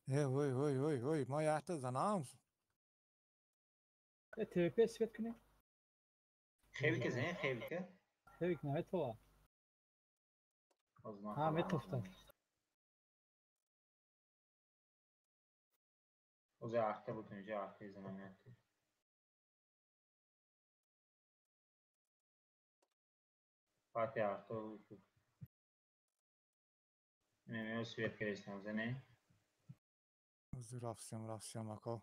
Ой, ой, ой, ой, ма якта занам. ТВП свет кунед. Хевика зан, хевика. Хевик наметова. Ҳа, метофтад. Озе арта буд инҷа, арта занам якта. Фати арта буд. Мемео свет керестам зане. Рафсем, рафсем, ако.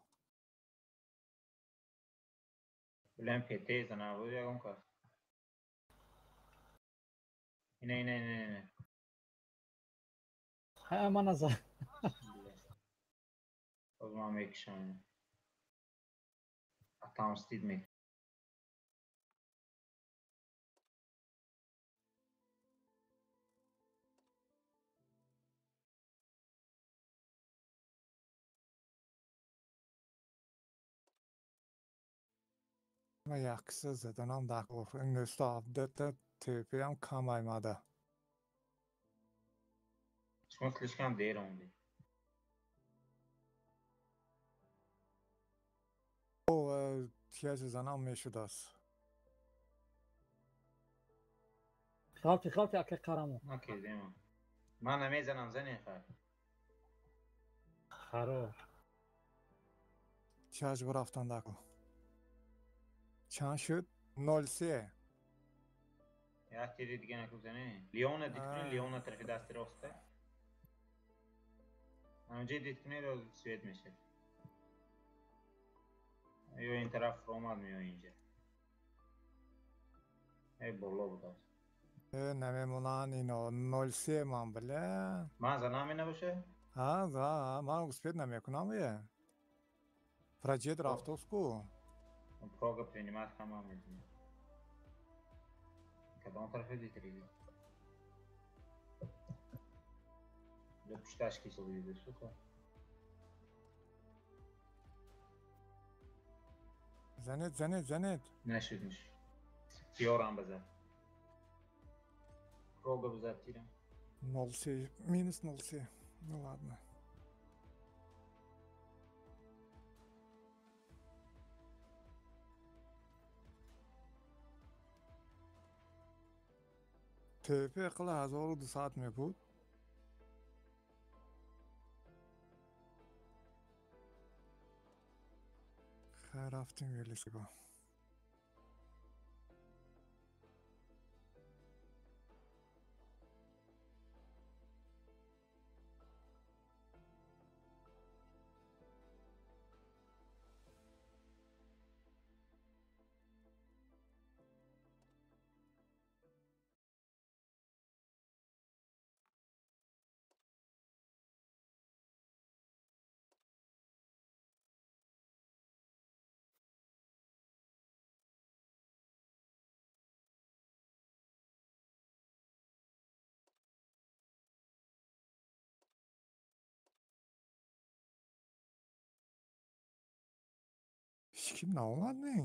Билем ПТ зана буд ягон кас. Ина, ина, ина, ина. Ҳа, мана зад. Боз ман мекушам. Атамстид мекунам. Ма якса заданам дакор. Инеста ТП-ам кам аймада. Шумо слишком дер омадед. О, тияжи занам мешудааст. Халти, халти, ака қарамо. Ман кездем. Ман намезанам, зани хар. Харо. Тияж бурафтан дако. Чанд шуд? 0-3. Як тири дига наку зани. Леона дид кунед, Леона тарафи дасти роста. Ҳаминҷо дид кунед, свет мешавад. Ё ин тараф омад меё инҷа. Эй боло будааст. Намемонанд ино 0-3 ман бля. Ман занам набоша? Ҳа, да, ман успеть намекунам е. Проҷет рафтоску. Прога принимать ҳама мезанам. Кадом тарафе дид? Ле пушташ ки солиде, сука. Занед, занед, занед. Нашуд, нашуд. Фиорам базад. Прога базад тирам. 0,3, минус 0,3. Ну ладно. ТП қила 1200 мебуд. Хай рафтем велисиго. Ҳеҷ ким наомад не?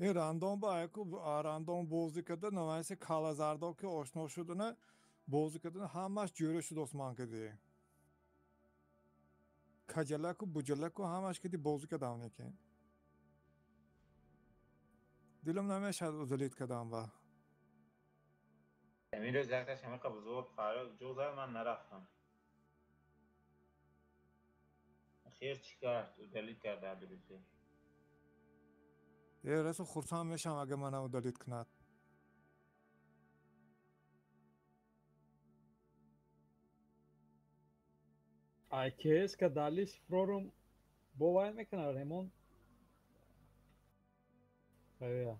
Ин рандом ба яку рандом бозӣ карда наваси калазардо ки ошно шудана бозӣ кардана ҳамаш ҷӯра шудост ман кади. Каҷалаку буҷалаку ҳамаш кади бозӣ кардам лекин. Дилам намешад удалить кардам ба. Ҳамин рӯз якташ ҳамиқа бузург фарёд ҷуғ зад, ман нарафтам. Хир чӣ кард? Удалить кард адресе. Э, расо хурсанд мешам агар мана удалить кунад. Ай КС ка далис фрорум бовай мекунад ремон. Хая.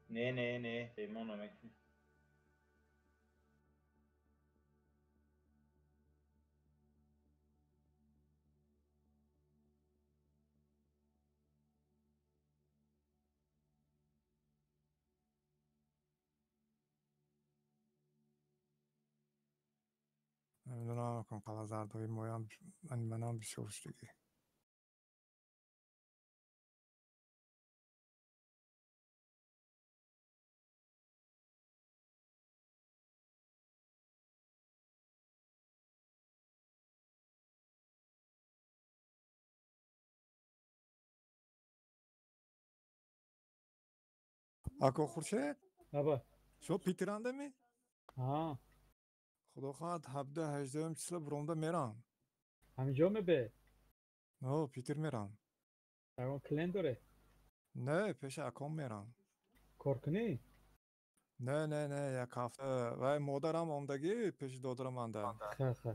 Не, не, не, ремон намекунад. Намедонам, кун қалазардои моям манам бисёр шудагӣ. Ако Хуршед? Аба. Шо Питерандами? Ҳа. Худо хоҳад 17-18 числа буромда мерам. Ҳаминҷо мебе? О, Питер мерам. Ягон клиент доре? Не, пеши аком мерам. Кор кунӣ? Не, не, не, як ҳафта. Вай модарам омдагӣ пеши додарам анда. Ха, ха.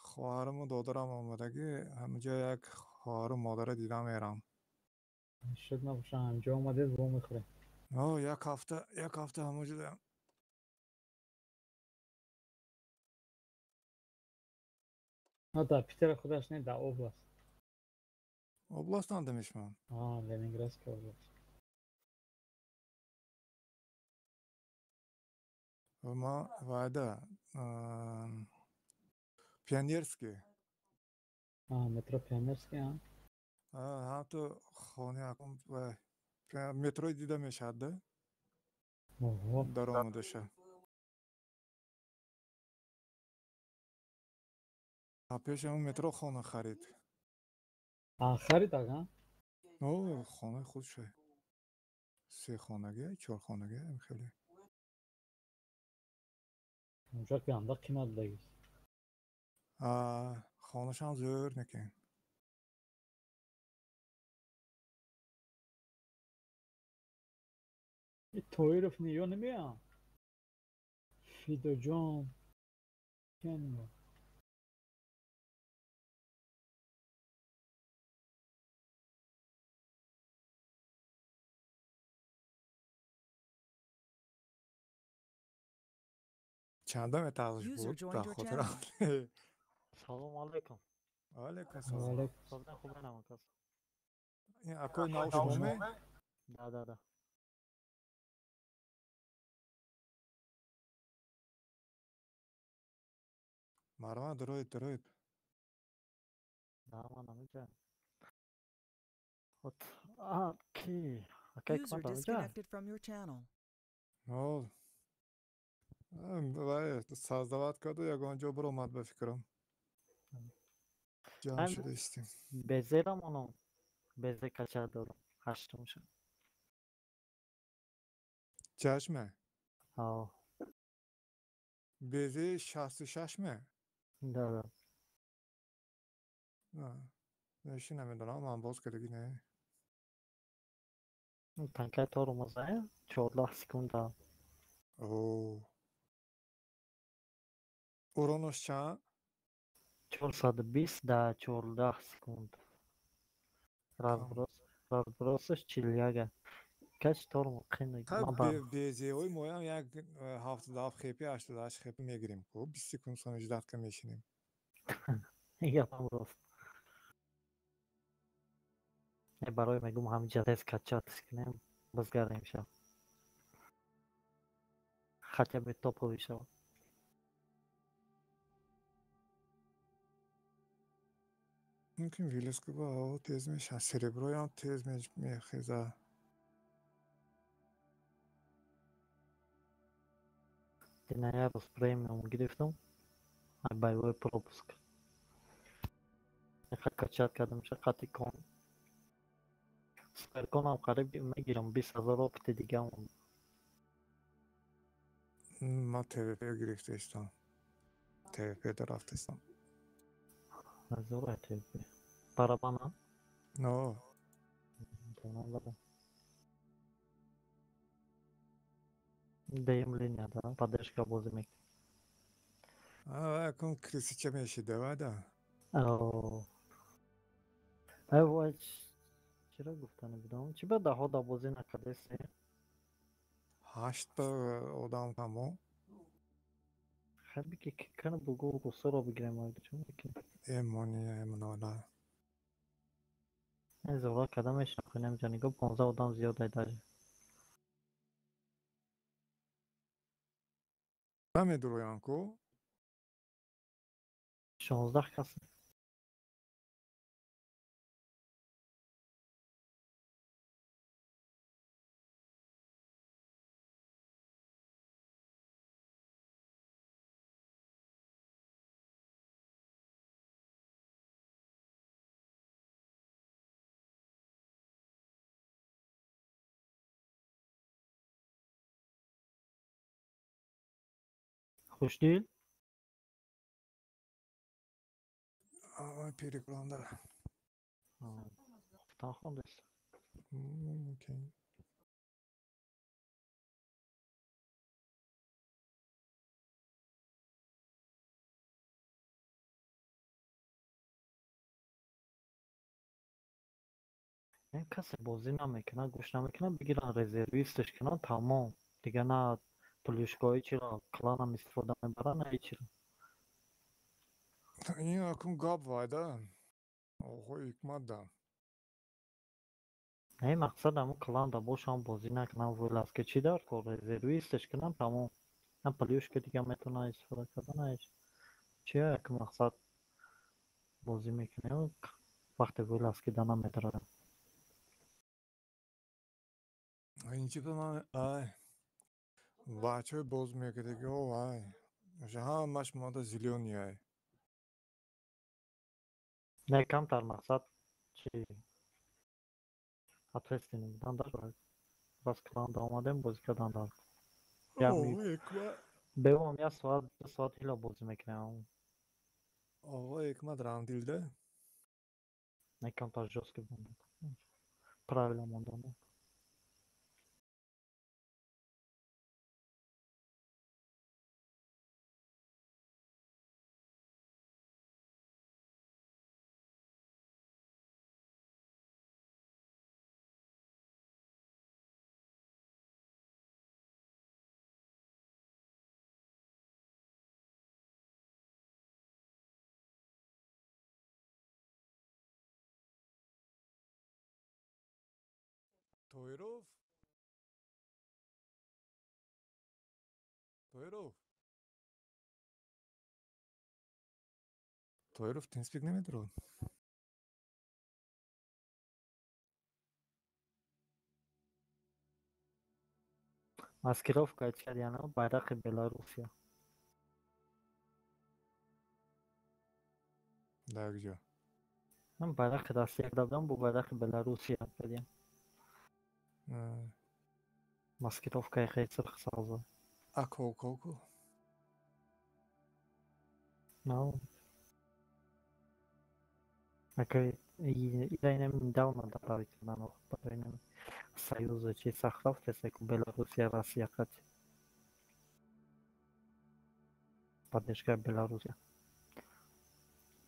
Хоҳаруму додарам омадагӣ, ҳаминҷо як хоҳару модара дида мерам. Шуд набоша, ҳаминҷо омадед, во мехӯрем. О, як ҳафта ҳамонҷо. На, дар Питера худаш не, дар област. Област анда мешман? А, Ленинградская область. Ма вайда Пионерский. А, метро Пионерский, а? А, ҳамто хонаи аком метрои дида мешавад да? Ого. Даромадаша. А пеши ҳамон метро хона харид. А, харид ага? О, хонаи худша. Се хонагӣ, чор хонагӣ, хеле. Унҷа ганда қимат будагист. А, хонашам зӯр некен. И Тоиров ниё намеям. Фидоҷон. Киян Чандам этажш User буд joined дар your хотирам. Салом алейкум. Алейкум салом. Алейкум. Создан хуб намакас. Ин акои нав шумоме? Да, да, да. Марма дуроид, дуроид. Да, ман ҳаминҷа. Вот, а, ки? Акай User кмат ҳаминҷа? disconnected from your channel. О, вай создавать карду ягон ҷо биромад ба фикрам. Ҷамъ Ҳам шуда истем. Безерам оно. Безе кача дорам. Ҳаштумша. Чашме? Ҳо. Безе 66 ме? Да, да. Не, ши намедонам, ман боз кардагӣ не. Танкай тормоза, 14 секунда. О. Уронош чанд? 420 да 14 секунд. Разброс, разбросаш 41. Кач тормоз қин Хай ман ба безеҳои моям як 77 хепи, 88 хепи мегирем ку, 20 секунд сон ждать мешинем. Гапам рост. Э, барои мегум ҳаминҷа тез качать кунем, бизгардем ша. Хотя бы топовый шавад. Мумкин вилеска ба ҳаво тез мешавад, сереброям тез мехезад. Дина як рӯз премиум гирифтам. Ай боевой пропуск. Яха качать кардам ша қати кон. Суперконам қариб мегирам, 20 ҳазор опыти дига монд. Ман ТВП гирифта истам. ТВП да рафта истам. Ҳазор ай ТВП. Барабана? Но. Донам. Деем линия да, поддержка бозӣ мекунем. А, акун крысича мешида, вада. О. Ай вай, чиро гуфтани будам? Чӣ ба даҳо да бозӣ накардаси? Ҳаштта одам тамом. Хай бики кана бугу русоро бигирем, ай чӣ мекунем? Эмония, эмонала. Ин зора карда мешинохем ҷа нигоҳ 15 одам зиёд ай даже. Намедуроян ку? 16 кас. Хушдил? Ой, переклонда. Хуфтан хондест. Окей. Касе бозӣ намекунад, гӯш намекунад, бигиранд резервисташ кунанд, тамом. Дига на плюшкаҳои чиро кланам истифода мебаранд, на ҳечиро. Ин акун гап вайда. Оғои ҳикмат да. Не, мақсад ҳамун кланда бошам, бозӣ накунам, вылазка чӣ дар кор, резервисташ кунам, тамом. На плюшка дига метавонад истифода карда, на ҳеч. Чи як мақсад бозӣ мекунем, вақте вылазки да наметароям. Ин чипа ман ай бачаҳои боз мекардаги о вай оша ҳамаш мода зелёный ай. Не, камтар мақсад чи ответственный будан дар бас кланда омадем, бозӣ кардан дар. Бевом як соат, ду соат ҳило бозӣ мекунем. Оғои ҳикмат рандилда. Не, камтар жёсткий будан. Правила мондан. Тоиров? Тоиров? Тоиров TeamSpeak намедорад? Маскировка кардяна байрақи Беларусия. Дар куҷо? Ман байрақи Россия карда будам, бо байрақи Беларусия кардям. Маскировкаи хеле сирх сабза. А коку? No. Ака ида инам недавно добавить кардан барои инам союза чи сахт рафтест, ку Беларусия Россия қати. Поддержка Беларусия.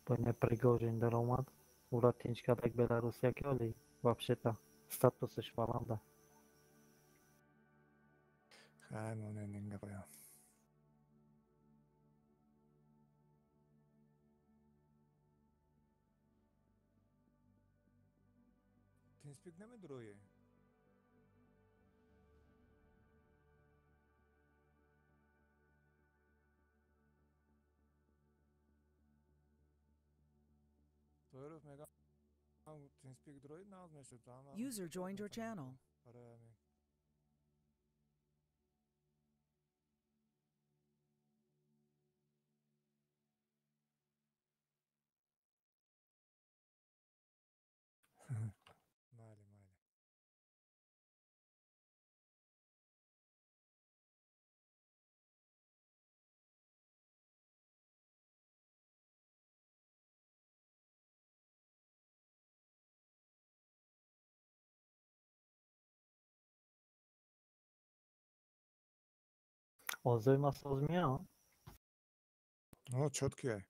Бо ина Пригожин даромад, ура тинч кардак Беларусия ки оли вообще-то статусаш баланда. Хай монен ин гапая. TeamSpeak намедорои? Тоиров мегам TeamSpeak дорои нағз мешуд. User joined your channel. Барои ҳамин. Майли, майли. Овозои ман соз меояд? О, чёткий ай.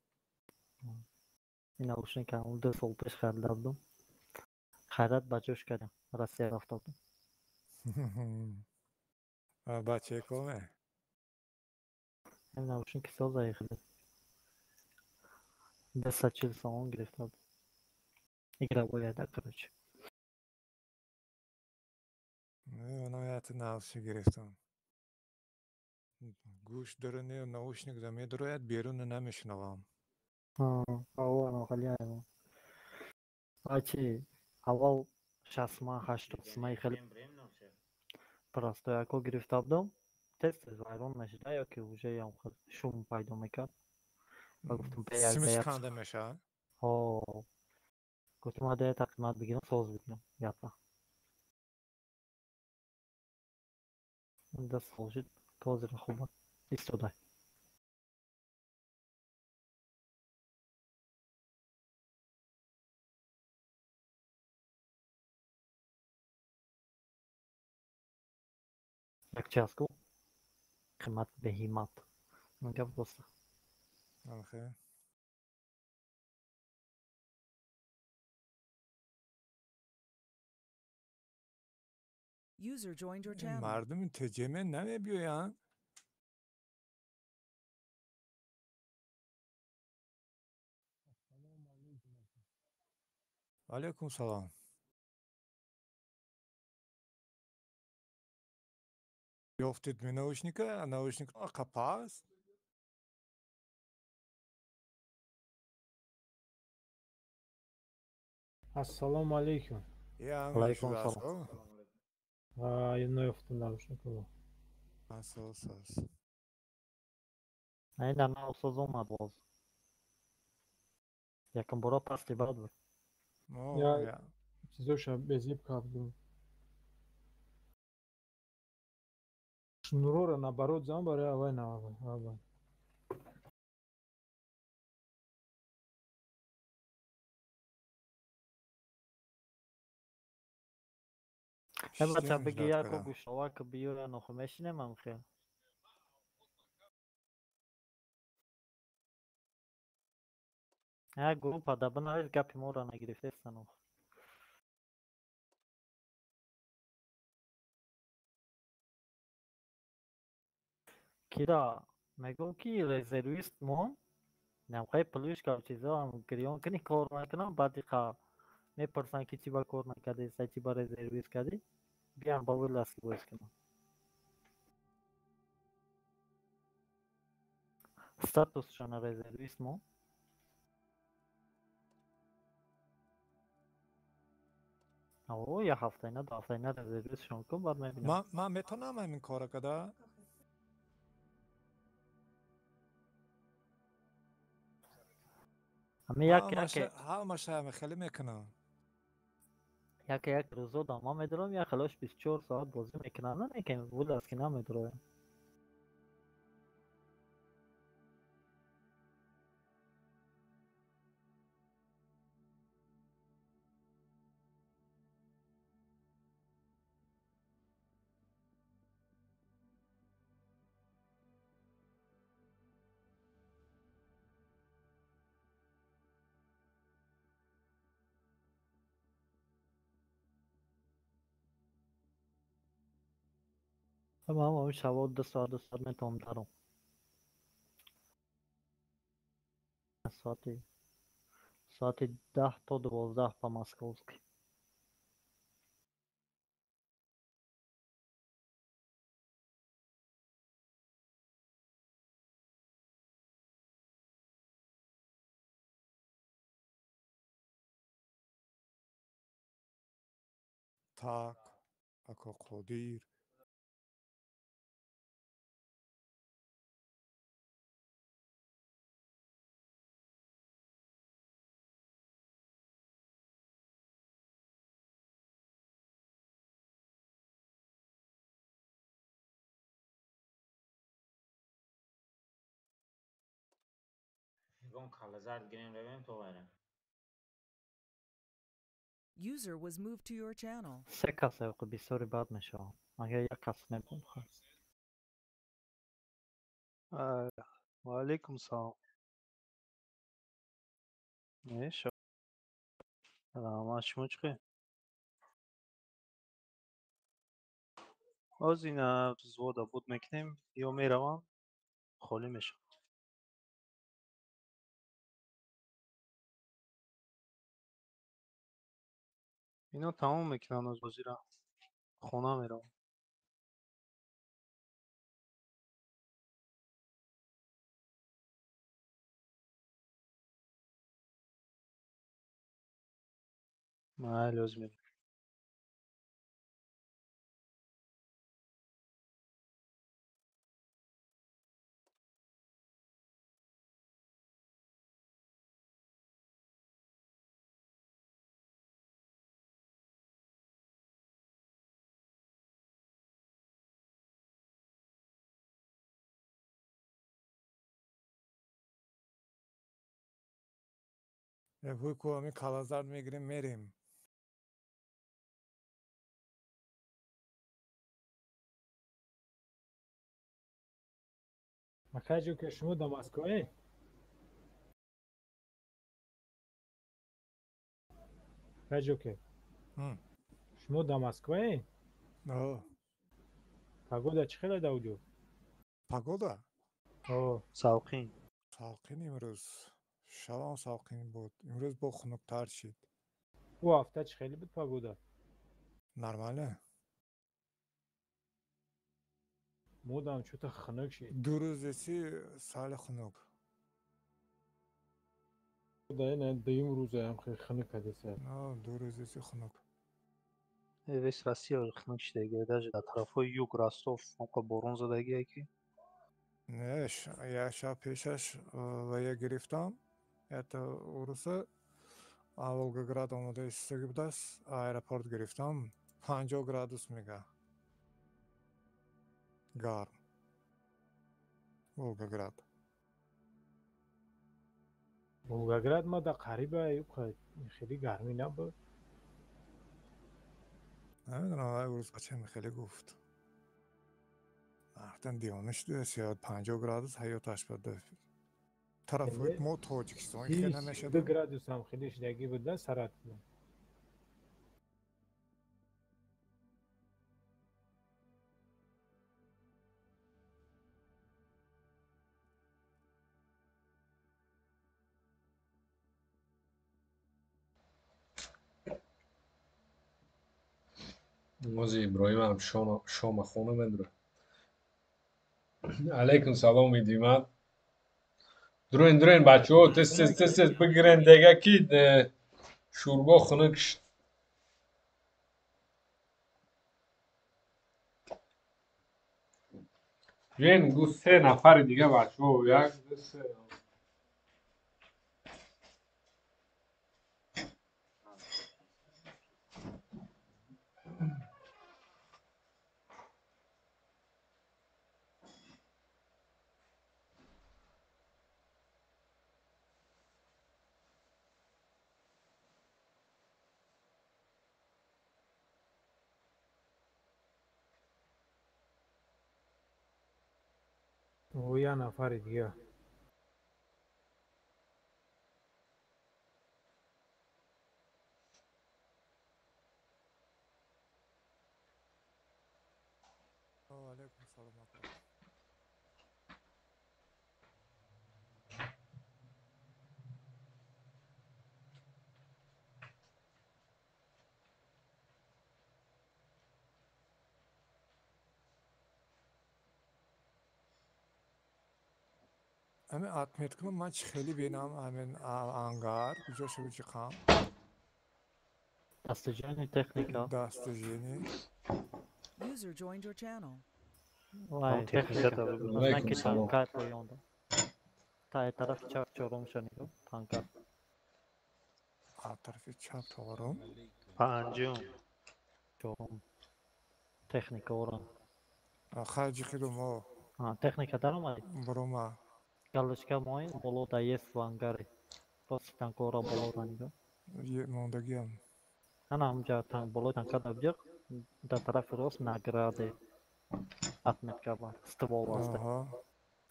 Ин наушник ҳамун 2 сол пеш харида будам. Хайрат ба ҷош кардам. Россия рафта будам. Бачае коме? Ин наушники созае хеле. 240 сомон гирифта будам. Игровой да, короче. Не, оно я наушник гирифтам. Гӯш даруни наушник да медарояд, берун намешунавам. Ачи аввал 60 ман 80 ман хеле простояко гирифта будам, тез тез вайрон мешуда ё ки уже ям шум пайдо мекард. Ва гуфтам симиш канда мешавад. Ҳо, гуфтам ада як қимат бигирам, соз бигирам япа. Даст сол шуд, то ҳозир хуб истодай. Як чи аст ку қимат беҳимат. Гап роста. Охе. User joined your channel. Мардуми ТҶМ намебиёянд? Алейкум салом. Ёфтед ми наушника, наушник қапа аст? Ассалому алейкум. Алайкум салом. Наёфтам наушникро. Асос ас. Не, дар навсоз омад боз. Якум бора пасти бад буд. Я чизоша безиб кардум. Шнурора наоборот зан барои авай навай. Бача бигӣ яко гӯшовак биёран, охо мешинем амхел. Як группа да бинавис, гапи моро нагирифтестан охо. Кира мегӯм ки резервист мон намхай плюшка чизоам гирён кунӣ, кор накунам, баъди қа мепурсанд ки чӣ ба кор накардӣ, чӣ ба резервист кардӣ, биям ба вылазки боз кунам. Статусшона резервист мон. О, як ҳафтаина, ду ҳафтаина резервистшон кун, баъд мебинам. Ман метавонам ҳамин кора када? Ҳами як яке ҳамаша ҳами хеле мекунам. Яке як рӯзо да ман медорам, як хелош 24 соат бозӣ мекунам, на ки вылазки намедороям. Ман шабо 2 соат, 2 соат метавонам даром. Соати 10 то 12 по московски. Так, ако Қодир. Ягон калазард гирем, равем то вайра. User was moved to your channel. Се кас е, бисёри бад мешавам. Агар як кас мебуд. Ва алейкум салом. Меша. Раҳмат, шумо чӣ хел? Ҳоз ина взвода буд мекунем, ё меравам, холӣ мешавам. Ино тамом мекунанд оз бозира. Хона меравам. Майли, ҳозир мебинам. Вуй ку ҳамин калазард мегирем, мерем. Акай Ҷокер, шумо дар Москвае? Акай Ҷокер, шумо дар Москвае? Погода чӣ хеле дар уҷо? Погода? Салқин. Салқин имрӯз. Шавам салқин буд. Имрӯз бо хунуктар шид. Ӯ ҳафта чӣ хеле буд погода? Нормально. Модам чӯта хунук шид. 2 рӯзеси сали хунук. Ина дуюм рӯзаям хеле хунук кадеса. 2 рӯзеси хунук. Весь Россия хунук шидаги, даже дар тарафҳои юг, Ростов ҳамқа борон задагие ки. Не, як шаб пешаш вая гирифтам. Это уруса Волгоград омода истодаги будааст, аэропорт гирифтам. 50 градус мега. Гарм. Волгоград. Волгоград ма да қариба хеле гармӣ набуд. Намедонам, вай урус бачам хеле гуфт. Ахтан девона шудааст, ё 50 градус ҳаёташ бада. Тарафҳои мо Тоҷикистон хеле намешад. 2 градусам хеле шидагӣ буда сарат. Ози Иброҳимам шома хона медура. Алайкум салом, Идимат. Дуроин, дуроин, бачаҳо, тез, тез, тез, тез бигирен дега ки шӯрбо хунук шуд. Биёен, гу се нафари дига, бачаҳо, як, ду, се. О, як нафари дига. Алайкум салом, ака. Ҳамин отметка ман чӣ хеле бинам, ҳамин ангар куҷо шуд, чиқам? Достижение, техника. Достижение. User joined your channel. Вай, техника. Техника. Алайкум Знаки салом. танкай поёнда. Та тарафи чап чорум шо нигоҳ. Танка. А тарафи чап чорум. Панҷум. Чорум. Техника орам. Хаҷи хидум о. А, техника даромад. Бурума. Галочка моин боло да есть в ангаре. Просто танкора боло да нигоҳ. Мондагиам. Ана ҳамҷа танк болои танка да биёқ. Дар тарафи рост награды. Отметка бар. Ствол аст.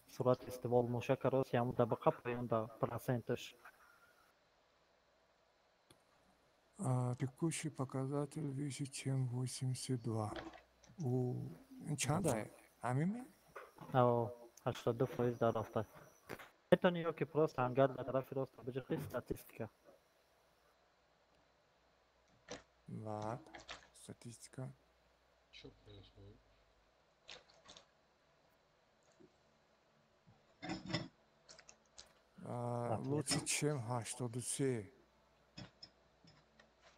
Сурати ствол мушака рост яму да бақа поён да проценташ. Текущий показатель выше, чем 82. У чанда? Ҳамин? Ао, 82% дар рафта. Метавонӣ ё ки просто ангар дар тарафи рост биҷиқи, статистика. Баъд статистика. Что происходит? Лучше, чем 83.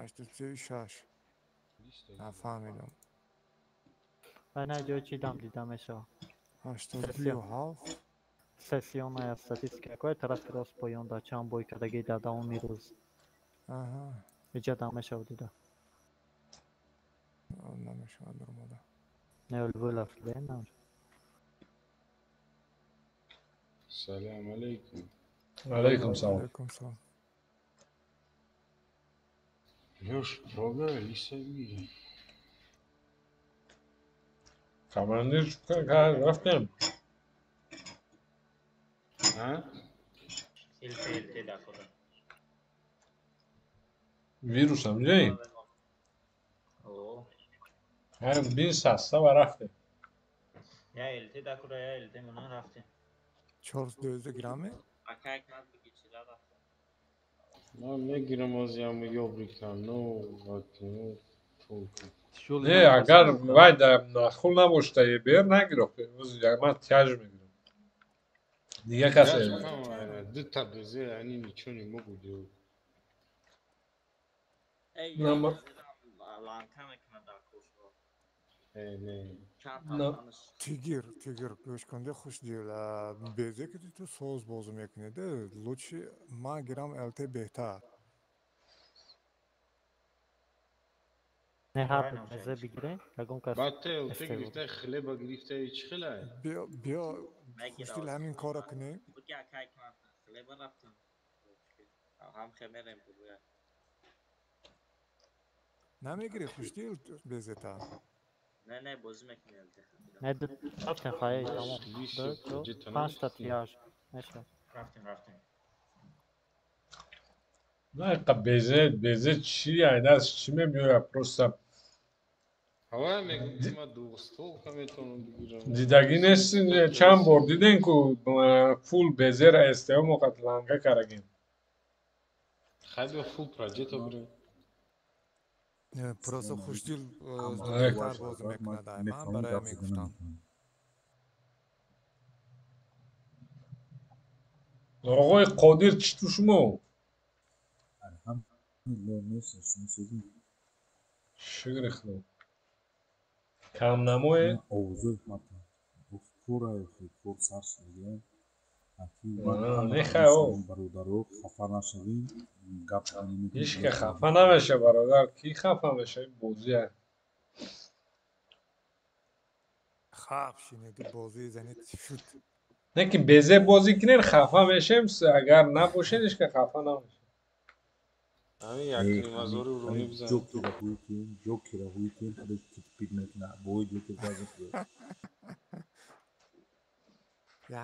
83 6. Нафаҳмидам. Ай, на, ҷои чӣ дам дида мешавад? 87. Сессионная статистика кое тарафи рост поён да чанд бой кардагӣ дар давоми рӯз. Аҳа. Иҷа дам мешавад дида. Намешавад даромада. Не, вылаф на. Салам алейкум. Алейкум салом. Алейкум салом. Лёш, прога лисави. Командир, рафтем. А? ЛТ, ЛТ дакора. Вирусам ҷей? О. Ҳар бин састава рафтем. Я ЛТ дакора, я ЛТ мона рафтем. 412 грамме? Акай кнат биги чила рафтем. Ман мегирам озиам ёбрикам, но вот, ну, толку. Не, агар вай да нахул набошда, ебер нагир, ман тяж мегирам. Дига касе. Дута безе, они ничего не могут делать. Эй, Нама- ланка мекунад дар кошро. Э, не. Чанд На. танаш. Тигир, тигир, гӯш кунде, хушдил. Безе ки ту соз бозӣ мекунед, лучше ман гирам ЛТ беҳтар. Не, ҳар Правильно. безе бигирем, ягон кас Баъд те ЛТ СТО. гирифта, хлеба гирифта, чӣ хелай? Биё, биё, Мегира. хушдил, ҳамин корро кунем. Буги акай кнат хлеба рафтам. Ҳам хемерем бугӯя. Намегирӣ, хушдил, безета? Не, не, бозӣ мекунем ЛТ. Не, рафтем, хай, тамом. Ду, ду, панҷта тияж. Мешавад. Рафтем, рафтем. На, қа безе, безе чӣ айдас чӣ мебиёяд просто. Ҳавая мегӯм, ки ман двухстволка метавонам бигирам. Дидагӣ нест, чанд бор дидем ку фул безера СТО моқат ланга карагем. Хай биё фул проҷето бирем. Просто хушдил Алейкум. беҳтар бозӣ мекунад. Ай, ман барои ҳамин гуфтам. Оғои Қодир, чӣ ту шумо? Алҳамдулиллоҳ, нест, шумо созӣ. Шукри худо. Камнамое? Овозои ҳаматон кора, кор сар шудагия. Нехай, о. Бародаро, хафа нашавем, гап. Ҳеҷ ка хафа намеша, бародар. Кӣ хафа меша? Ин бозия. Хаб шинеди, бозии занед шуд. Не ки безе бозӣ кунен, хафа мешем, агар набошен, ҳеҷ ка хафа намешем. Ҳамин як нимазори уронӣ бизан. Ҷокера ҳуйтем, ҷокера ҳуйтем, худаш титпит мекунад, бои ҷокер база.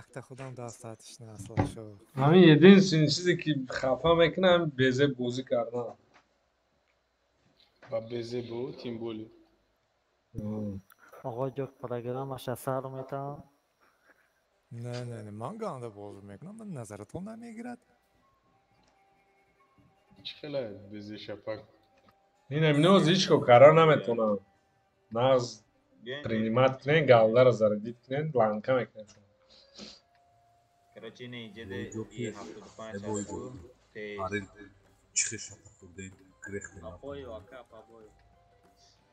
Якта худам достаточно асл шуд. Ҳамин единственный чизе ки хафа мекунад, ҳамин безе бозӣ кардан. Ба безе бо, тем более. Оғои ҷок программаша сар метавон. Не, не, не, ман ганда бозӣ мекунам, ман назаратон намегирад. Чӣ хелай безе шапак? Ин аминоз ҳеҷ ко кара наметонам. Нағз Биёем. принимать кунен, галдаро зарядить кунен, ланка мекунен. Короче, ина иҷеде Ҷокер, 75 бой асту. ҷокер. Те Аре, чихе шапак хӯрдем, грехтем. Побою, ака, побою.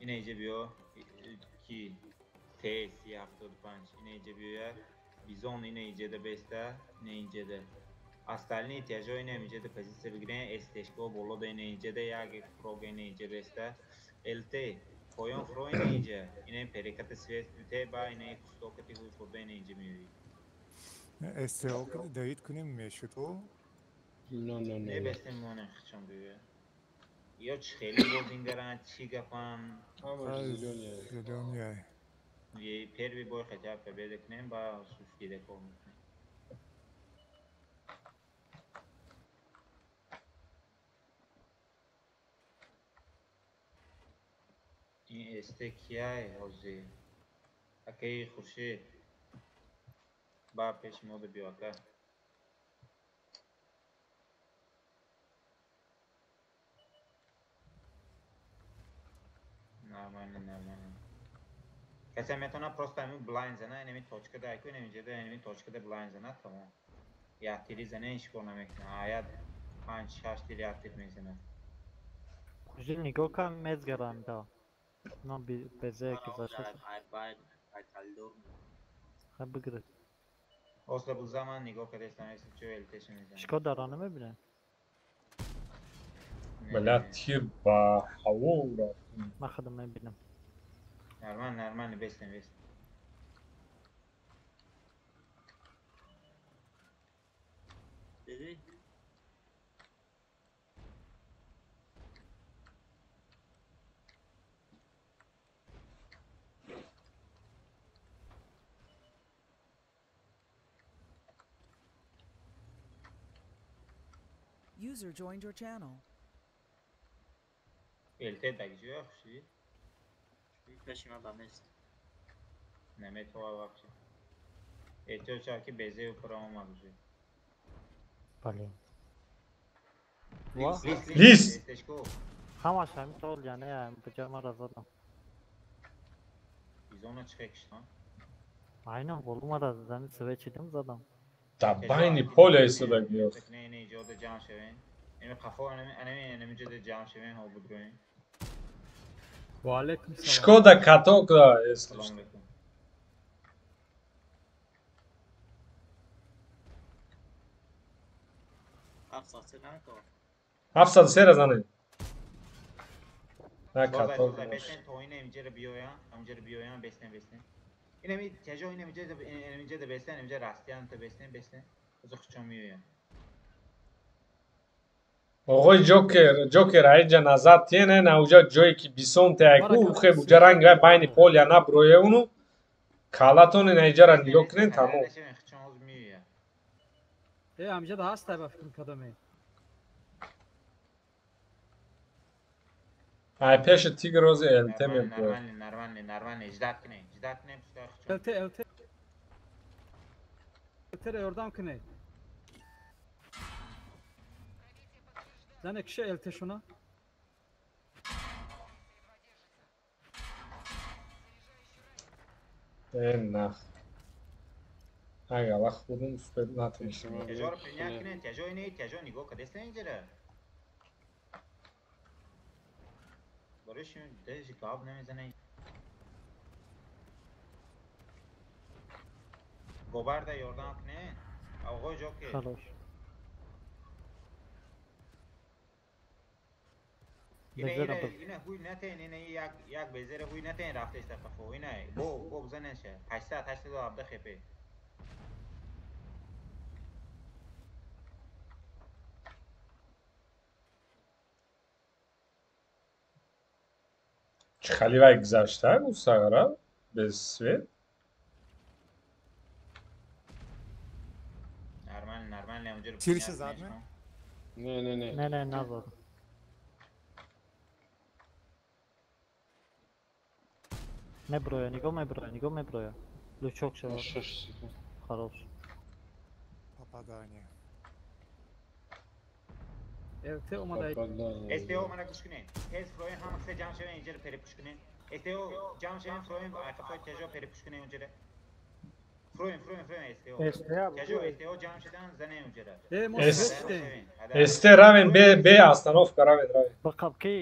Ина иҷа биё ки ТС 75 ина иҷа биёя. Бизон ина иҷеда беста, ина иҷеда. Остальные тяжо ина иҷеда позиция бигирен, СТшко болода ина иҷеда, як прога ина иҷа беста. ЛТ поён фро ина иҷа. Ина перекати свет те ба ина кустокати ҳуй хурда ина иҷа меои. СТО ки давид кунем мешуд о? Не, не, Не не. бестем монем хичон биёя. Ё чӣ хеле бозингаранд, чӣ гапан. Ҳамаш зелёный. Зелёный. Е первый бой хотя бы победа кунем, ба суфида кор мекунем. Ин СТ кияй ҳозир? Акаи Хуршед. Ба пеши мо биё, ака. Нормально, нормально. Касе метавонад просто ҳамин блайн зана, инами точка да айку, инами ҷода, инами точка да блайн зана, тамом. Як тири зана, ҳеҷ кор намекунад. А як панҷ, шаш тири як тир мезанад. Хужи нигоҳ кан мезгаранда. На безе ки зашад. Хай бигиред. Осла буза ман нигоҳ кардастам, если чо ЛТ-ша мезанам. Шкода ра намебинем. Бля, тир ба ҳаво рафт. Ман худам мебинам. Нормально, нормально, бестем, бестем. Дидӣ? User joined your channel. ЛТ дагиҷоя хуши? Пеши ман да нест. Наметова вообще. Эҳтиёҷ шавад ки безею пура омад уже. Бале. Лис, лис, Лис! СТшко. Ҳамаш ҳамин тол яъне буҷа мара задам. Бизона чихе киштан? Айнан болу мара задани свечидим задам. Да байни поля истода гиёх. Не, не, ҷода ҷамъ шавем. Ами қафо, анами, анами ҷода ҷамъ шавем, ҳо будроем. Ва алейкум салом. Шкода каток да, если Салом что. алейкум. 703 накор. 703 занед. На Бозай, каток. бозай, бестен то ина инҷара биёян, инҷара биёян, бестен, бестен. Инами тяжо инами ҷода, инами ҷода бестен, инҷа растиян та бестен, бестен. Озо хучон меоян. Оғои Ҷокер, Ҷокер айҷа назад тене, на уҷа ҷое ки бисон теяку, ухе буҷа ранг вай байни поля наброеуну, калатон ина иҷара нигоҳ кунен тамом. Хучон оз меоян. Э, ҳамҷада ҳастай ба фикр кадоме. Ай пеши тигр ози ЛТ Нормально, меброяд. нормально, нормально, нормально. Ждать кунем, ждать кунем, пускай хучон. ЛТ, ЛТ. ЛТ ро ёрдам кунед. Зане кише ЛТ шуна? Э, нах. Ай, Аллах худум успел натонистем. Тяжоро принять кунем, тяжо ина, тяжо нигоҳ кардестен инҷара. Барои дежи гап намезанем. Гобарда ёрдам кунем. Оғои Ҷокер. Хорош. Ина Безера ина б- ина ҳуй натен, ина як як безера ҳуй натен рафта иста қафо. Ина бо бо бизанеша. 800 817 хп. Чӣ хали вай гузашта гусагара без свет? Нормально, нормально, онҷо Тирша зад ме? Не, не, не. Не, не, назад. Меброя, нигоҳ меброя, нигоҳ меброя. Лучок шавад. 6 секунд. Хорош. Попадание. ЛТ омада. Попадание. СТО мана гӯш кунед. Тез фроен ҳама киса ҷамъ шавен инҷара перепуш кунед. СТО ҷамъ шавен фроен қафои тяжо перепуш кунед онҷара. Фроен, фроен, фроен СТО. Тяжо СТО ҷамъ шудан занен онҷара. Э, мо Эс- свет СТ равен бе бе остановка равен равен. Бақаб ки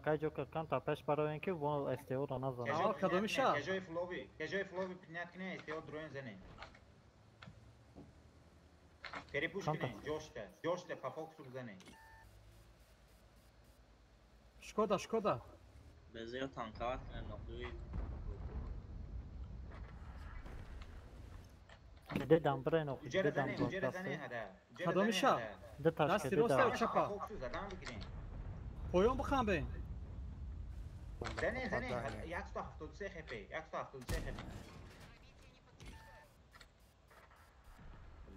кай Ҷокер канта пеш бароен ки во СТО ро назанад. Аввал кадоми ша? Тяжои флови, тяжои флови принять кунед, СТО дроен занен. Перепуш Канта. кунед, ҷошта, ҷошта по фокусу бизанед. Шкода, Шкода. Безеё танкават кунем нохуи. Дедам брен охи, Уҷара дедам занен, уҷара занен дасте. ҳада. Уҷара Кадоми занен ша? ҳада. Ду ташка Дасти роста дедам. ё чапа? По фокусу задан бигирен. Поён бихам бен. Занен, занен, Попадание. 173 хп, 173 хп.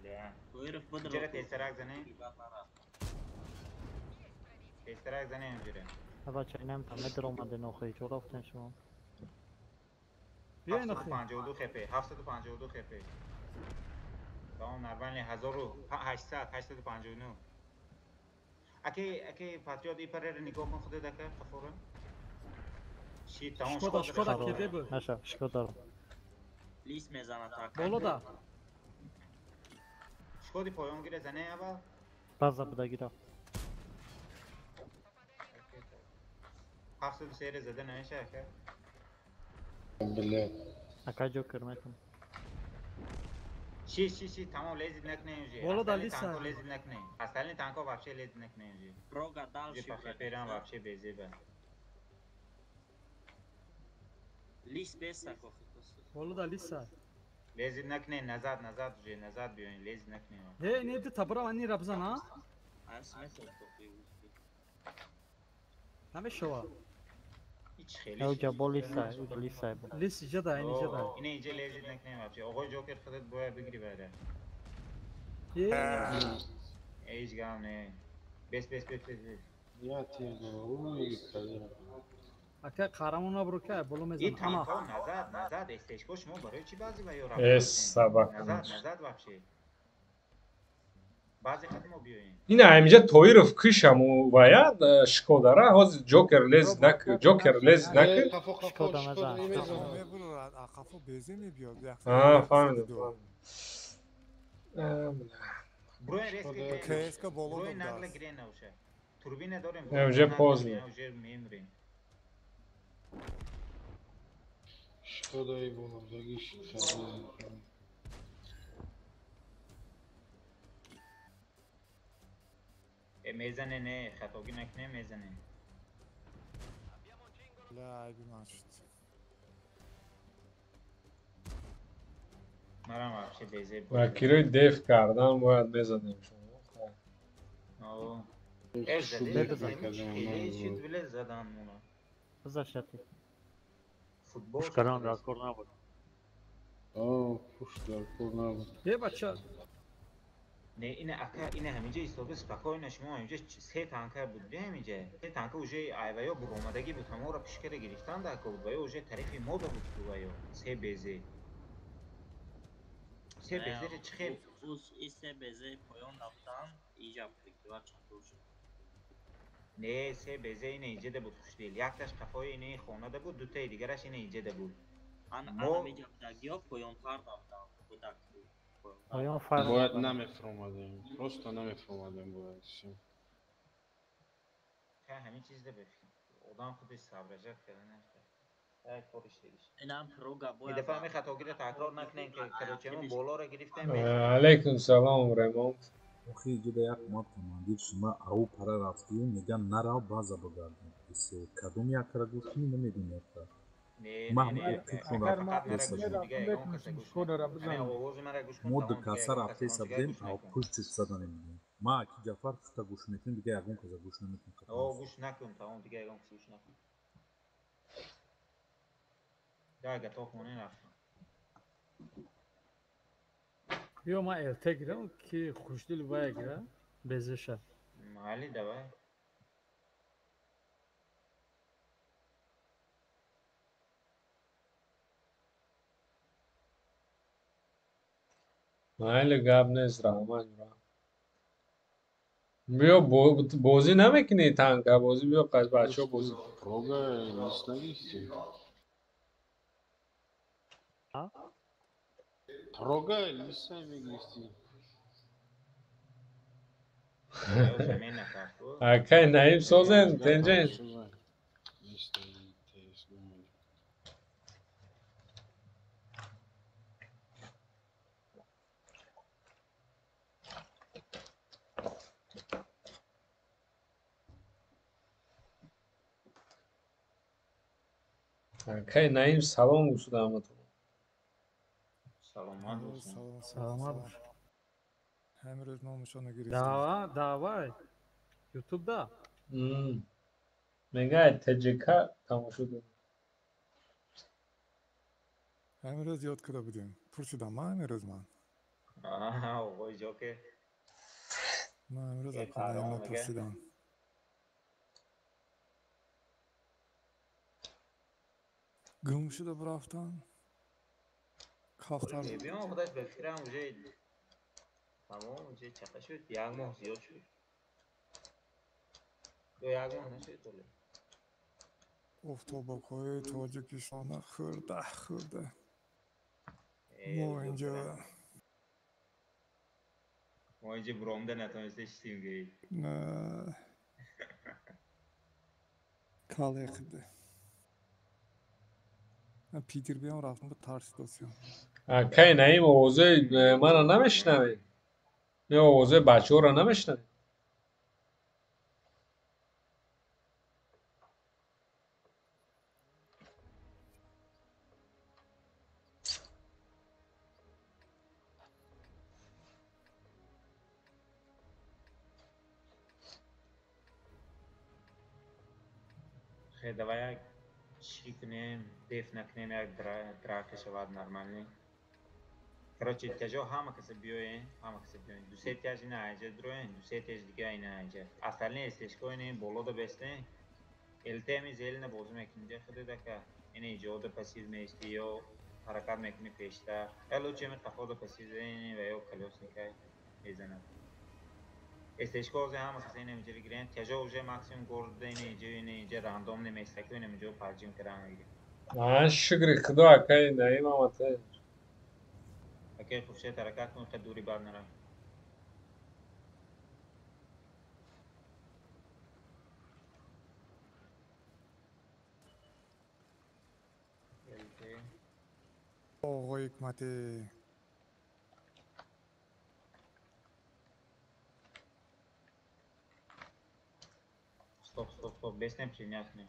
Бля. Тоиров бидро. Уҷара тезтарак занен. Тезтарак занен уҷара. Бача инам та медромаде нохи, чо рафтен шумо? Биёен охи. 752 хп, 752 хп. Тамом, нормально, 1800, 859. Аки, аки патриот ипарера нигоҳ кун худат ака, қафора. Ши, тамом, Шкода, Шкода. Шкода кеде буд. Наша, Шкода. Лис мезанад та. Болода. Шкоди поён гире занен аввал. База буда гира. 73 зада намеша ака. Блядь. Ака Ҷокер метон. Ши ши ши тамом лезид накунем уже. Боло да Остальные лиса. танко лезид накунем. Остальные танко вообще лезид накунем уже. Прога Уже дальше по хеперам вообще безеба. Лис беста кохи коси. Боло да лиса. Лезид накунем назад назад уже назад биёин лезид накунем. Э, не ду табра ани рабзан а? Ас метон кохи. Намешава. Ҳеч хеле. Уҷа бо лиса, уҷа лиса. Лис иҷа ин иҷа да. Ина инҷа лезид накунем вообще. Оғои Ҷокер худат бояд бигири баъда. Э, Ҳеҷ гам не. Бес бес бес бес бес. Я тебе говорю, меги ака қаҳрамон набро ка боло И мезан. Ана. танко назад назад эстешко шумо барои чӣ баъзе ва ё Эс, собака. Назад назад вообще. Баъзе хат мо биёем. Ина ҳаминҷа Тоиров кишаму вая Шкодара ҳозир Ҷокер лезид нак Ҷокер лезид нак. Қафо қафо Шкода Шкода назад. мезанад. Мебурад, ақафо безе мебиёд. А, фаҳмидам. Фаҳмидам. А, бля. Броен резко Шкода. гирен. КСК боло Броен нагла додааст. гирен науша. Турбина дорем. Не, уже поздно. Уже мемрем. Шкода и боловдагиш хабар. Э, мезане не, хатогӣ накунем мезане. Ла, айби ман шуд. Марам вообще безе. Ва кирои деф кардан бояд мезадем шумо. О. Э, заде. Бебезан. Хеле шуд биле задан муна. Бизашати. Футбол. Пуш кардан дар кор набуд. О, пуш дар кор набуд. Э, бача. Не, ина ака, ина ҳаминҷа истода спокойно шумо ҳаминҷа се танка буд, бе ҳаминҷа. Се танка уже айваё буромадагӣ буд, ҳамаро пишкара гирифтан дар кор буд, ваё уже тарафи мо да буд ку ваё. Се безе. Се безере чӣ хел? Уз исе безе поён рафтан, иҷа прикрывать чатур шуд. Не, се безе ина инҷа буд хушдил. Якташ қафои инаи хонада буд, дутаи дигараш ина инҷа буд. Ан Мо- ана меҷабдагиё поёнтар рафтан. Будак. Поёнтар. Оён фарқ Бояд надорад. намефуромадем. Просто намефуромадем бояд. Всё. Ха, ҳамин чиз да бефикр. Одам худаш соображать карда нашта. Як кориш дигиш. Инам прога Ин бояд. дафъа ҳамин хатогиро такрор накунем ки короче мо болоро гирифтем. Алейкум салом ремонт. Охи иҷода як омад командир шума ау пара рафтию меган нарав база бигардем. Исе кадом якара гӯш кунӣ намедонӣ ака. Не, Ман не, не, оқифшон фақат рафт мара теса гӯш кун, будем. дига ягон каса гӯш накун. Ҳамин овози мара гӯш кун, Мо тамом, ду дига каса ягон рафта каса иса дига будем, гӯш ав накун. пуштиш заданем будем. Ма аки Ҷафар хута гӯш мекунем, дига ягон каса гӯш намекунем. О, гӯш накун, тамом, дига ягон каса гӯш накун. Да, готов монен рафтам. Биё ман ЛТ гирам ки хушдил вая гира. Безеша. Майли, давай. Майли гап нест, раҳмат ҷура. Биё бозӣ намекунӣ танка бозӣ биё қаз бачаҳо бозӣ. Прога лис нагирифтӣ. А? Прога лиса мегирифтӣ. Уже мен накард. Акай Наим созен, тенҷен. Лис нагирифтӣ. Акай Наим салом гӯшуд ҳаматон. Саломат бошед. Салом, Саломат бош. Ҳамин рӯз номашонро гирифтем. Дава, давай. Ютуб да. Мегӯяд ТҶК тамошо дорем. Ҳамин рӯз ёд карда будем. Пур шудам ман ҳамин рӯз ман. Аҳа, оғои Ҷокер. Ман ҳамин рӯз Э, аз Наим паром мега. напурсидам. Гум шуда бурафтан. Кафтар. Биём худаш ба фикрам уже тамом уже чақа шуд, як моҳ зиёд шуд. Ё як моҳ нашуд оле. Офтобакҳои тоҷикистона хӯрда хӯрда. Э, Мо инҷа Мо инҷа буромда натониста шистем гӯӣ. на Кале хиде. Ман Питер биям рафтам ба тарсидосиям. Акай Наим овозои мана намешнавед? Не овозои бачаҳоро намешнавед? Хе, давай як чӣ кунем, деф накунем, як драка шавад нормальный. Короче, тяжо ҳама каса биёен, ҳама каса биёен. Ду се тяж ина айҷа дроен, ду се тяж дига ина айҷа. Остальные слишком ина болода бестен. ЛТ-ми зелена бозӣ мекунӣ, ҷа худе дака. Ина иҷода пассив меисти ё ҳаракат мекунӣ пештар. Я лучше ми қафода пассив зени ва ё колёсникай мезанад. СТшка озе ҳама каса ина инҷа гирен, тяжо уже максимум горда ина иҷа ина иҷа рандом неместаку ина инҷо парҷим кардан мегирем. Ман шукри худо акай Наим омада. Акай хуршед ҳаракат кун, хе дури бад нарав. Оғои ҳикмати. Стоп, стоп, стоп, беснем принять не.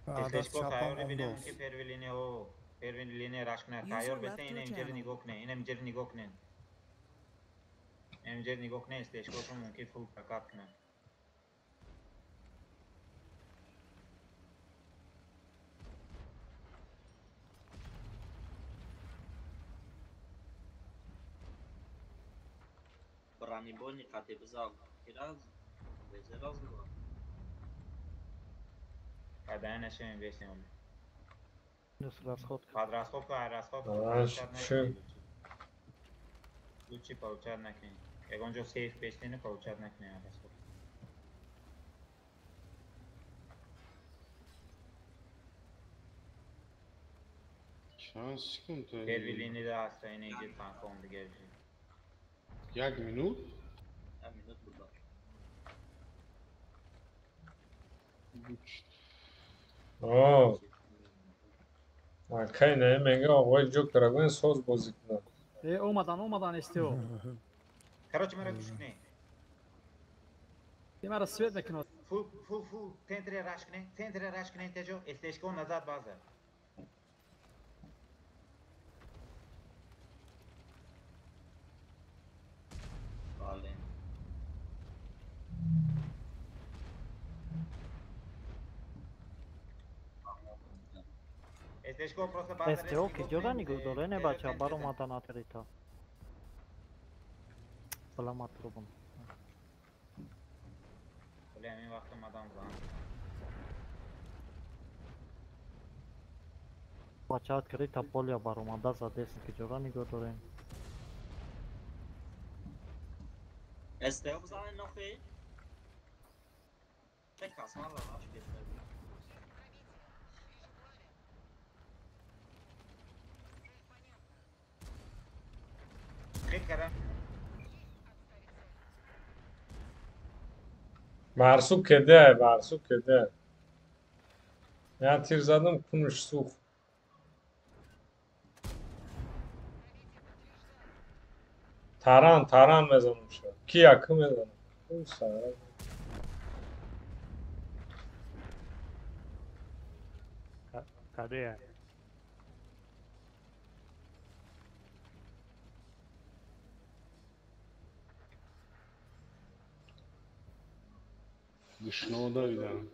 Адас СТшка чапам тайёр бинем ондос. ки первый линия о, первый линия раш кунад. User Тайёр left бесен your ина инҷа channel. нигоҳ кунед, ина инҷа нигоҳ кунед. Ина инҷа нигоҳ кунед, СТшкошон мумкин фул прокат кунад. Бронебойни қати бизал. Кираз, безераз була. Падая нашавем бесен оли. Минус расход. Под расходку, ай расходку Аш, получать шо. накунед лучше. Лучше получать накунед. Ягон ҷо сейф бестену получать накунед расход. Чанд секунд? Первый линияда ҳаста ина иҷа танком дига уже. Як минут? Як минут буда. О, акай Наим мега оғои Ҷокера гӯен соз бозӣ кунад. Э, омадан, омадан СТО. Короче, мара гӯш кунед. Э, мара свет мекунад. Фул, фул, фул, центре раш кунед, центре раш кунед тяжо, СТшка назад база. Бале. СТшка просто база СТО ки ҷора нигоҳ дора, не бача, баромадан атрита. Бала трубам. Бля, ҳамин вақт омадам зан. Бача открыта поля баромада задесен ки ҷора нигоҳ дорем. СТО бизанед нохи? Че касман раш гирифта. Хит кардам. Барсук кеде, барсук кеде. Я тир задам, кунуш сӯхт. Таран, таран мезанам шо. Ки якум мезанам? Ӯ сара. Кадея. Гушно давидам.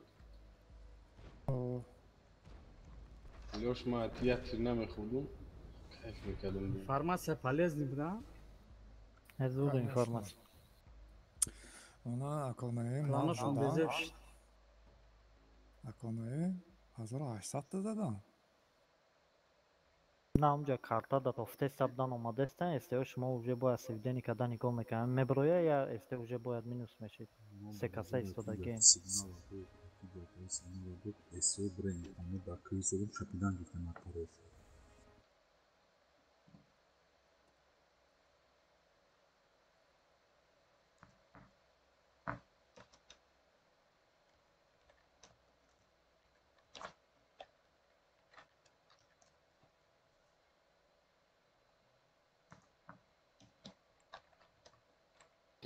Лёш, ма як тир намехӯрдум. Кайф мекардам. Информация полезный буда. Зуд Конечно. информация. Она аконаи ман Планошон задам. безеб шид. Аконаи 1800 та задам. На онҷа карта да рафтеста будан омадестан, СТО шумо уже бояд сведение карда нигоҳ мекунад. Меброя я СТО уже бояд минус мешид. Се каса истодагием. Сигнал буд, сигнал буд, СО брен, мо дар кӯи содум шапидан гирифтем аз тароф.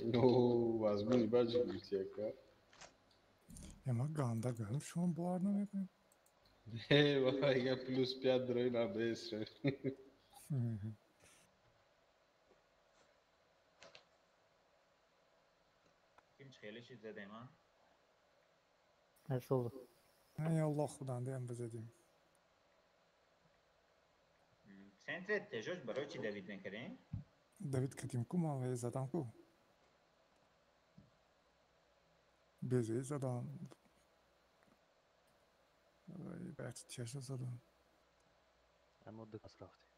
Ну, возьми, баджи гуфти, ака. Ема ганда гам, шумо бовар намекунед. Не, вай, плюс 5 дрои на бес. Ким хеле чиз задем, а? Насоза. Не, Аллоҳ худанда бизадим. Центре тежош барои чӣ давид накардем? Давид кардим ку, ман вай задам ку. Безе задам. Баъд тежа задам. Ама ду кас рафтем.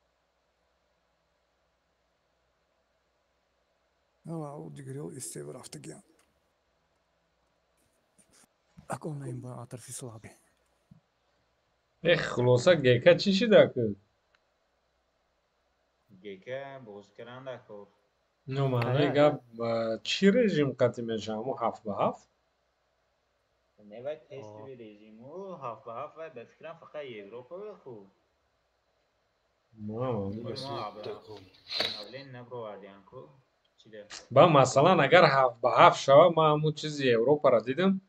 Ала, дигарил истев рафтагиям. Ако на им ба атарфи слаби. Ех, хулоса ГК чӣ шида ку? ГК боз каранда кор. Ну, маънои гап чӣ режим қатъи мешавад? Ҳамун ҳафт ба ҳафт? Не, вай тестовый режиму ҳафт ба ҳафт, вай ба фикрам фақат Европа хуб. Ба масалан, агар ҳафт ба ҳафт шавад, ман ҳамун чизи Европаро дидам.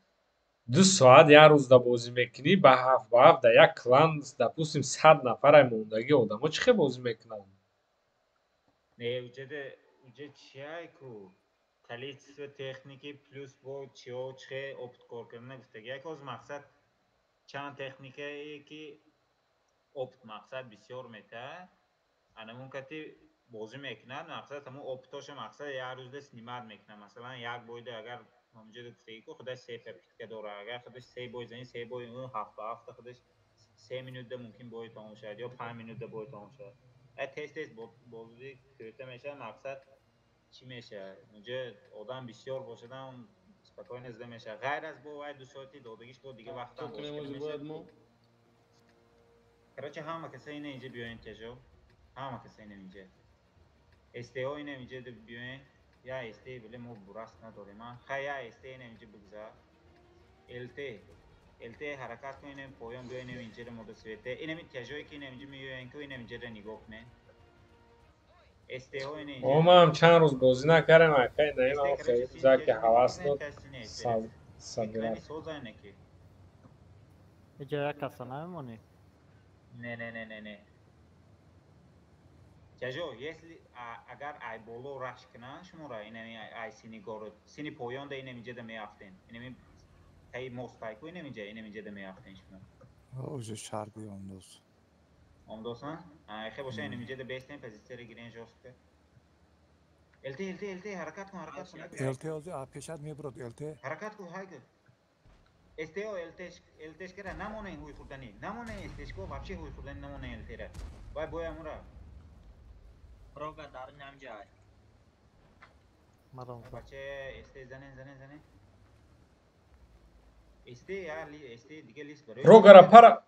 2 соат як рӯзда бозӣ мекунӣ, ба ҳафт ба ҳафт дар як клан, допустим, 100 нафарай мондагӣ одамо чӣ хел бозӣ мекунанд? Не, уҷада уҷа чиай ку количество техники плюс бо чио чихе опыт кор кардан гуфтаги. Як ҳозир мақсад чанд техникае ки опыт мақсад бисёр метаҳад, анамун кати бозӣ мекунад, мақсад ҳамун опытоша мақсад як рӯзда снимать мекунад. Масалан, як бойда агар ҳамунҷода гуфтаги ку худаш се попытка дорад, агар худаш се бой зани, се бой ҳафт ба ҳафта худаш 3 минутда мумкин бой тамом шавад ё 5 минутда бой тамом шавад. Тез тез бозӣ кӯта мешавад, мақсад чӣ мешавад, унҷа одам бисёр бошадам спокойно зада мешавад. Ғайр аз бо вай 2 соати додагиш бо дига вақтам. Короче, ҳама каса ина инҷа биёен, тежо, ҳама каса ина инҷа, СТО ина инҷа биёен. Я СТ биле мо бураст надорем, хай, я СТ ина инҷа бигзар. ЛТ, ЛТ ҳаракат кун, ина поён биё, ина инҷа мода свете, инами тежое ки ина инҷа меоян ку, ина инҷа нигоҳ кунен. СТО ина инҷа. О, ман чанд рӯз бозӣ накардам, акай наимам, хеле заки ҳавас дод. Сабират. Иҷа як каса намемонӣ? Не, не, не, не, не. Тяжо, если агар ай боло рашк кунанд шуморо, инами ай сини город, сини поёнда инами ҷада меафтен. Инами таи мост тай ку, инами ҷа, инами ҷада меафтен шумо. Уже шарби омдос. Омдосан? Хе боша, инами ҷада бестен, позитсияро гирен жёстко. ЛТ, ЛТ, ЛТ, ҳаракат кун, ҳаракат кун. ЛТ ози пешат мебурад, ЛТ. Ҳаракат кун, ҳайгу. СТО ЛТ, ЛТ кара намонен ҳуй хурдани. Намонен СТшко вообще ҳуй хурдани намонен ЛТ-ра. Вай боя мура. Рога дар инам ҷай. Марам. Бача СТ занен, занен, занен. СТ я СТ дига лист барои. Рогара пара.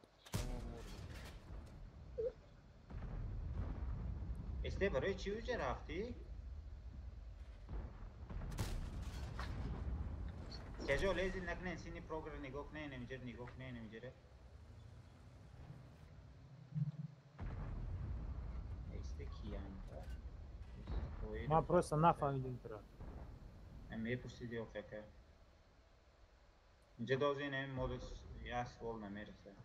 СТ барои чӣ уҷа рафтӣ? Тяжо лези накунен, сини програ нигоҳ кунен, инҷа нигоҳ кунен, инҷа. СТ киян? Ман просто нафаҳмидим туро. Мепурсиди охака. Инҷа дози ин модус як суол намерасад.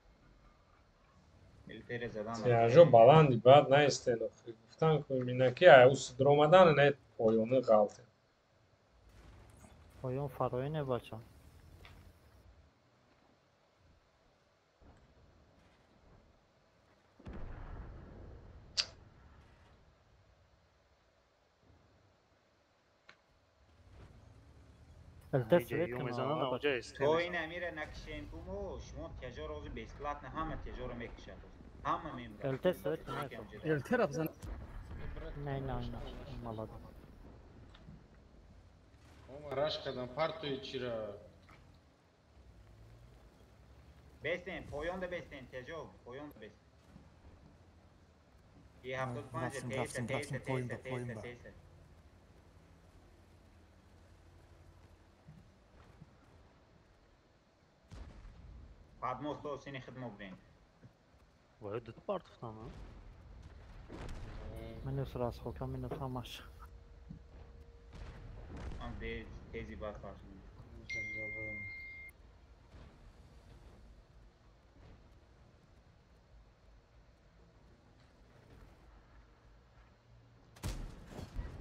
ЛТ-ре задан. Тяжо баланди баъд наистен охи. Гуфтан ку минаки ай ус дромадан не поёни ғалтем. Поён фароине, бача. ЛТ свет мезананд, онҷа СТ. То ин амира накишем кумо, шумо тяжоро ози бесплатно ҳама тяжоро мекушад. Ҳама мемурад. ЛТ свет кунед. ЛТ рафт зан. Не, не, не. Молодец. Раш кардам партои чира. Бестен, поёнда бестен, тяжо, поёнда бестен. И 75 теса, теса, теса, теса, теса. Подмост сини хидмо бирен. Вай дута партофтан, а? Минус расход, минус ҳамаш. Ман Тези бад пахш мекунад.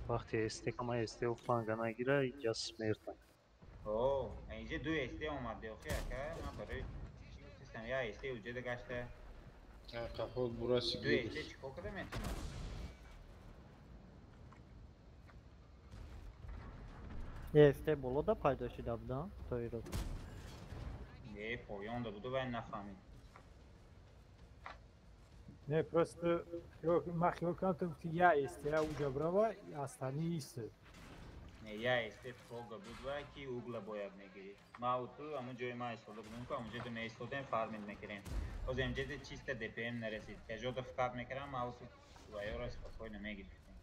Вақте СТ кама СТ фланга нагира, инҷа смерта. О, инҷа ду СТ омад охи ака, ман барои чӣ гуфтистам, я СТ уҷада гашта. Қафо бураси ду СТ чӣ кор карда метавонад? СТ болода пайдо шуда буда, то ирӯз. Не, поёнда буда, вай нафаҳмид. Не, просто ман хиёл кардам, ту гуфти я СТ уҷа брава, остальные истед. Не, я СТ прога буд вай ки угла бояд мегирифт. Ма у ту ҳамун ҷои ман истода будем ку, ҳамунҷода меистодем, фарминг мекардем. Ҳозир инҷода чиста ДПМ нарасид. Тяжода фкат мекардам, ма усу вайёро спокойно мегирифтем.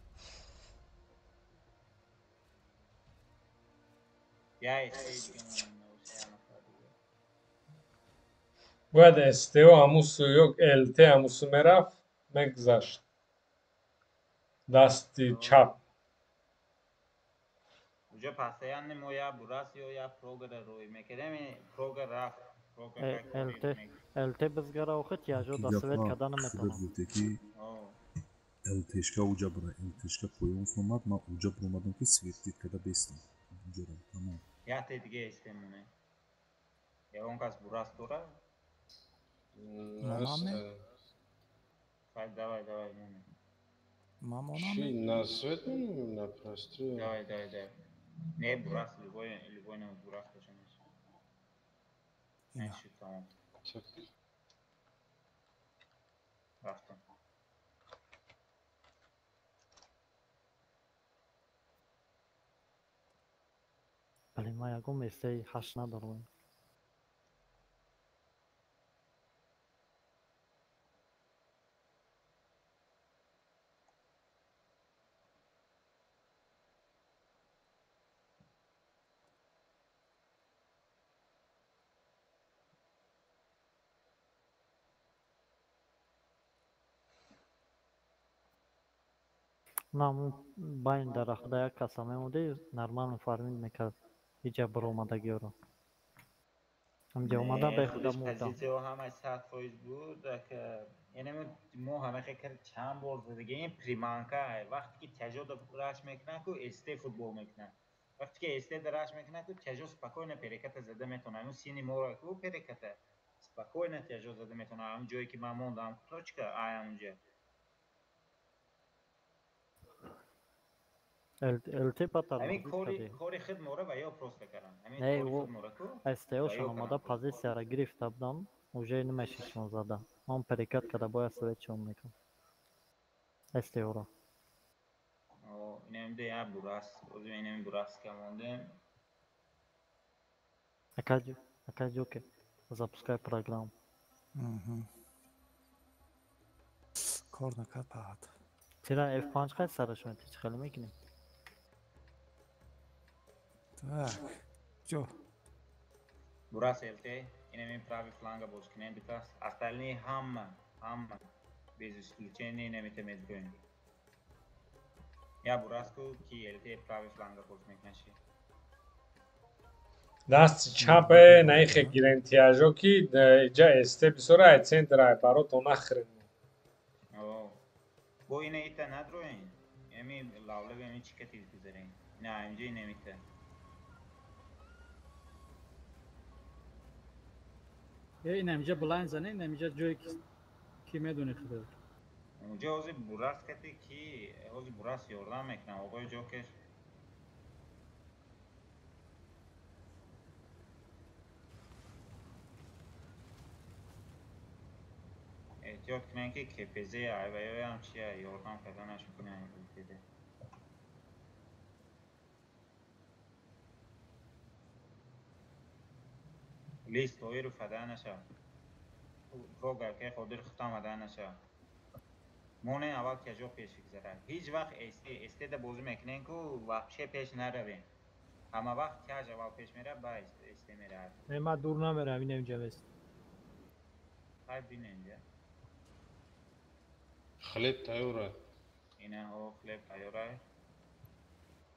Я СТ дига монам набошад, я нафар дига. Бояд СТО ҳамусу ё ЛТ ҳамусу мерафт, мегузашт. Дасти чап. Уҷа постоянно мо я бурас ё я прогара рӯй мекардем, прога рафт. Прога как ЛТ ЛТ бизгара охи тяжо да свет карда наметавонам. Гуфте ки ЛТшка уҷа бара, ЛТшка поён фуромад, ман уҷа буромадам ки свет дид карда бестам. Уҷарам, тамом. Яте дига СТ моне. Ягон кас бурас дора? Монаме? Хай, давай, давай, моне. Ман монам? Чи на свет монем, на прострел? Давай, давай, давай. Не, бурас, любой, любой намуд бурас боша мешавад. Не, шуд, тамом. Рафтам. Бале, ман ягон СТ ҳашт надорам. На, мо байни дарахта як каса мемонди, нормально фарминг мекард. Ҳиҷа баромадагиёро. Ҳамҷа омада бехуда мурдам. Позитсияҳо ҳамаш 100% буд. Яъне мо ҳамаи кард чанд бор задагем приманка. Вақте ки тяжода раш мекунад ку СТ футбол мекунад. Вақте ки СТ да раш мекунад ку тяжо спокойно переката зада метавонад. Ҳамун сини моро ку переката спокойно тяжо зада метавонад. Ҳамун ҷое ки ман мондам точка ай ҳамунҷа. ЛТ батар Ҳамин кори худ мора ва ё просто кардам. Ҳамин Не, кори худ мора ку СТОшон омада позитсияро гирифта будам, уже намешишон зада. Он перекат карда бояд светшон мекард. СТОро. О, инам де я бурас, озим инам бурас ка мондем. Ака Ҷоке, запускай программу. Кор накард паҳат. Чира F5 қай сараш мети, чӣ хеле мекунем? Так, ҷо. Бурас ЛТ, инам правый фланга боз кунем дукас. Остальные ҳама, ҳама без исключения инамита медроем. Я бурас ку ки ЛТ правый фланга боз мекунаши. Дасти чапе наихе гирен тяжо ки иҷа СТ бисёр ай центр ай барото нахрен. О. Бо ина ита надроем. Еми лавлаб еми чӣ кати гузарем. На, инҷа инамита. Инамиҷа блайн зане, инамиҷа ҷое ки медони худат. Унҷа ҳозир бурас кати ки ҳозир бурас ёрдам мекунам, оғои Ҷокер. Эҳтиёт кунем ки КПЗ айваёям чия ёрдам карданаш кунем деде. Лист оиру фада наша. Прога ке қодир хутам фада наша. Моне аввал тяжо пеш гузарад. Ҳеҷ вақт СТ СТ да бозӣ мекунем ку вообще пеш наравем. Ҳама вақт тяж аввал пеш меравад, баъд СТ меравад. Не, ман дур намерам, инамиҷа вест. Хай бинем ҷа. Хлеб тайёр. Ина ҳо хлеб тайёр.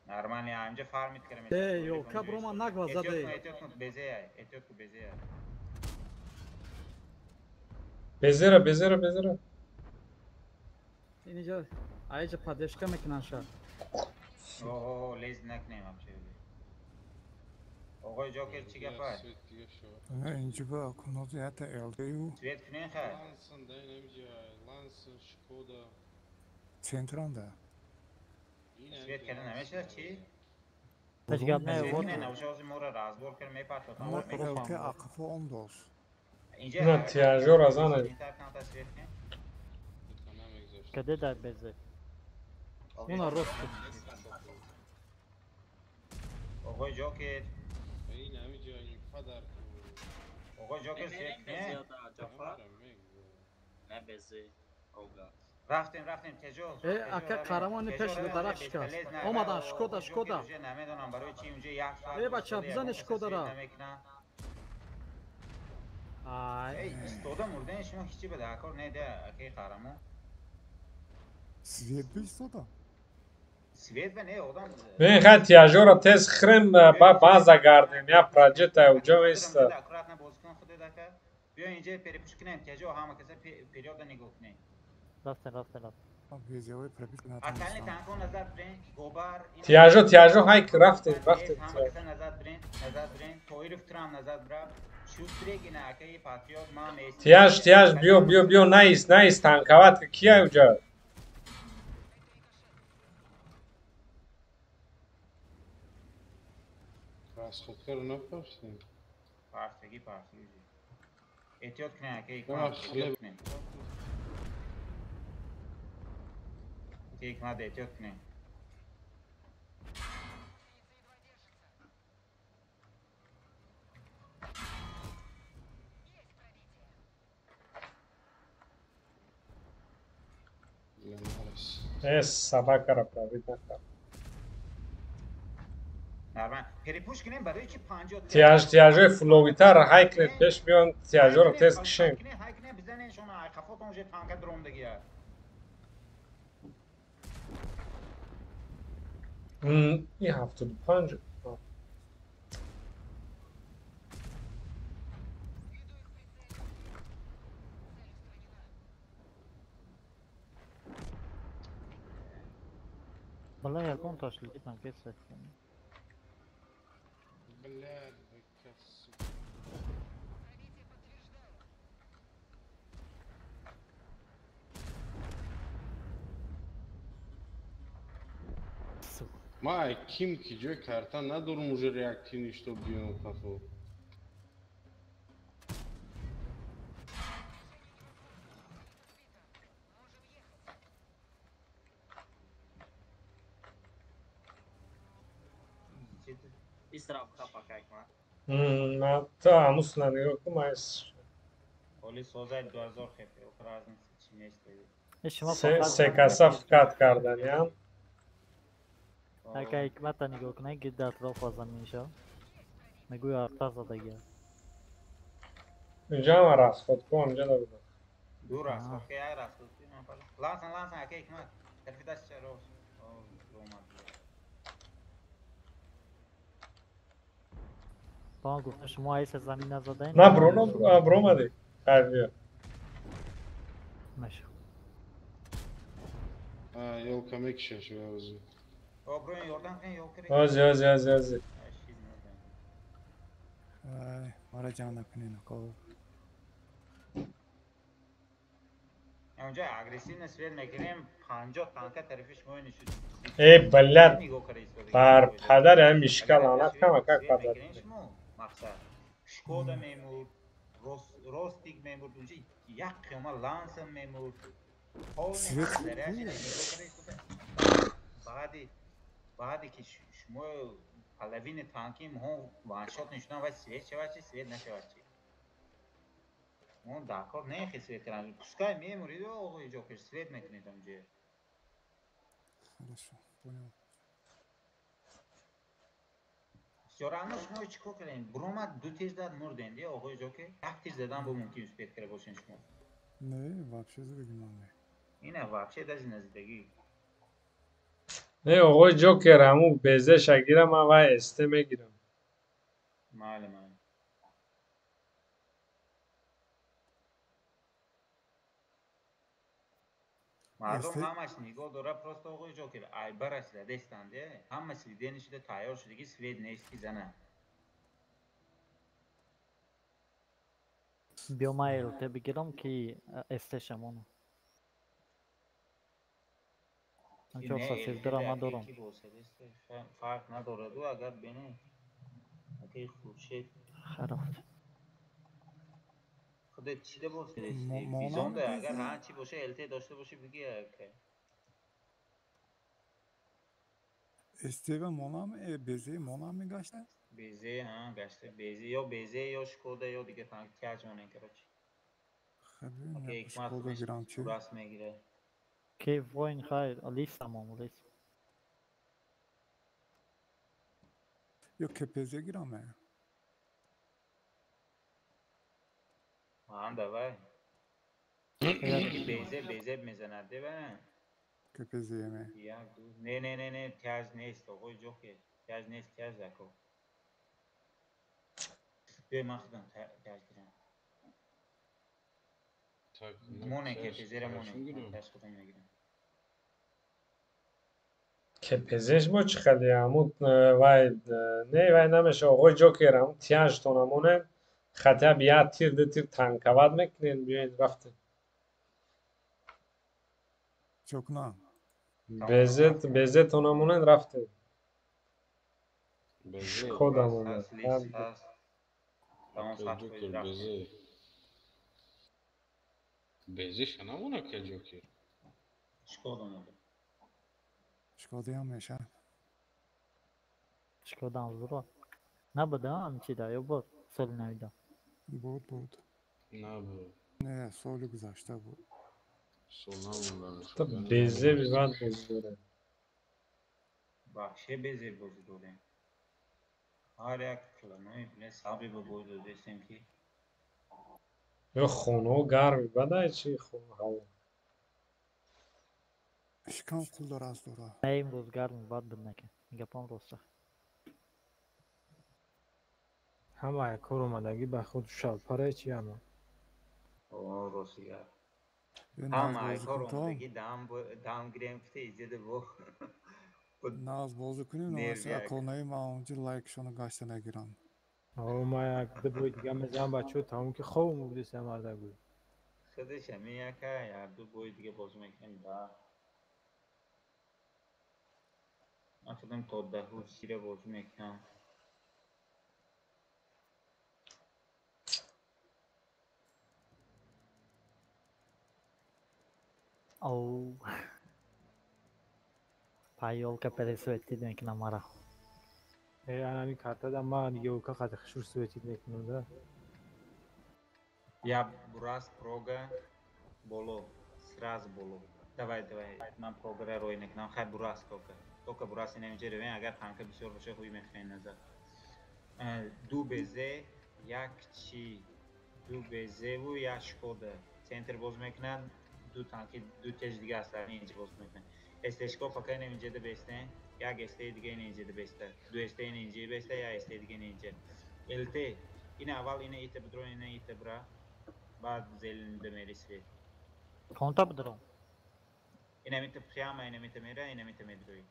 Нормально, инҷа фармит кардам. Э, ёлка брома нагла заде. Эҳтиёт кун, безея, эҳтиёт кун, безея. Безера, безера, безера. Инҷа айҷа поддержка мекунан ша. О, лез накунем вообще. Оғои Ҷокер чӣ гап аст? Инҷа ба кунози ҳатто ЛДУ. Свет кунен хай. Лансон да инамҷа, Лансон, Шкода. Центранда. Свет карда намешавад чӣ? Ҳеҷ гап не, Свет вот. кунен, навша ҳозир моро разбор кард мепартофт. ЛТ ақфо он дошт. Инҷа На, тиажора зана. Свет кунен. Каде дар безе? Уна рост. Оғои Ҷокер. Ин ҳамиҷа инфа дар. Оғои Ҷокер свет кунен. Не безе. Ога. Рафтем, рафтем, теҷо. Э, ака қаҳрамони пеш дарахт шикаст. Омадан, Шкода, Шкода. Намедонам барои чӣ унҷа як соат. Э, бача, бизани Шкодара. Ай. Эй, истода мурден шумо ҳеҷ ба дар кор не да, акаи қаҳрамон. Свет бистода. Свет ба не одам. Бин хай тиажора тез хрем ба база гардем, я проҷета уҷо места. Аккуратно бозӣ кун худат ака. Биё инҷа перепуш кунем, теҷо ҳама каса периода нигоҳ кунем. Рафтем, рафтем, рафтем. Безеҳои прописка Атални танкҳо назар бирен, гобар. Тиажо, тиажо ҳайк рафтем, рафтем. Ҳама каса назар бирен, назар бирен. Тоиров трам назар бира. Шустрик ина акаи патриот ман мест. Тиаж, тиаж, биё, биё, биё, наист, наист, танкават кия уҷа? Расходкаро напарсем. Парсагӣ, парсагӣ. Эҳтиёт кунед акаи ҳикмат, эҳтиёт кунед. Акаи ҳикмат эҳтиёт кунед. Э, собакара пробит накард. Нормально. Перепуш кунем барои чи 50. Тиаж, тиажои фуловитар ҳай кунед пеш биён, тиажоро тез кишем. Ҳай кунед бизанен шумо ай қафотон уже танка дромдагия. Ин 75. Бала ягон ташлиги танке свет кунем. Блядь, БК, сука. Ма ким ки ҷои карта надорум уже реактивный, что биём қафо. Та ҳамус нигоҳ кун, майс. Оли созай 2000 хеп, разница чи нест. Се каса фикат карданиям. Ака ҳикмата нигоҳ кунед, гирди атрофа замин шо. Мегӯй арта задагия. Инҷа ҳама расход кун, инҷа набудам. Ду расход, ки як расход. Лансан, лансан, ака ҳикмат. Тарафи даст чаро. Омад. Ба гуфта шумо айса замин назадаед? На, бро, бромадӣ. Хайр биё. Маша. Ёлка мекишаш ҳозир. О, бро, ёрдам кунед, ёлка. Ҳозир, ҳозир, ҳозир, ҳозир. Ай, мара ҷамъ накунед, оқо. Онҷа агрессивно свет мекунем, 50 танка тарафи шумо нишуд. Э, блядь. Бар падари ҳам мишка лаънат кама как падар. Мақсад. Шкода мемурд, Ростик мемурд, унҷа як қиёма Лансен мемурд. Баъди ки шумо половини танки мо ваншот нишудан вай свет шавад чи, свет нашавад чи. Мо дар кор нехи свет кардан. Пускай мемурид, оғои Ҷокер, свет мекунед онҷа. Хорошо, понял. Всё равно шумо чӣ кор кардем? Бромад ду тир зад мурдем, де оғои Ҷокер? Як тир задан бо мумкин успеть карда бошен шумо. Не, вообще задагӣ ман не. Ина вообще даже назидагӣ. Не, оғои Ҷокер, ҳамун безеша гирам, ман вай СТ мегирам. Майли, майли. Мардум ҳамаш нигоҳ дора, просто оғои Ҷокер айбараш задестанд, ҳама свидени шуда тайёр шудаги, свет нест ки зана. Биё ман ЛТ бигирам ки СТ шамона. Надорам. Фарқ надораду, агар бинӣ акаи Хуршед. Харафт. Худат чида бошӣ? Бизонда агар ҳар чи боша ЛТ дошта бошӣ биги ака. СТ-ва монам, БЗ монам мегашта? БЗ, ҳа, гашта. БЗ ё БЗ ё Шкода ё дига танк тяж монем, короче. Хеле Шкода гирам чи? Раст мегира. Ки войн хайр, лист амон, лист. Ё КПЗ гирам э? Ҳа, давай. БЗ, БЗ мезанад, дева? КПЗ ме. Як, ду. Не, не, не, не, тяж нест, оғои Ҷокер. Тяж нест, тяж зако. Биёй ман худам тяж гирам. Моне КПЗ-ра моне. Тяж худам мегирам. КПЗ-ш бо чӣ хеле ҳамун вай не, вай намеша, оғои Ҷокер, ҳамун тяжтона монед, хотя бы як тир, ду тир танковать мекунед, биёед рафтем. Чё кунам? БЗ-тона монед, рафтем. Шкода монед. БЗ-ша намона ка Ҷокер? Шкода монед. Шкодаям меша. Шкодаам зуро. Набуда ҳам чида ё буд соли навида? Буд, буд. Набуд. Не, соли гузашта буд. Сол набуда. БЗ бибад бозӣ дорем. Вообще БЗ бозӣ дорем. Ҳар як килонои биле саби ба бой додестем ки. Ё хонаҳо гарми бадай чи ҳаво. Шикам қул дора аз дора. Не, имрӯз гарми бад буд нака. Гапам роста. Ҳама кор омадагӣ ба худ шалпаре чи ҳама. О, рости гап. Ҳама кор омадагӣ дам гирем куте иҷода бо. Наз бозӣ кунем, наваси аконаи ма онҷо лайкшоно гашта нагирам. О, ма як ду бой дига мезанам бачаҳо, тамом ки хобам будеса мардагӯй. Худаш ҳамин яка, як ду бой дига бозӣ мекунем да. Ман худам то даҳу сира бозӣ мекунам. Оу. Па ёлка пересветить мекунам мара. Э, анами картада ман ёлка қати хушур светить мекунам да. Я бурас прога боло, сразу боло. Давай, давай, ман прогара рой мекунам. Хай бурас тока. Тока бурас инаминҷа ревем, агар танка бисёр боша ҳуй мехоҳем назар. Ду БЗ, як чи, ду БЗ-ву як Шкода. Центр боз мекунад, ду танки, ду теж дига аст инҷа боз мекунад. СТшко пока инаминҷада бесте, як СТ дига ининҷада беста, ду СТ ининҷа беста, як СТ дига ининҷа. ЛТ, ина аввал ина ита бидро, ина ита бира, баъд зелинда мери свет. Конта бидро? Инамита прямо инамита мера, инамита медрои.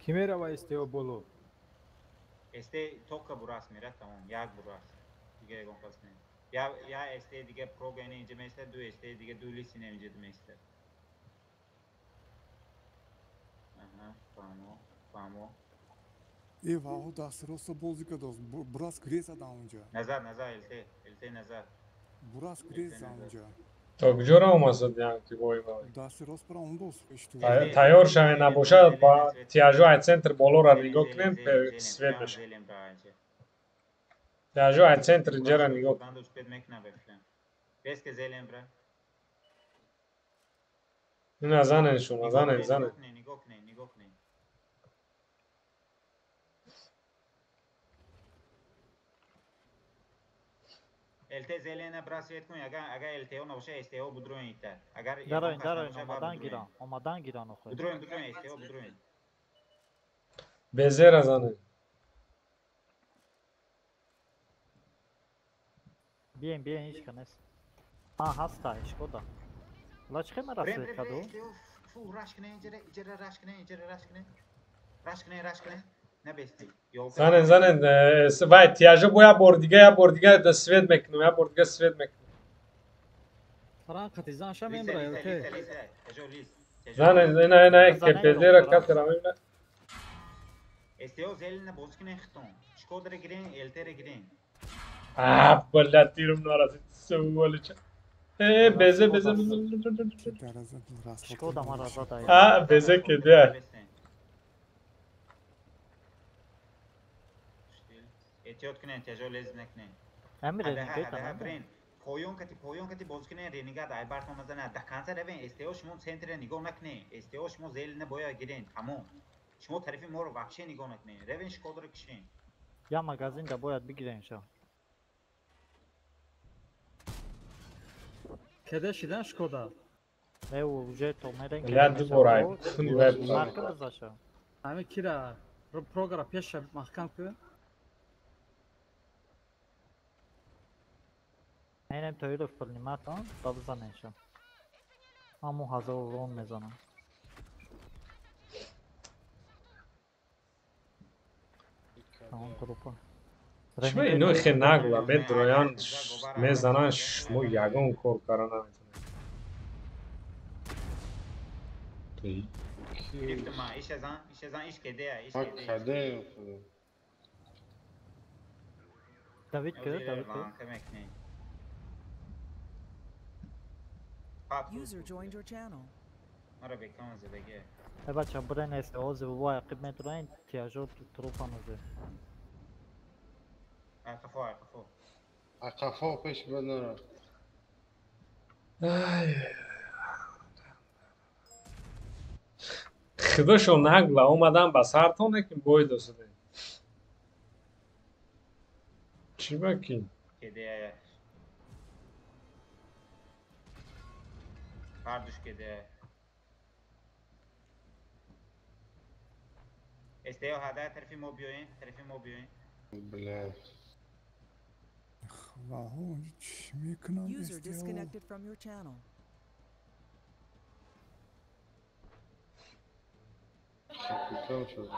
Ки мерава СТО боло? СТ тока бурас мера, тамом, як бурас. Дига ягон кас не. Я СТ дига прога ина инҷа места, ду СТ дига ду лист ина инҷа места. Аҳа, фаҳмо, фаҳмо. Э, ваҳо дасти роста бозӣ кардост. Бурас гирез зада онҷа. Назар, назар, ЛТ, ЛТ назар. Бурас гирез за онҷа. То куҷо омасад янки бой вай? Дасти рост бара он дост. Тайёр шавед, набошад ба тяжо ай центр болоро нигоҳ кунем, свет мешавад. Тяжо ай центр ҷера нигоҳ. Ина занен шумо, занен, занен. Нигоҳ кунед, нигоҳ кунед. ЛТ зелена брасвет кун, агар ЛТО набоша СТО будроин ита. Агар дароин, дароин, омадан гиран, омадан гиран охир. Будроин, будроин, СТО будроин. Безера занед. Биен, биен, ҳеч ка нест. А, ҳаста, шкода. Ла чӣ хема расвет каду? Фу, раш кунен, иҷара, иҷара раш кунен, иҷара раш кунен. Раш кунен, раш кунен. Набести. Занен, занен, вай, тияжа бо як бор дига, як бор дига да свет мекунам, як бор дига свет мекунам. Фаран қатизан ша мембра, ЛТ. Занен, ина, ина, КПЗ-ра катера мембра. СТО зелена боз кунен хитон. Шкодара гирен, ЛТ-ра гирен. А, бля, тиром нарасид, сволоча. Э, безе, безе. Шкода мара зада. А, безе кеде. Эҳтиёт кунен, тяжо лез накунен. Ами ренегат ана. Поён кати боз кунен, ренегат ай бартон назана. Да конца равен, СТО шумо центре нигоҳ накунен. СТО шумо зелена бояд гирен, тамом. Шумо тарафи моро вообще нигоҳ накунен. Равен шкодро кишен. Я магазин да бояд бигирен ша. Кеде шидан шкода? Не, уже то мерен. Я дубора. Марка бизаша. Ами кира програ пеша маҳкам кун. Инем Тоиров приниматон, да бизанеша. Ҳамун ҳазор урон мезанам. Тамом группа. Чӣ ино хе нагла медроян мезанан шумо ягон кор кара наметонед. Давид ки, Давид ки. User joined your channel. Э бача, бурен СТО зибо ақиб медроен, тияжо трупа мезе. Ақафо, ақафо. Ақафо пеш бадора. Худошо нагла омадан ба сартон лекин бой досудем. Чӣ ба ки? Кеде. Ҳардуш кеде. СТО ҳада тарафи мо биёен, тарафи мо биёен. Бля. Ваҳо, чӣ мекунам? User disconnected from your channel. Капитан шуд.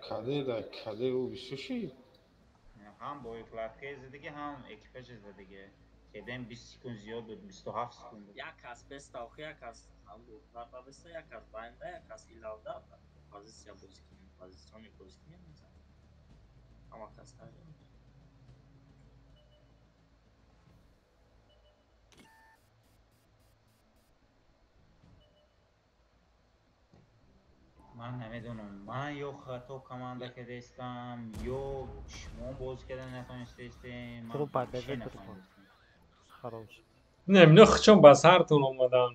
Каде да, каде ӯ бисёр шид? Ҳам боекладкаи задагӣ, ҳам экипажи задагӣ. Кедем 20 секунд зиёд буд, 27 секунд буд. Як кас беста, охи як кас ҳамбурда беста, як кас байнда, як кас илавда позитсия бозӣ кунем, позитсиони бозӣ кунем. Ҳама кас тағйир. Ман намедонам, ман ё хато команда кардастам, ё шумо бозӣ карда натонистаистем. Трупа, безе трупа. Хорош. Не, мино хчон ба сартон омадан.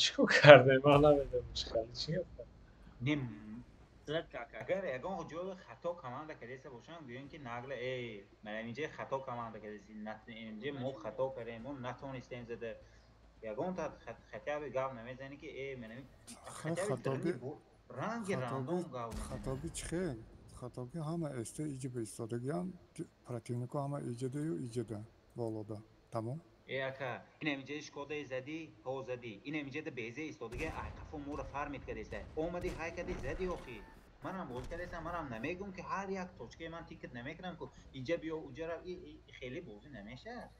Чӣ кор кардем? Ман намедонам чӣ хел, чӣ гап. Не, агар ягон ҷо хато команда кардаиста бошам, гӯем ки нагла, эй, ман инҷа хато команда кардаистем, инҷа мо хато кардем, мо натонистем зада. Ягон та хотя бы гап намезанӣ ки, эй, ман хотя бы ранги рандом гап. Хатоби чӣ хел? Хатоби ҳама СТ иҷиба истодагиам, противнико ҳама иҷадаю иҷада болода. Тамом? Э ака, инам иҷаи шкодаи задӣ, ҳо задӣ. Инам иҷада безе истодага, ай қафо моро фармид кардеста. Омадӣ ҳай кардӣ задӣ охи. Манам бозӣ кардестам, манам намегӯм ки ҳар як точкаи ман тикет намекунам ку инҷа биё, уҷа рав, хеле бозӣ намешавад.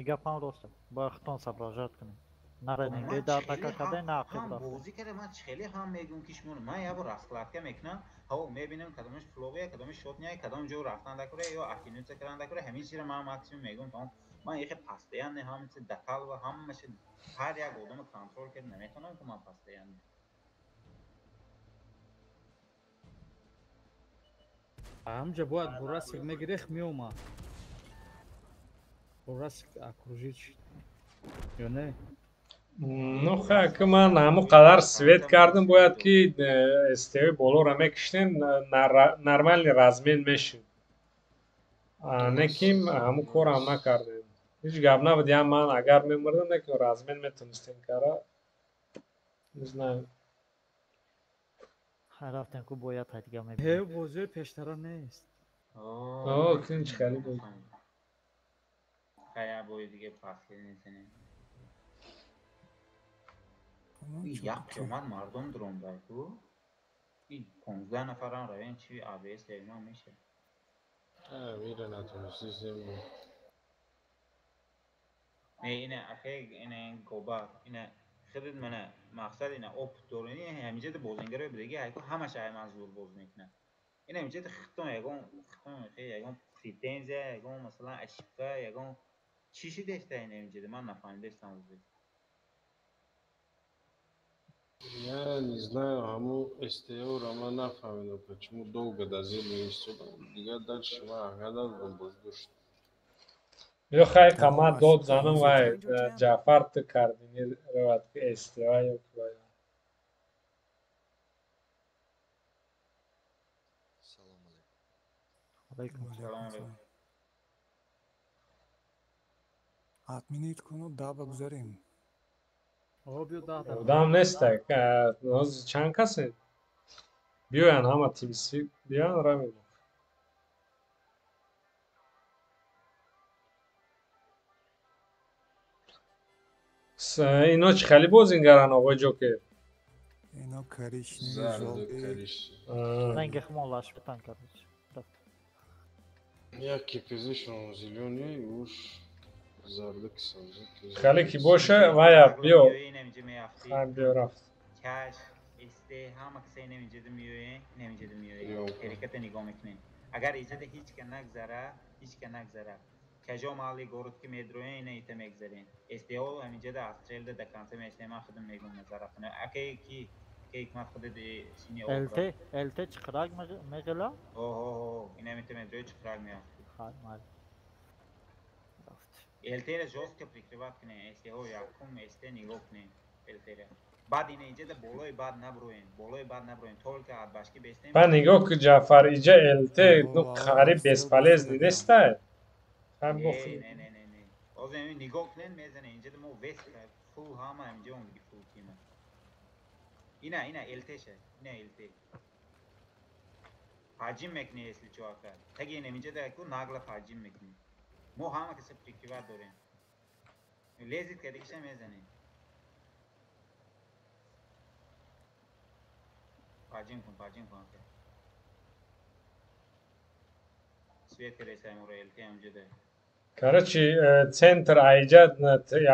Гапам рост. Бояд худтон соображать кунем. На ренеге да атака карда, на ақиб ҳам рафта. Бозӣ карда, ман хеле ҳам мегӯм ки шумо ман як бор раскладка мекунам, ҳо мебинам кадомаш фловия, кадомаш шотния, кадом ҷо рафтан дакура ё актинуца кардан дакура, ҳамин чизро ман максимум мегӯм, тамом. Ман яхе постоянно ҳама чиз детал ва ҳамааш ҳар як одамро контрол карда наметавонам ки ман постоянно. Ҳамҷа бояд бурасик мегирехт меомад. Бурасик окружить шид. Ё не? Ну хай, ки ман ҳамон қадар свет кардам, бояд ки СТВ болоро мекиштем, нормальный размен мешуд. Не ки ҳамон корам накардем. Ҳеҷ гап набуд, я ман агар мемурдам, не ки размен метонистем кара. Не знаю. Хай рафтем ку бояд ҳай дига Ҳе мебинем. бозиҳои пештара нест. О, кин чӣ хеле буд. Хай, я бои диге последний зане. Як қиёмат мардум дуромдай ку. И 15 нафарам равем, чи АБС ягона меша. Мира натонисти зем. Не, ина ахе, ина гоба, ина худат мана мақсад ина опыт дорини, ҳамиҷа бозингарои будаги ҳайку ҳамаш ай ман зур боз мекунад. Ина ҳамиҷа хитон ягон хитон хе ягон претензия, ягон масалан ошибка, ягон чӣ шидеста ина ҳамиҷа ман нафаҳмидастам ҳозир. Я не знаю, ҳаму СТО-ро ман нафаҳмидам, почему долго до зер меистодам. Дигар дальше ман ага надодам, боздошт. Ё хай қама дод занам вай Ҷаъфар ту кардини равад ки СТВ ё ки вай. Алейкум. Салом алейкум. Отменить куну даба гузарем. О, биё 10 та. Одам нестай. Ҳозир чанд касе? Биёян ҳама тимси, биёян равем. Ино чӣ хеле бозингаран, оғои Ҷокер? Ино коричневый, Зарду жёлтый. коричневый. Ранги хумон лаш битан, короче. Рафт. Як кипизишон зелёный, уш зарду ки сабзу. Хеле ки боша, вая биё. Ина инҷа меафтӣ. Хай биё рафт. Каш, СТ, ҳама каса ина инҷа меоян, ина инҷа меоян. Ёка. Ҳараката нигоҳ мекунем. Агар иҷада ҳеҷ ка нагзара, ҳеҷ ка нагзара. Кажо маҳалли город ки медроен, ина ита мегзарем. СТО ҳаминҷада астрелда до конца мешнем, ман худам мегум назарафана. Акай ки ки ҳикмат худат сини ЛТ, ЛТ чиқирак меғила? О, о, о, ина мита медрои чиқирак меафти. Хай, майли. Рафт. ЛТ-ра жёстко прикрывать кунем, СТО якум СТ нигоҳ кунем ЛТ-ра. Баъд ина иҷада болои баъд наброем, болои баъд наброем, только адбашки бестем. Ба нигоҳ ку Ҷаъфар, иҷа ЛТ ну қариб бесполезный нестай. Хай Не, бохи. не, не, не, не. Ҳозир ҳамин нигоҳ кунем, мезанем. Инҷа мо вес фул ҳама инҷа омади фул тима. Ина, ина ЛТ-ша, ина ЛТ. Ҳаҷим мекунӣ, если чо ака. Таги ина инҷа да ку нагла ҳаҷим мекунӣ. Мо ҳама каса прикрывать дорем. Лезет кадигиша мезанем. Ҳаҷим кун, ҳаҷим кун ака. Свет кадаиса амуро ЛТ ҳамҷа да. Короче, центр айҷа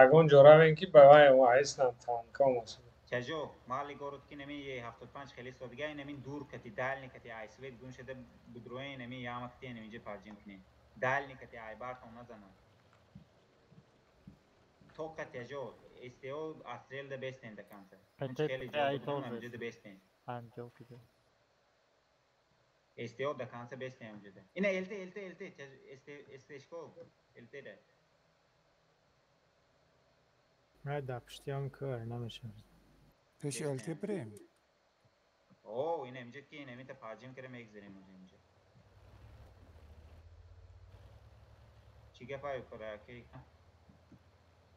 ягон ҷо равем ки ба вай айснам танка омасуда. Чажо, мали город ки нами 75 хеле содига, инамин дур кати, дальний кати, ай свет гум шуда будрои, инами яма кати, инами инҷа парҷим кунем. Дальний кати, ай бартон назанам. То кати ажо, СТО астрел да бестен до конца. ПТ Хеле ай ҷо будам, тоже. инҷа да бестен. Анҷо кида. СТО до конца бестен инҷа да. Ина ЛТ, ЛТ, ЛТ, СТ, СТшко, ЛТ да. Ай да пуштиам ку ай намешавад. Пеши ЛТ бирем. О, ина инҷа ки ина мита парҷим кара мегзарем уже инҷа. Чӣ гапай кора ки?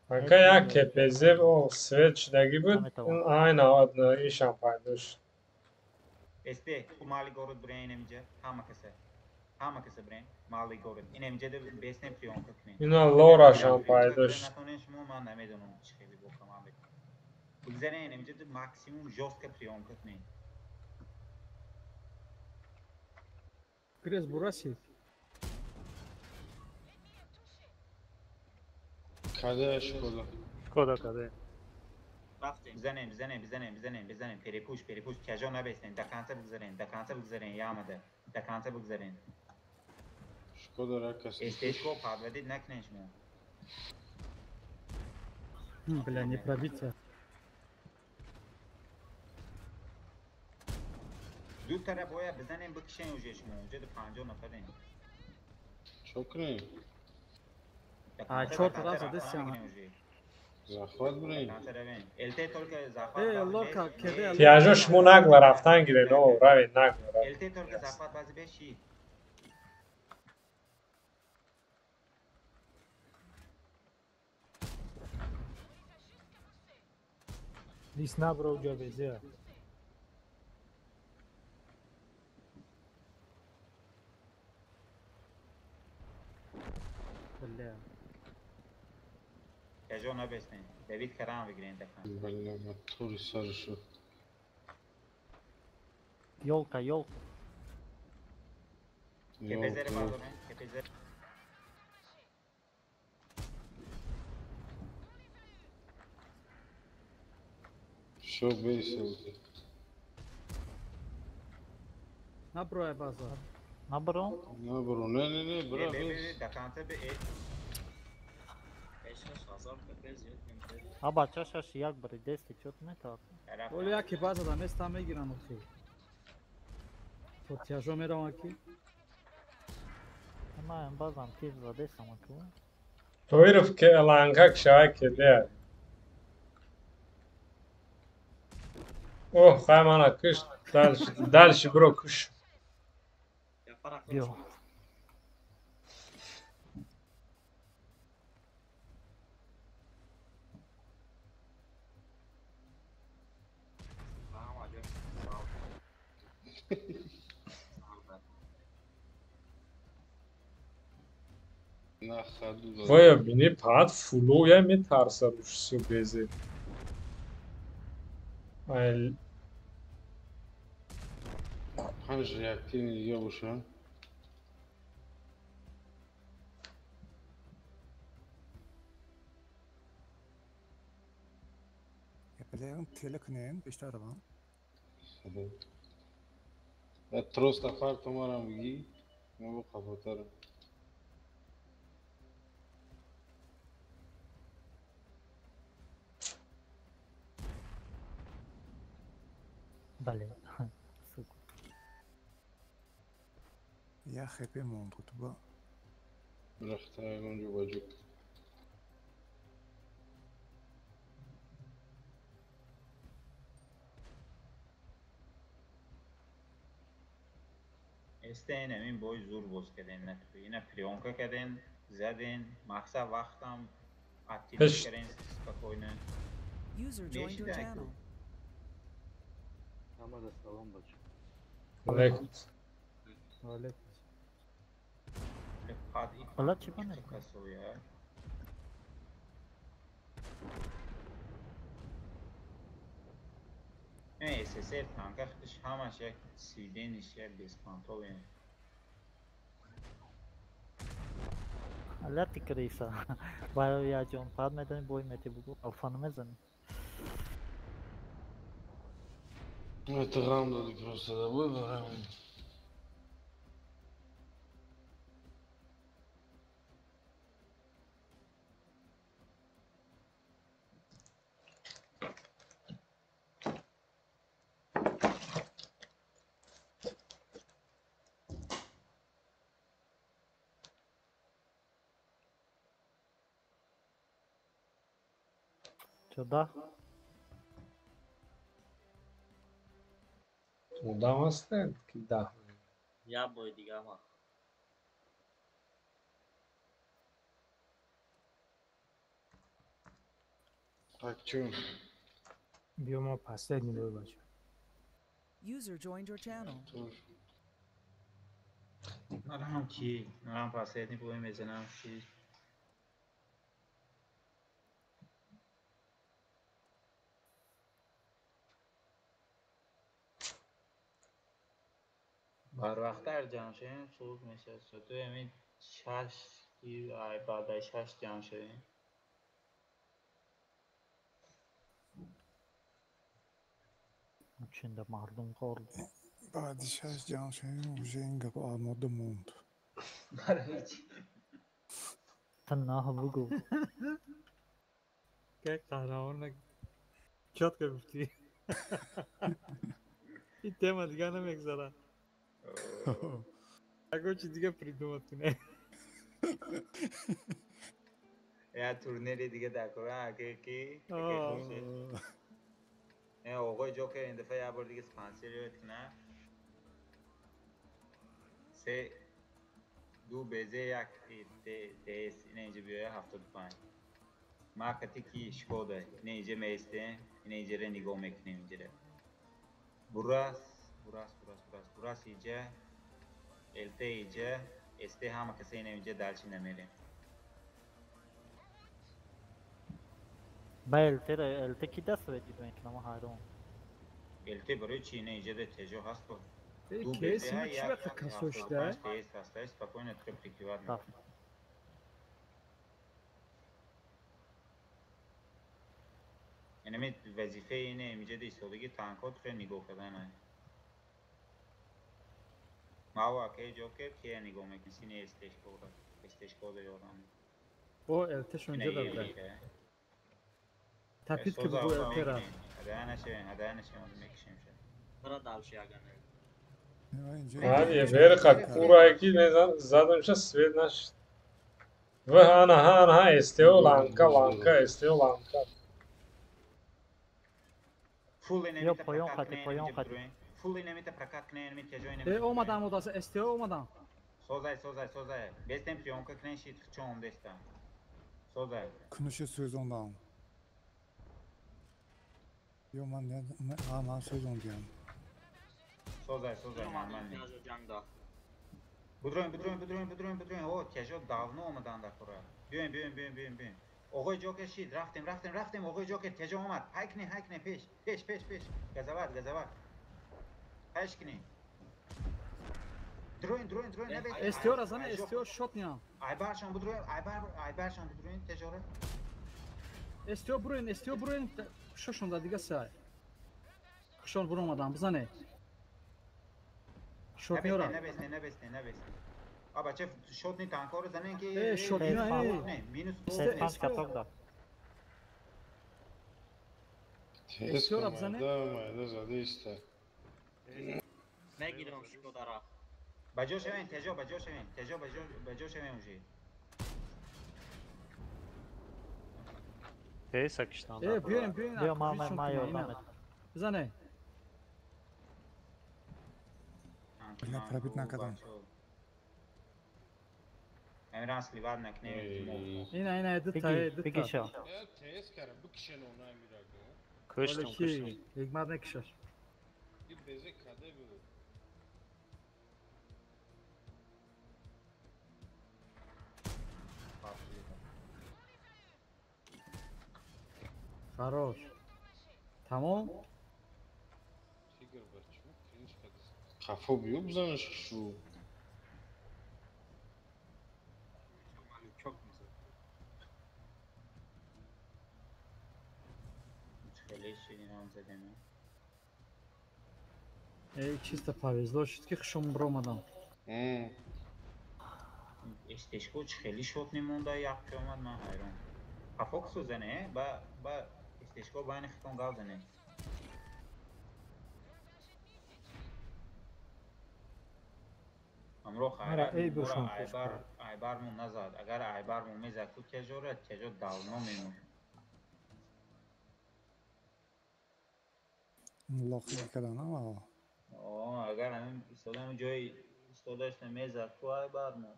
Ака як КПЗ о свет шудагӣ буд, ин айна ишам пайдо шуд. СТ, мали город бирем ина инҷа, ҳама каса. Ҳама каса бирем, мали город. Ина инҷа да бестем приёмка кунем. Ина лорашам пайдо шуд. Натонем шумо ман намедонам чӣ хеле бо команда. Бигзарем ина инҷа да максимум жёстко приёмка кунем. Грез бурасид. Каде Шкода? Шкода каде. Рафтем. Бизанем, бизанем, бизанем, бизанем, бизанем. Перепуш, перепуш, кажо набестем. До конца бигзарем, до конца бигзарем, ямада. До конца бигзарем. Шкода ракас. СТшко подводить накунем шумо. Бля, не пробиться. Ду тараф бояд бизанем, бикшем уже шумо. Унҷа да 50 нафарем. Чо кунем? До А, конца, чор до конца тараф рафта задастям. намегирем уже. Захват бирем. ЛТ только захват. Лока, кеде. Тиажо шумо нагла рафтан гирен, о, равед нагла. ЛТ только захват бази беши. Лис набро уҷа безеа. Бля. Тяжо набестен. Давид Карам бигирен дафан. Бля, мотори сар шуд. Ёлка, ёлка. КПЗ бардорен, КПЗ. Всё, бейся. Набро е база. Набро? Набро, не, не, не, бра, бейс. До конца бе. А бача шаш як бри дести чот метар. Оли яки база да места мегиран охи. То тяжо меравам ки. Ма базам тир задесам аку. Тоиров ке ланкак шава кеде. О, хай мана кыш, дальше, дальше бро кыш. Био. Воя бини пад фулоя метарса руш всё безе. Ай Панҷ реактивни дига боша. Эпелерн телекнен бештар равам. Трос нафар томарам бигӣ, мо бо қафотарам. Бале. Я хепе монд кутуба. Рахта ягон ҷо ба ҷо. Эстен амин бой зур боз карден, на ина приёмка карден, заден, мақсад вақтам актив карден спокойно. User joined your channel. Ҳамада салом бача. Алейкум. Алейкум. Ҳоло чӣ бана? СССР танка худаш ҳамаш як сидениш як беспонтове. Аллати криса. Барои я ҷон фақат медонӣ бой мети бугу алфа намезанӣ. Это ғам додӣ просто да бой барам. Сюда. Одам ҳастед ки даҳ. Як бори дига ма. Так чун. Биё мо последний бой бача. User joined your channel. Нарам ки, нарам последний бой мезанам ки. Барвақттар ҷамъ шавем, суд мешавад. Соатҳои ҳамин шаш, баъдаи шаш ҷамъ шавем. Чинда мардум қор. Баъди шаш ҷамъ шавем, уже ин гап омода монд. Барои чӣ? Танаҳ бугу. Как қаҳрамон чётко гуфтӣ. Ин тема дига намегзарад. Ягон чи дига придумат кунед. Я турнири дига дар кора ки оғои Ҷокер ин дафъа як бор дига спонсор кунад. Се ду БЗ як ТС ина инҷа биёя 75. Ма кати ки Шкода ина инҷа меистем, ина инҷара нигоҳ мекунем инҷара. Бурас, бурас, бурас, бурас, бурас инҷа, ЛТ инҷа, СТ ҳама каса ина инҷа дальше намерем. Ба ЛТ ЛТ ки даст ведид мекунам ҳайрон. ЛТ барои чи ина инҷа да теҷо ҳаст бо. Ду БЗ як 75 ТС ҳаст, спокойно треб прикрывать мекунем. Инами вазифаи ине инҷа истодагӣ танкҳо туро нигоҳ кардан. Мав акаи Ҷокер кия нигоҳ мекунӣ? Сини СТшкора. СТшкора ёрам. О, ЛТ шонҷа дада. Тапид ки бу ЛТ ра. Ада нашавем, ада нашавем, мекишем ша. Бара дальше яган. Ҳами верқа курае ки мезан задамша свет нашид. В ана ҳа ана ҳа СТО ланка ланка СТО ланка. Ё поён қати, поён қати. Фул инамита прокат кунен, инамит тяжо инамит. Э, омадам, одаса, СТО омадам. Созай, созай, созай. Бестем приёмка кунен шид, чо омдеста. Созай. Кунуши сӯзондам. Ё ман не, а ман сӯзондиям. Созай, созай, нормально. Будроем, будроем, будроем, будроем, будроем. О, тяжо давно омадан дар кора. Биёем, биёем, биёем, биёем, биёем. Оғои Ҷокер шид, рафтем, рафтем, рафтем. Оғои Ҷокер тяжо омад. Ҳай кунед, ҳай кунед, пеш, пеш, пеш, пеш. Газават, газават. Ҳайш кунед. Дроин, дроин, дроин, набед. СТО ра зане, СТО шот ниям. Айбаршон будроин, айбар, айбаршон будроин, тяжора. СТО буроин, СТО буроин, шошон да дига сай. Хушон буро омадам, бизане. Шот ниёра. Набесте, набесте, набесте. А бача шотни танкҳоро занен ки э шот не, минус панҷ каток да. СТО ра бизане. Майда зада иста. Мегирам Шкодара. Ба ҷо шавем, тяжо, ба ҷо шавем, тяжо, ба ҷо, ба ҷо шавем уже. ТС киштан. Э, биёем, биёем. Биё, ман ман ёрдам. Бизане. Бля, пробит накардам. Амиран сливат накунем. Ина, ина, дута, дута. Бигӣ шо. ТС кара бикшен она амирага. Куштам, куштам. Ҳикмат мекушаш. И безе каде буд. Хорош. Тамом? Тигр бачу, кринж кадис. Хафо биё бизанаш шу. Хеле ширинам задем. Эй, чисто повезло, шуд ки хушум биромадам. Эстешко чӣ хеле шот немонда, як ки омад, ман ҳайрон. Хафок сӯзане, ба ба эстешко байни хитон гав зане. Ҳамроҳ Ара, эй, бошон, айбар айбармон назад. Агар айбармон мезад ку тяжора, тяжо давно мемонд. Лохи кардан, а? О, агар ҳамин истода ҳамин ҷои истодааш намезад ку айбармон.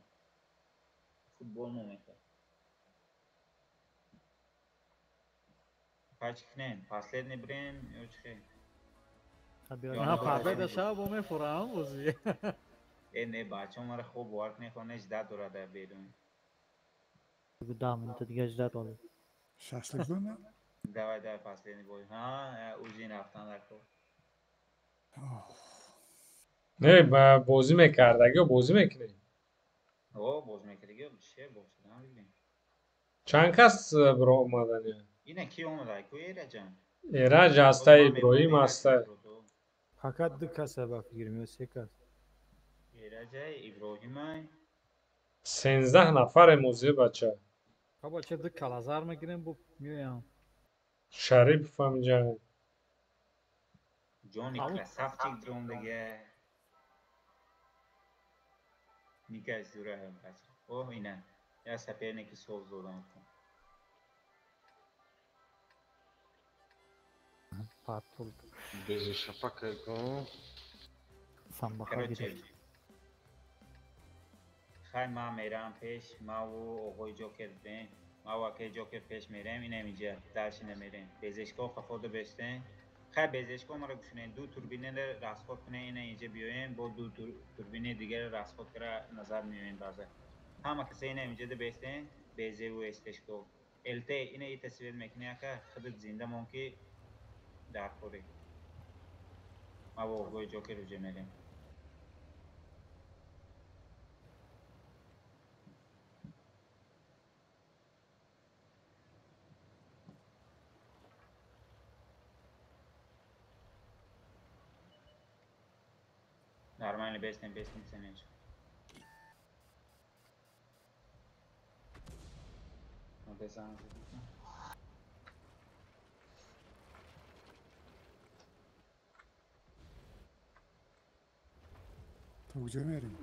Футбол намекард. Пач кунем, последний брем ё чӣ хел? На, победа шава бо мефурам бозӣ. Э, не, бачаҳо маро хуб бовар кунед, хо не ждат дорад дар берун. Да, минута дига ждат дорад. Шашлик бӯме? Давай, давай, последний бой. Ҳа, ужин рафтан дар кор. Не, бозӣ мекардагиё бозӣ мекунем. О, бозӣ мекардагиё, че бозӣ намебинем. Чанд кас биро омадани? Ина ки омада? Ку Эраҷан? Эраҷ ҳаста, Иброҳим ҳаста. Фақат ду каса ба фикр меояд, се кас. Эраҷа, Иброҳимай. 13 нафарем ӯзе бача. Ха бача ду калазар мегирем, бо меоям. Шарипов ҳаминҷа. Ҷони красавчик ҷон дига. Никаш зура бача. О, ина. Я соперники соз додам. Патул. Безе шапака кун. Самбаха гирифт. Хай ма мерам пеш, маву оғои Ҷокер бен. Маву акаи Ҷокер пеш мерем, инам инҷа дарши намерем. Безешко қафода бестен. Хай безешко мара гӯшунен, ду турбинеро расход кунен, ина инҷа биёем, бо ду турбини дигаро расход кара назар меоем баъза. Ҳама каса ина инҷа бестен, безеву эстешко. ЛТ ина ита свет мекунӣ ака, худат зинда мон ки дар корӣ. Маву оғои Ҷокер уҷа мерем. Нормально, бестен, бестен ценеш. То куҷо мерем?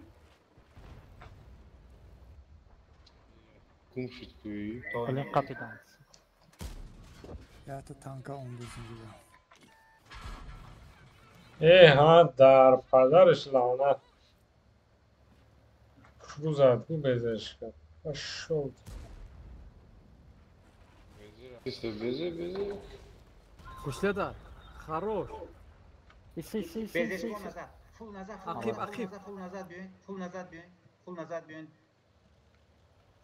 Гум шуд кӯи. Олин қапидан. Якта танка омдез инҷо. Э ҳа, дар падараш лаънат. Шурӯъ зад ку безешка. Пошёл. Безе, безе. Куштеда. Хорош. Иси, иси, иси. Безешко назад. Фул назад, фул Ақиб, назад, ақиб. фул назад биёин, фул назад биёин, фул назад биёин.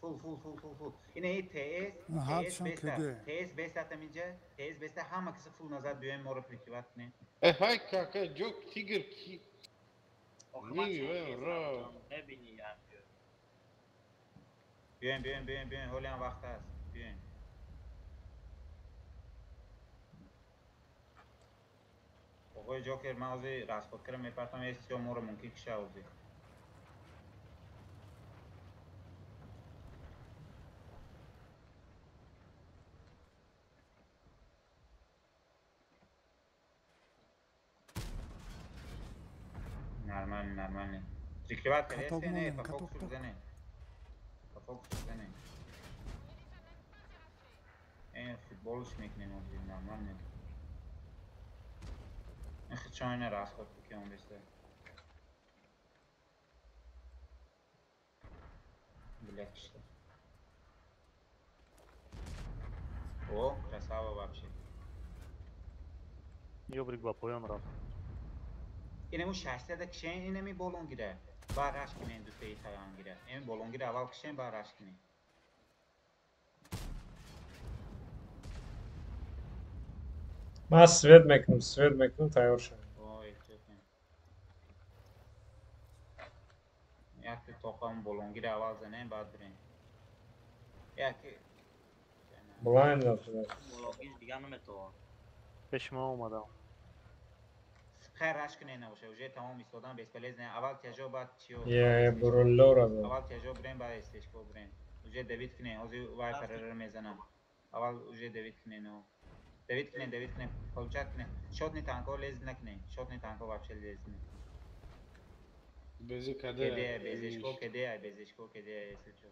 Фул, фул, фул, фул, фул. Ина и ТС, Аҳа, ТС шон беста, куде. ТС беста там инҷа, ТС беста ҳама каса фул назад биёин, моро прикрывать кунем. Э ҳай кака ҷок тигр ки. Охи ман Ни, чӣ э, ра. мебинӣ ям биё. Биёин, биёин, биёин, биёин, ҳоле ҳам вақт ҳаст. Биёин. Оғои Ҷокер, ман ҳозир расход кардам, мепартам, СТО моро мумкин киша ҳозир. Нормально, нормально. Прикрывать Каток колеса, не, монем, по каток, фокусу ток. зане. По фокусу зане. Футболш мекунем ҳозир, нормально. Ин чойна расход ки он беста. Блядь, что? О, красава вообще. Ёбрик ба поён рафт. Инаму 600 кишен, инами болон гире. Ба раш кинен дутаи таган гире. Ин болон гире аввал кишен, ба раш кинен. Ман свет мекунам, свет мекунам, тайёр шавем. Ой, эҳтиёт кун. Якте тоқам болон гире аввал занем, баъд бирем. Яке Блайнд рафт. Бологиш дига наметавон. Пеши ман омадам. Хайр раш кинен набоша, уже тамом истодан бесполезно. Аввал тяжо, баъд чиё. Е, буруллора зад. Аввал тяжо бирем, баъд эстешко бирем. Уже давид кинен, ҳозир вай парара мезанам. Аввал уже давид кинен. О. Давид кинен, давид кинен, получат кинен. Шотни танко лез накунен. Шотни танко вообще лез не. Безе каде. Кеде, безешко, кеде, безешко, кеде, если чё.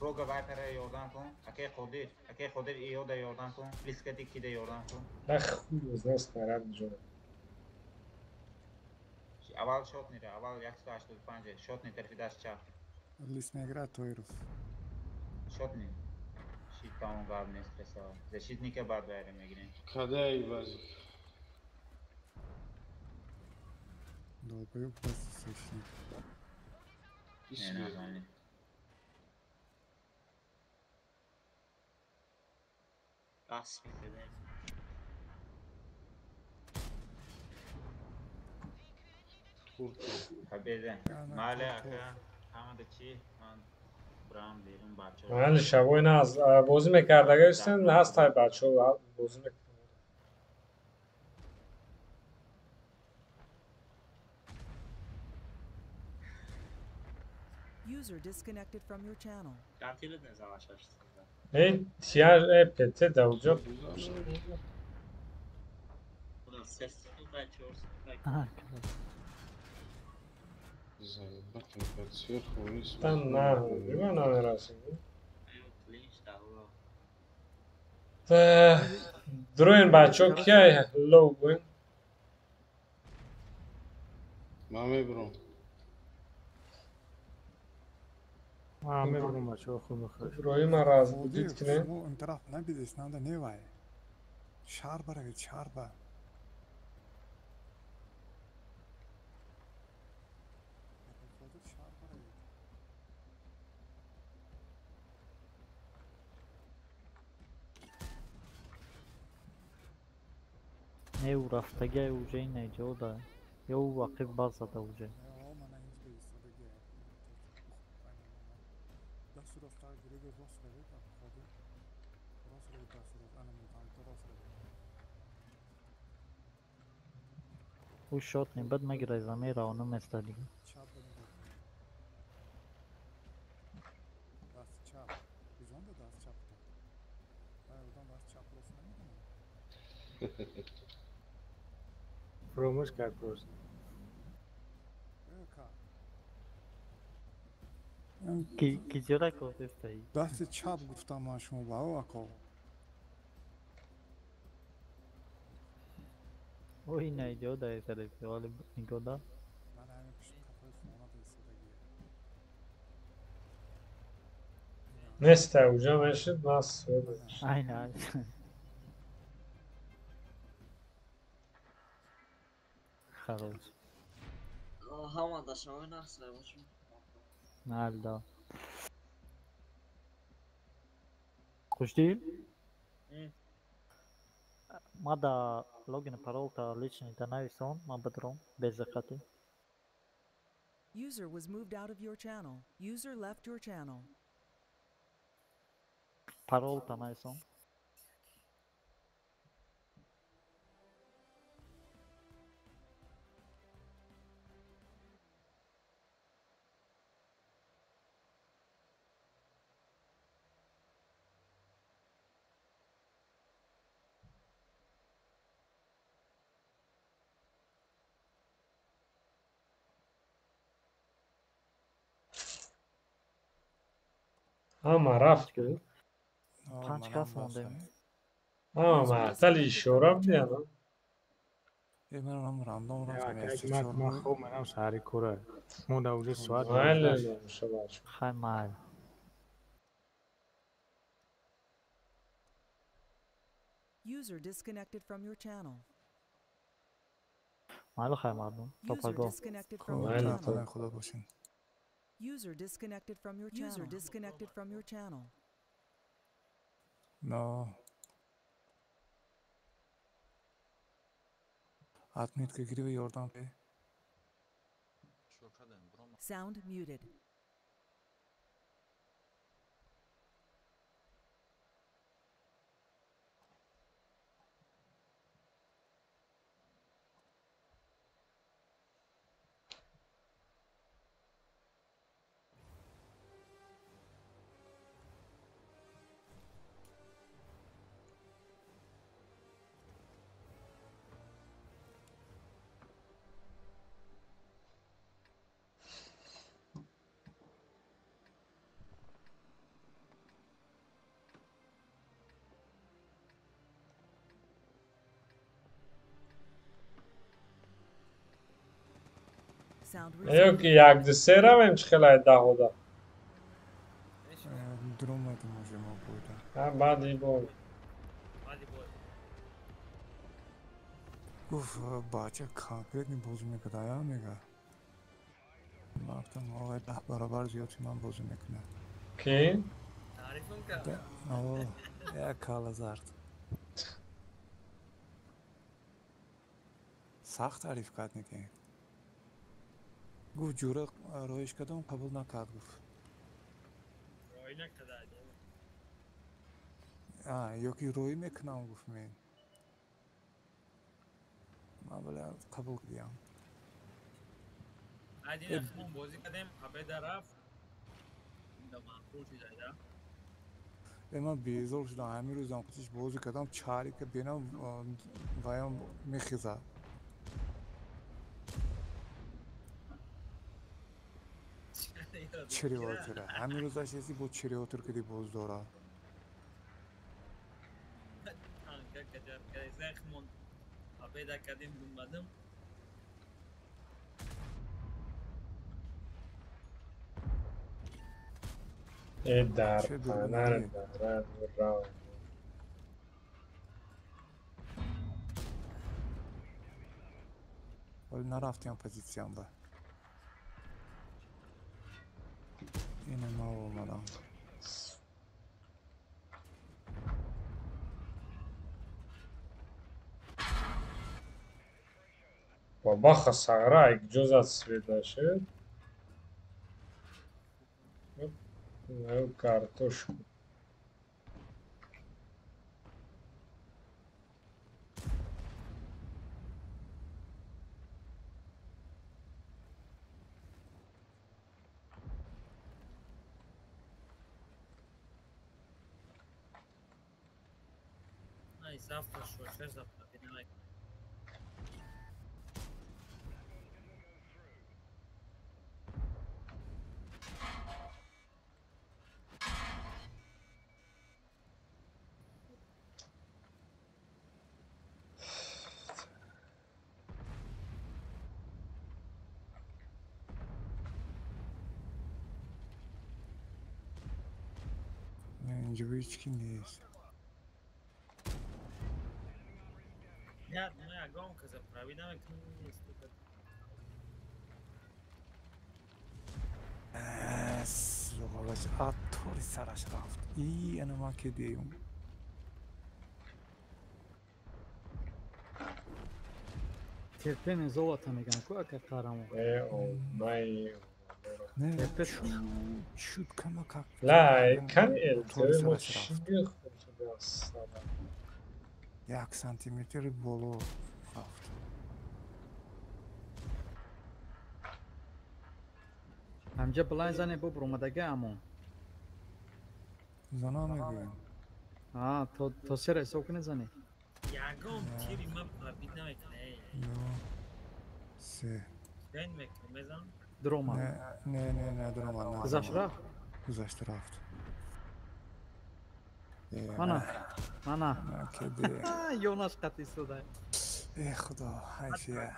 Рога вайпера ёрдам кун. Акай Қодир, акай Қодир иёда ёрдам кун. Близкати кида ёрдам кун. Да хуй знает снаряд ҷо. Аввал шот нира, аввал 185, шотни тарафи даст чап. Лис мегирад Тоиров. Шотни. Щит тамом гап нест красава. Защитника баъд вайра мегирем. Каде ай бази. Долбоёб просто защитник. Не, Исме. нормально. Раст мекардем. Турки. Победа. Ана, Мале Тор. ака, ҳамада чӣ? Ман бурам берун бачаҳо. Майли шабои на аз бозӣ мекардага истен ҳастай бачаҳо бозӣ мекунанд. User disconnected from your channel. Чанд тилет мезанад шашта? Э, тияр, э, ПТ да уҷо. Худо, се секунда, чор секунда. Аҳа, Заебать, опять сверху вниз. Та нахуй, бима намерасем. Аю клинч да, уро. Та Дроин бачаҳо кияй лоу гӯем? Ман мебурам. Ман мебурам бачаҳо, хуб бихӯр. Иброҳима разбудить кунем. Шумо он тараф набидес, нанда невай. Шаҳр баравед, шаҳр ба. Не, ӯ рафтагиай уже инаҷода. Ё ӯ вақиф базада уже. Ӯ шот не бад мегирад замера, оно места дига. Фаромӯш кард просто. Ки ҷора кофтестаи? Дасти чап гуфтам ман шумо бао ако. Ӯ инаҷода эсарефи, вале нигоҳ. Ман ҳамин пишти қафои хона баистодагӣ. Неста уҷа мешид, нас. Айна. Хорош. Ҳама дашавои нақс бошем. Налда. Хушдил? Ма да логин паролта личный да нависон, ма бадром без закати. User was moved out of your channel. User left your channel. Паролта нависон. Ҳама рафт. Панҷ кас мондем. Ҳама маҳтали ишора будиям. Э, ман рандом рафтам. Ман хоб мерам саҳари кора. Мо дар уҷо соат Майли набоша бача. Хай майл. User disconnected from your channel. Майлу хай мардум. То User пагоҳ. disconnected from your Майли. channel. Паноҳи Худо бошин. User disconnected from your channel. User disconnected from your channel. Но. Отметка гирива ёрдам бе. Sound muted. Sound Ё ки як ду се равем чӣ хелай даҳода. Дуромадем уже мо боида. Ҳа баъди бой. Гуфт бача конкретно бозӣ мекард, ая мега. Ман гуфтам оғай 10 баробар зиёди ман бозӣ мекунад. Ки? О, як кала зард. Сахт таъриф кард неки. Гуфт ҷура роиш кардам қабул накард гуфт. Ё ки роӣ мекунам гуфт мен. Ман вале қабул кардиям. Э ман безор шудам, ҳамин рӯзам худиш бозӣ кардам, чарика бинам ваям мехезад. Чериотера. Ҳамин рӯзаш ҳести бо чериотер киди боз дора. Каҷар победа кардем думбадум. Э дар панар дарад рав. Вале нарафтем позитсиямда. Ина ма омадам. Бабаха сагра ҷозат свет нашед. Мою картошку. Ай, завтра шо, чё завтра? Инҷо ҳеч ки нест. Я, моя громко заправи, давай к нему. Зуғалаш атори сараш рафт. И ана ман ки диюм. Терпение золото меган ку ака қарамо. Э, о, най. Не, чуд камакак. Ла, кан элтои мо чӣ мехӯрд? Як сантиметр боло рафт. Ҳамҷа билайн зане бо буромадага амон. Зана мегӯем. А, то сера ҳисоб кунед зане. Ягон тири ма пробит намекунад. Ду, се. Бен мекунам, мезанам. Дрома. Не, не, не, дрома. Гузашт рафт? Гузашт рафт. Мана, мана. Ёнаш қатъ истода. Э, худо, ҳайфия.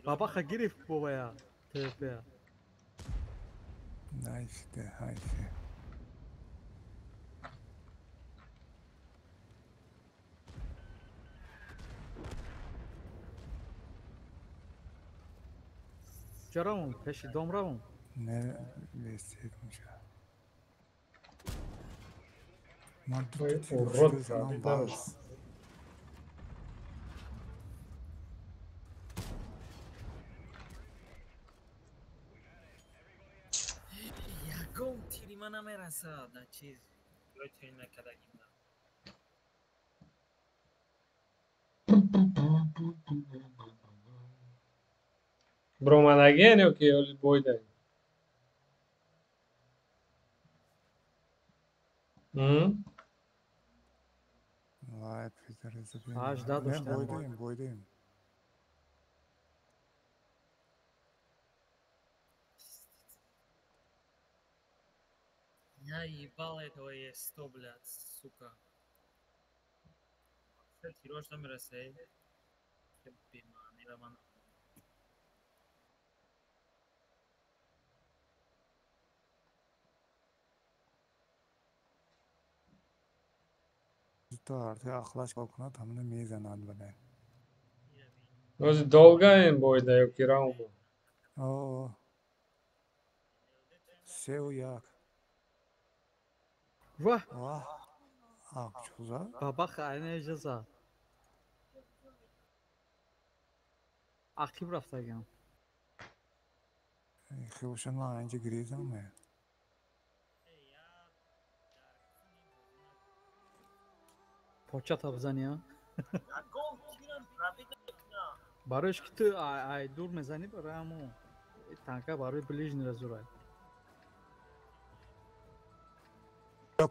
Бабаха гирифт бобая ТВП. Найфте, ҳайфе. Куҷа равом? Пеши дом равом? Не, весед меша. Ман Ой, дута урод, тир занам пробит бас. Ягон тири ма намерасад да чиз. Ё тир накардагим. Бромадаген ё ки оли бойдаем? Вай, пидор, забин. Ҳаждаҳ Не, доштем. бойдаем, бойдаем. Я ебал этого Е100, блядь, сука. Тирош намерасе. Бемаъни ба ман. Дута арти ахлаш кунад, ҳамина мезанад бале. Ози долгаем бойда ё ки раума? О, сеу як. Ваҳ! Ваҳ! Акчуза? Бабаха айна иҷоза. Ақиб рафтагам. Хелшан ман инҷа гирезам ме. Почата бизани, а? Ягон тирам пробит намекунад. Бароиш ки ту ай дур мезанӣ барои ҳамо танка барои ближний зурай.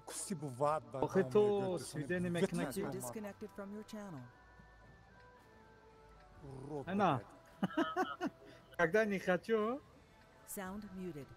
Кусти бувад ба Охи дом ту мегӯяд, свидение мекунад User ки disconnected from your channel. Урод, Ана. блядь. Когда не хочу. Sound muted.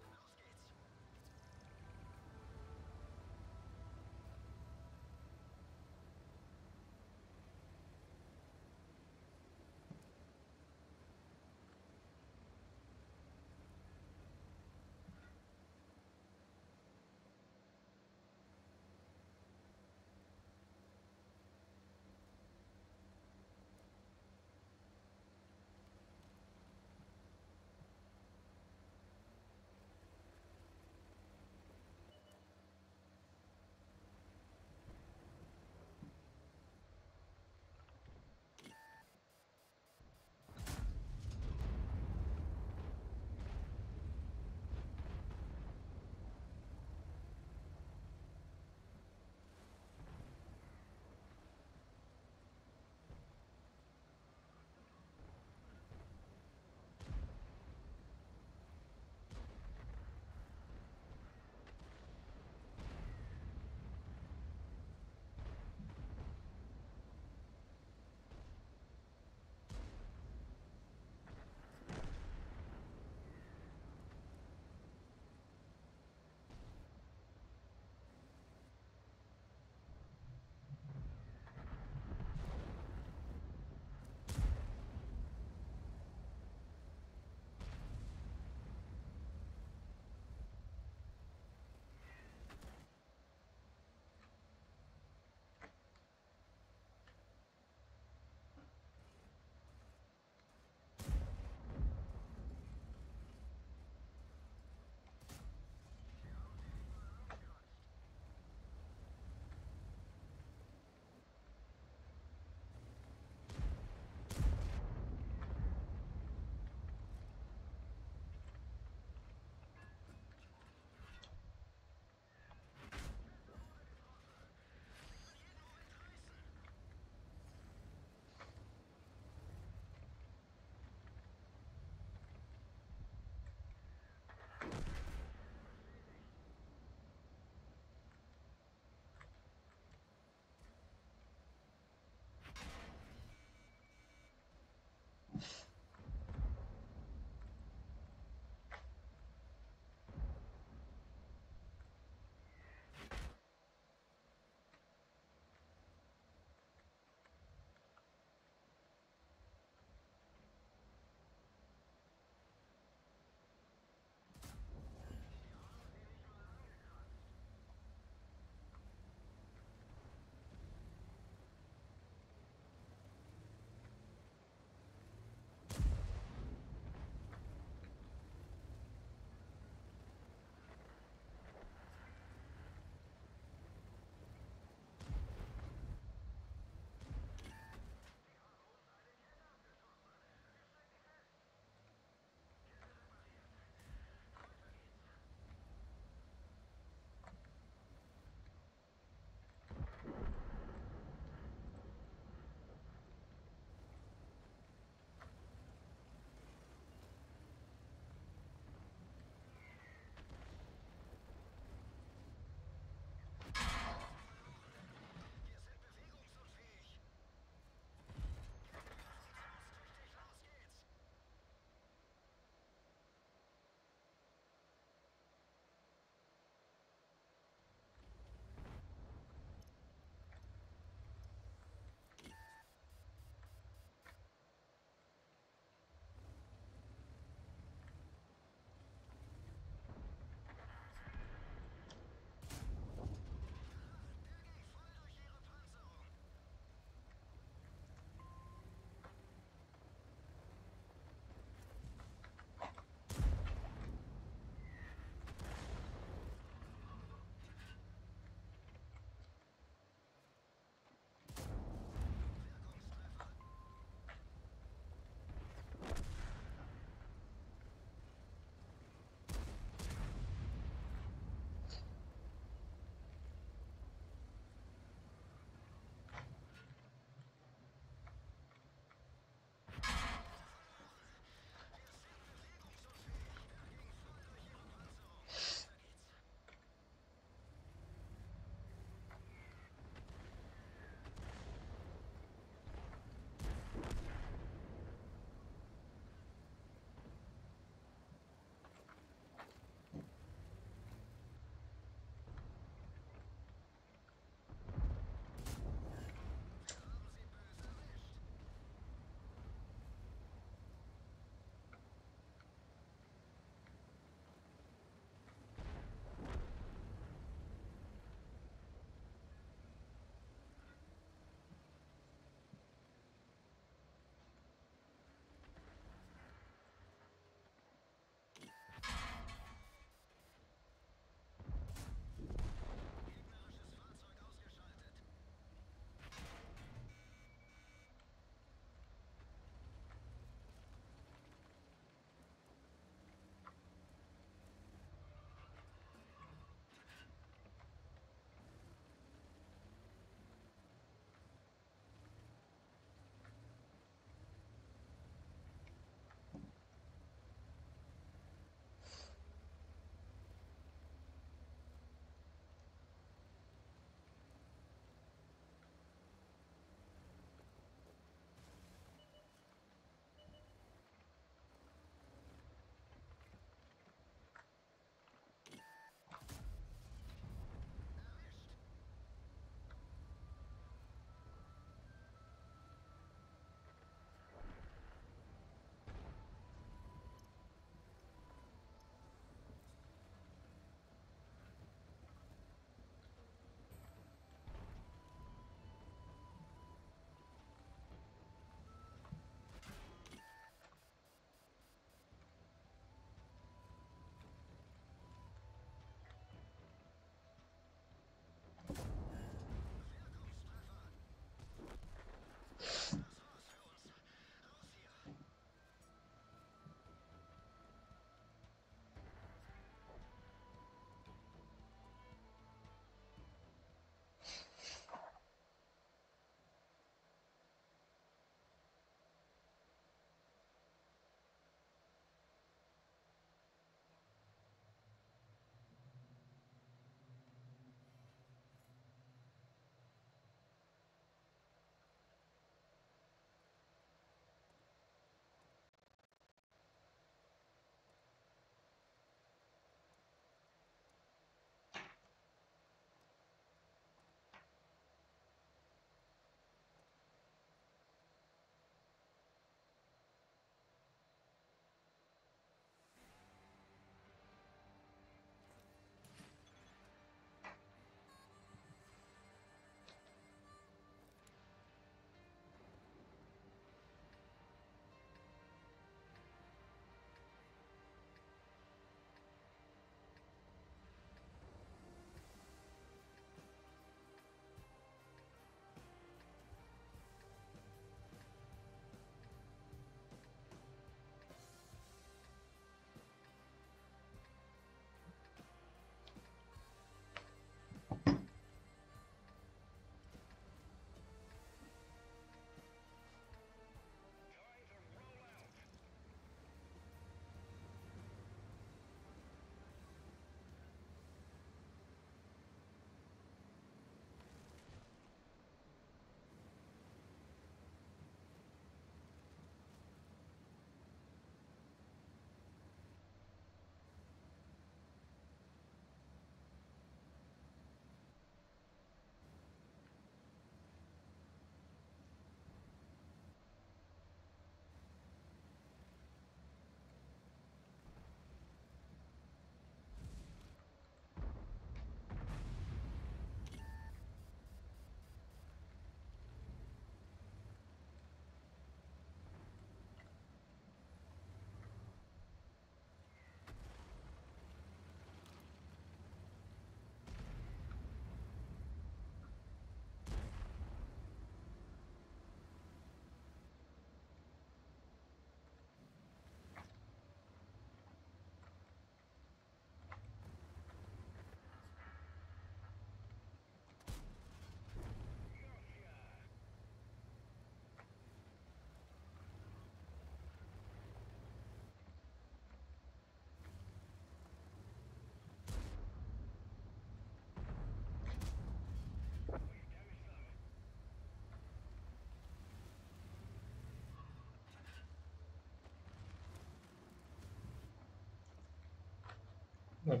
Собака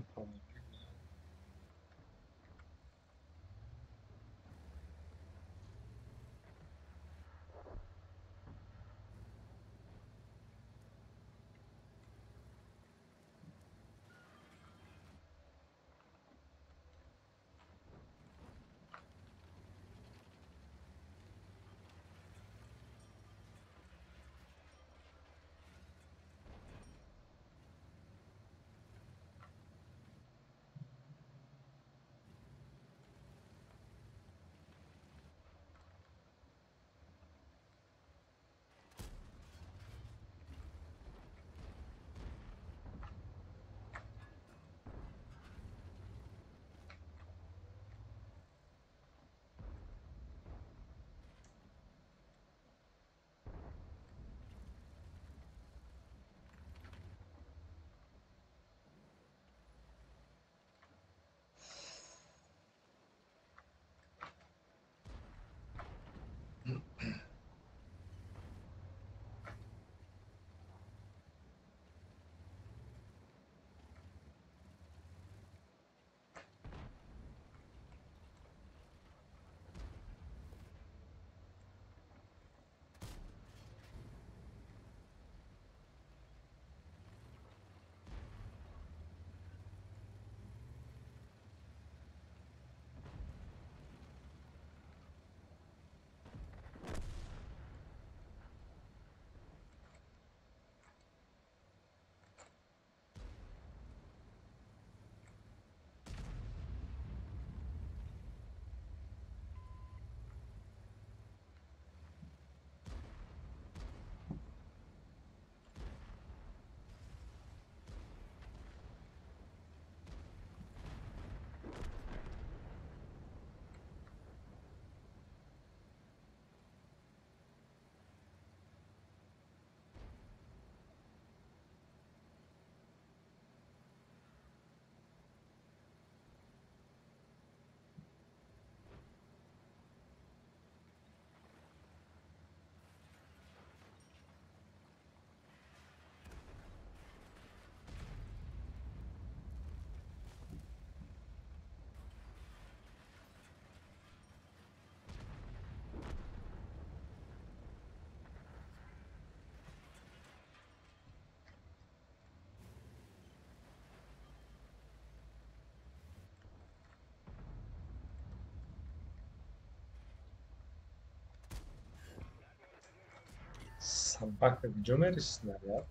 куҷо мерисӣ снаряд?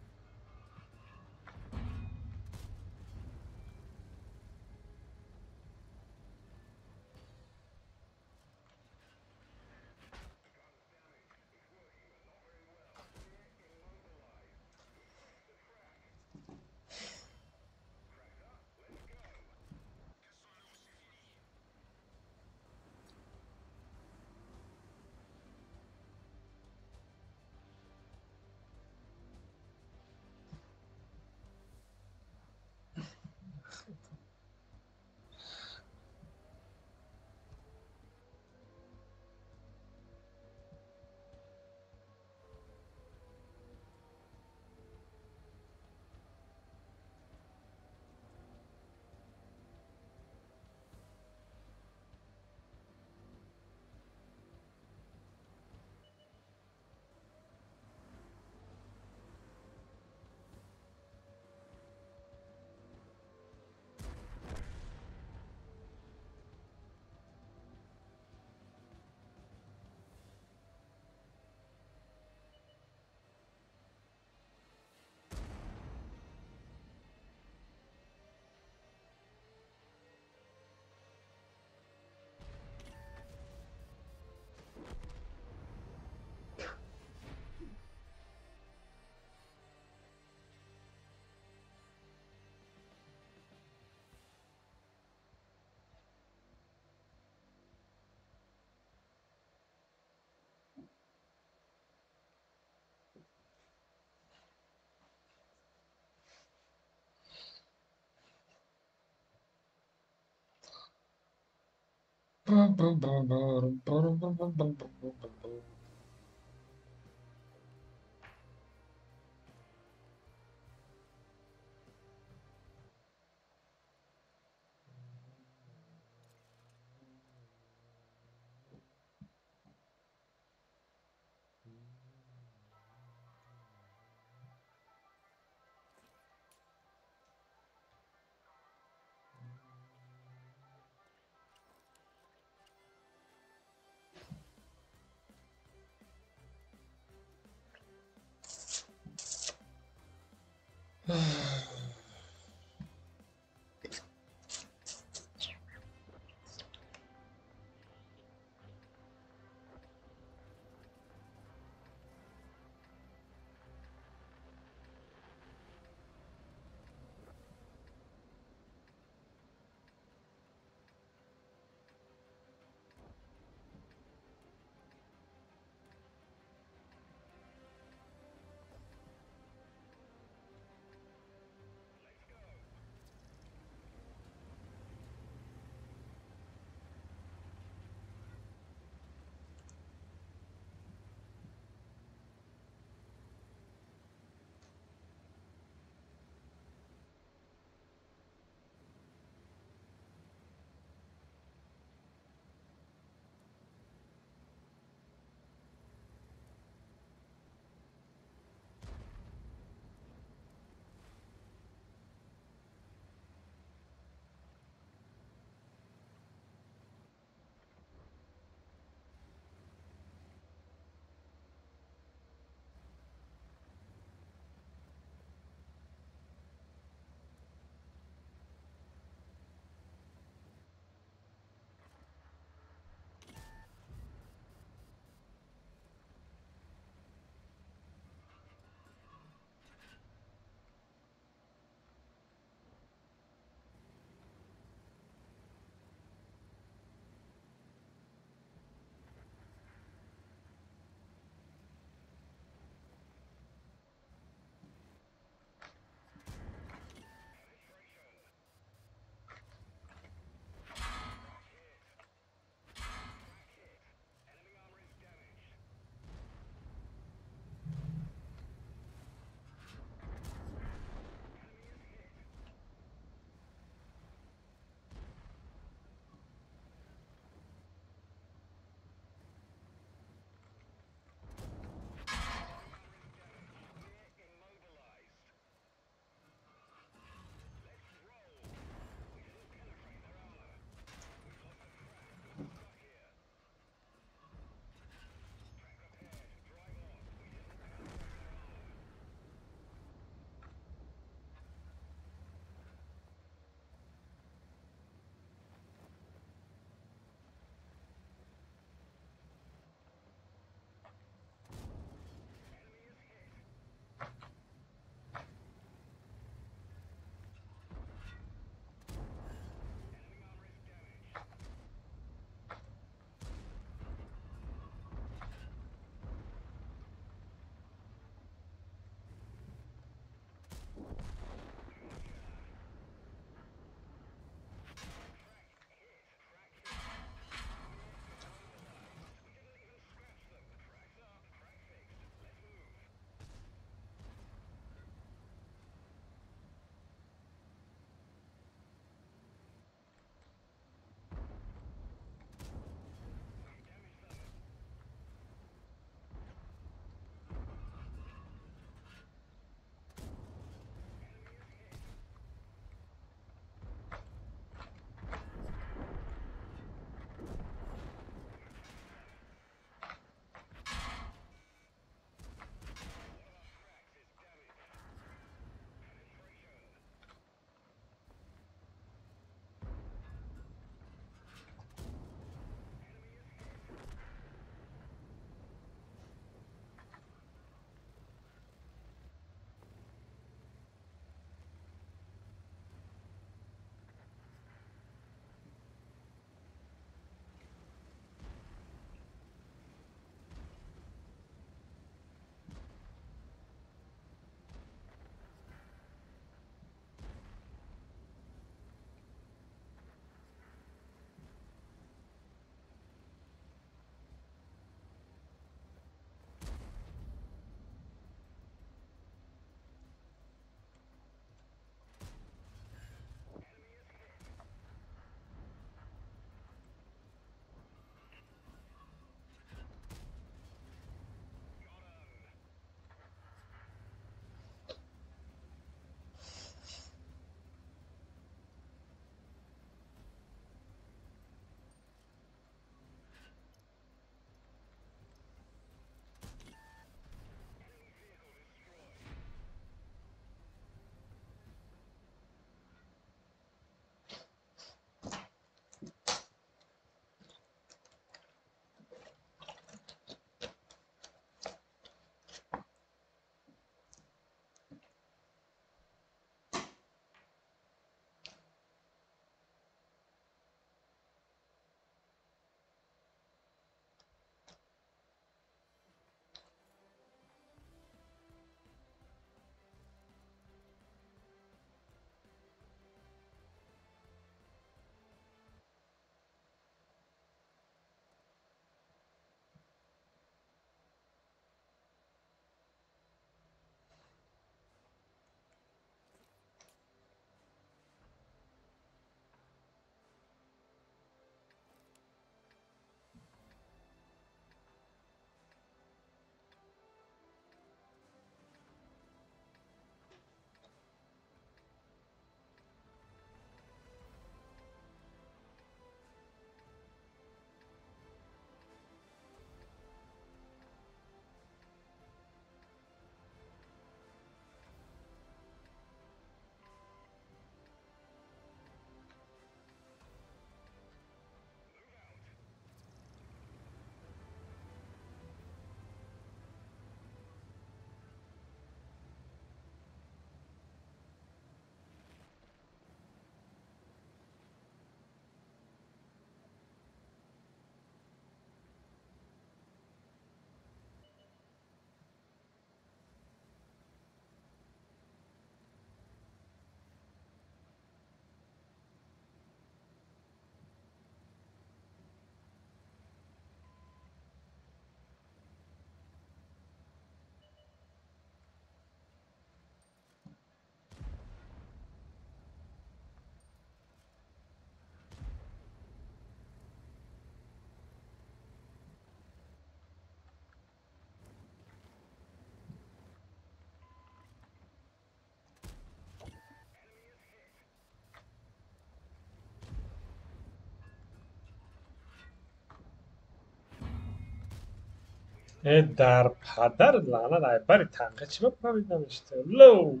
Э, дар падар лаънат, ай бари танқа чӣ ба пробить намешта? Лоу!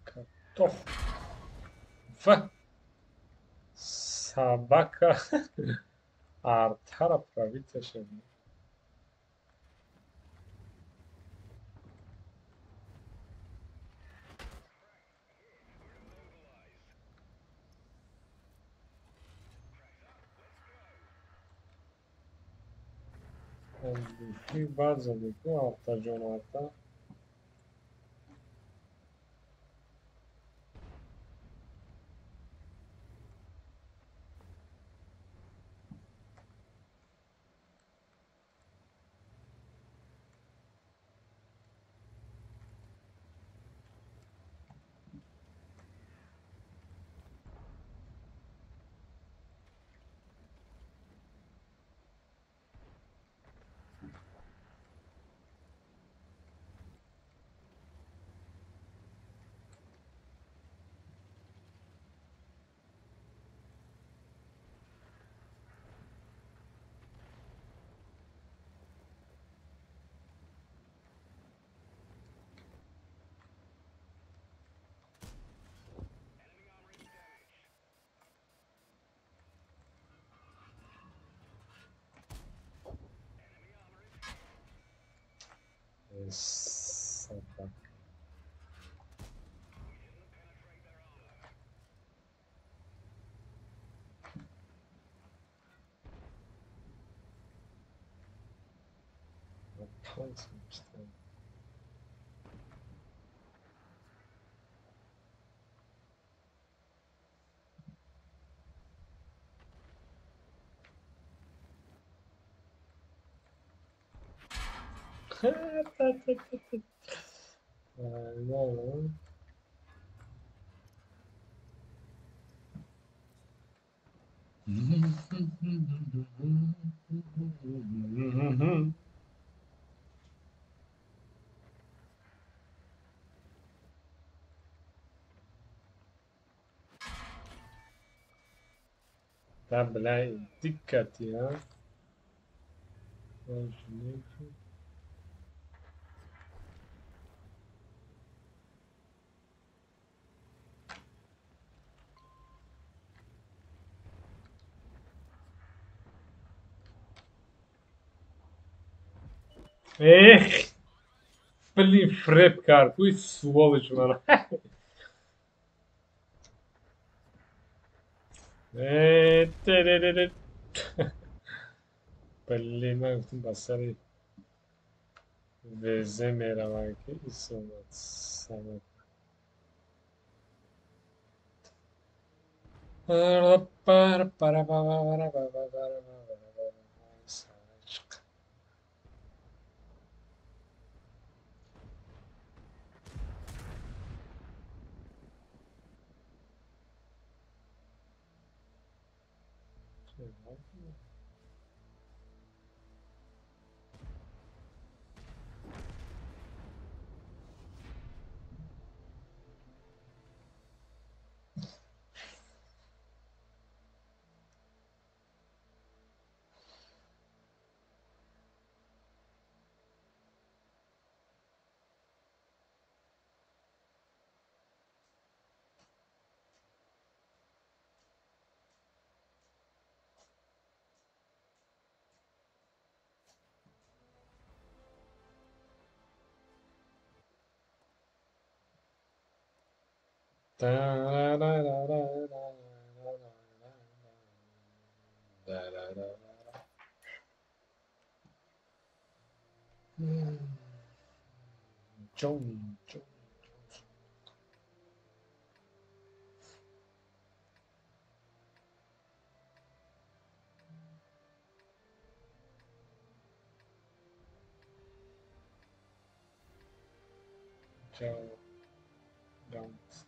Картоф. Ва! Собака. Артара пробить шуд. Баъд задеку артаҷон арта. Собака. Да, бля, dikkat ya. Эх, блин, фреп карт, сволочь, мана. Блин, ман гуфтам ба сари везе меравам, ки исомад самад. Johnny, Johnny. Joe, don't.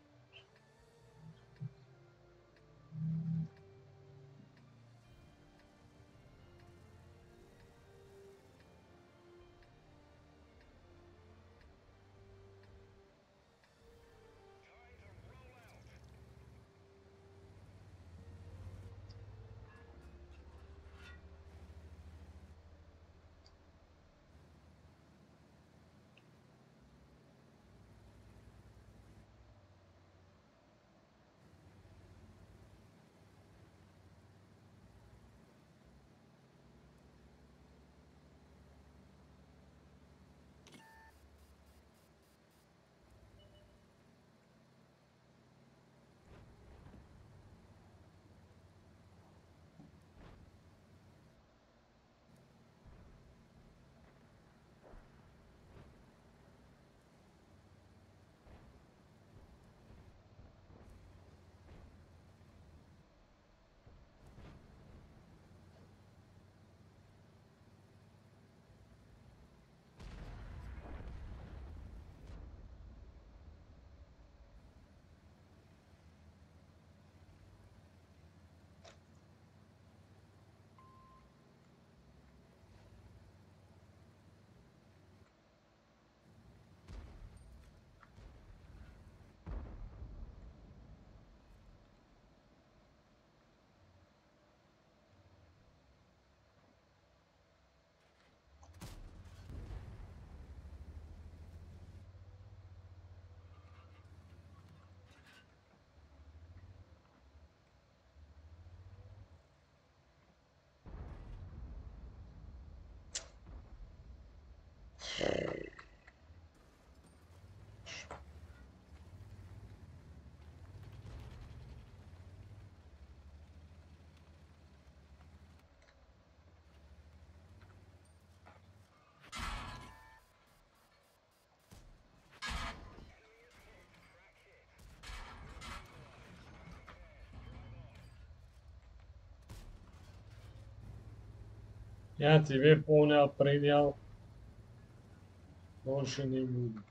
Я тебе понял, принял. Больше не буду.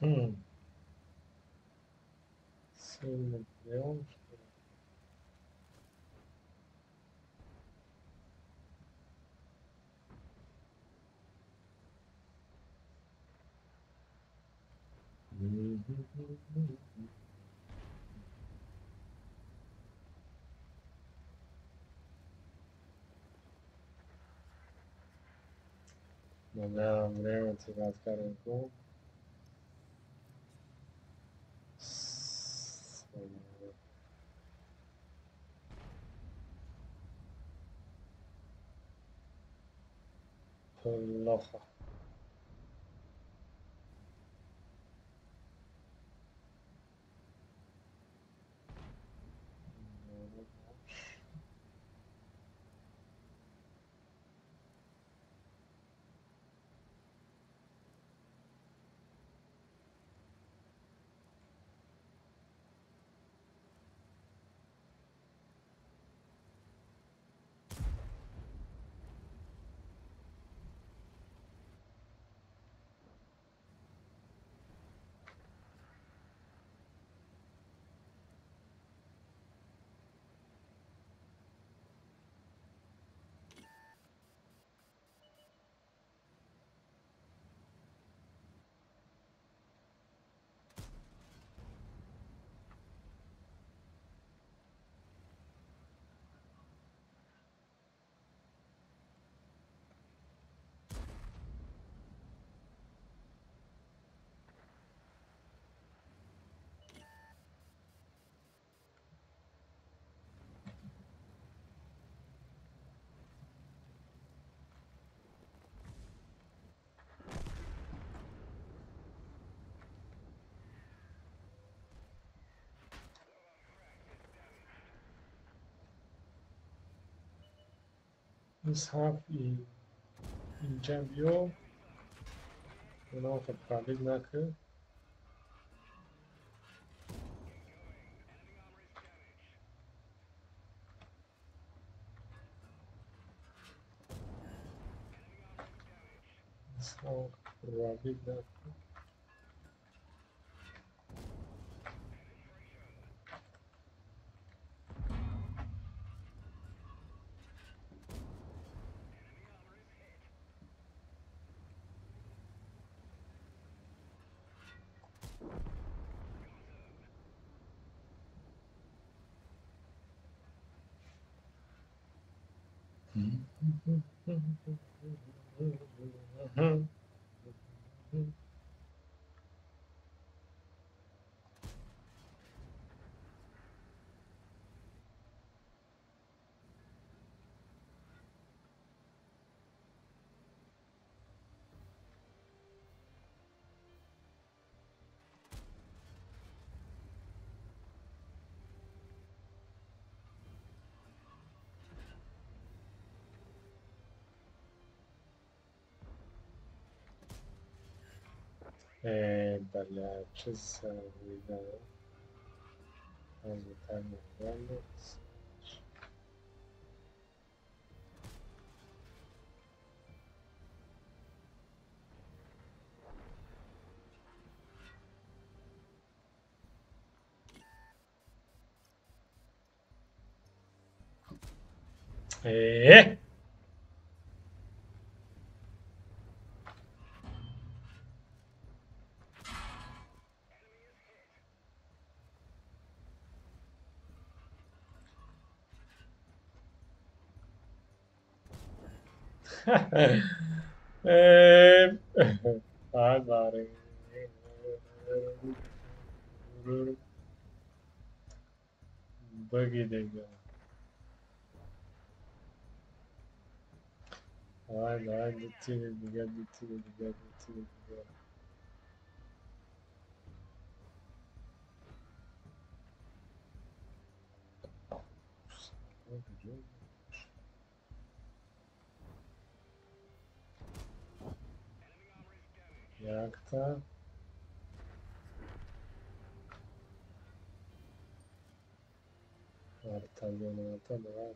Хм. 7 миллионов. Да, время тебя открыл. Плохо. Исҳаб инҷа биё, онаха пробит накун. Исҳаб пробит накун. Бля, чиз вида. Э! Э, Баги дига. Ай, ай, ду тири дига, ду тири дига, ду тири дига. Якта. Вертолёта, давай.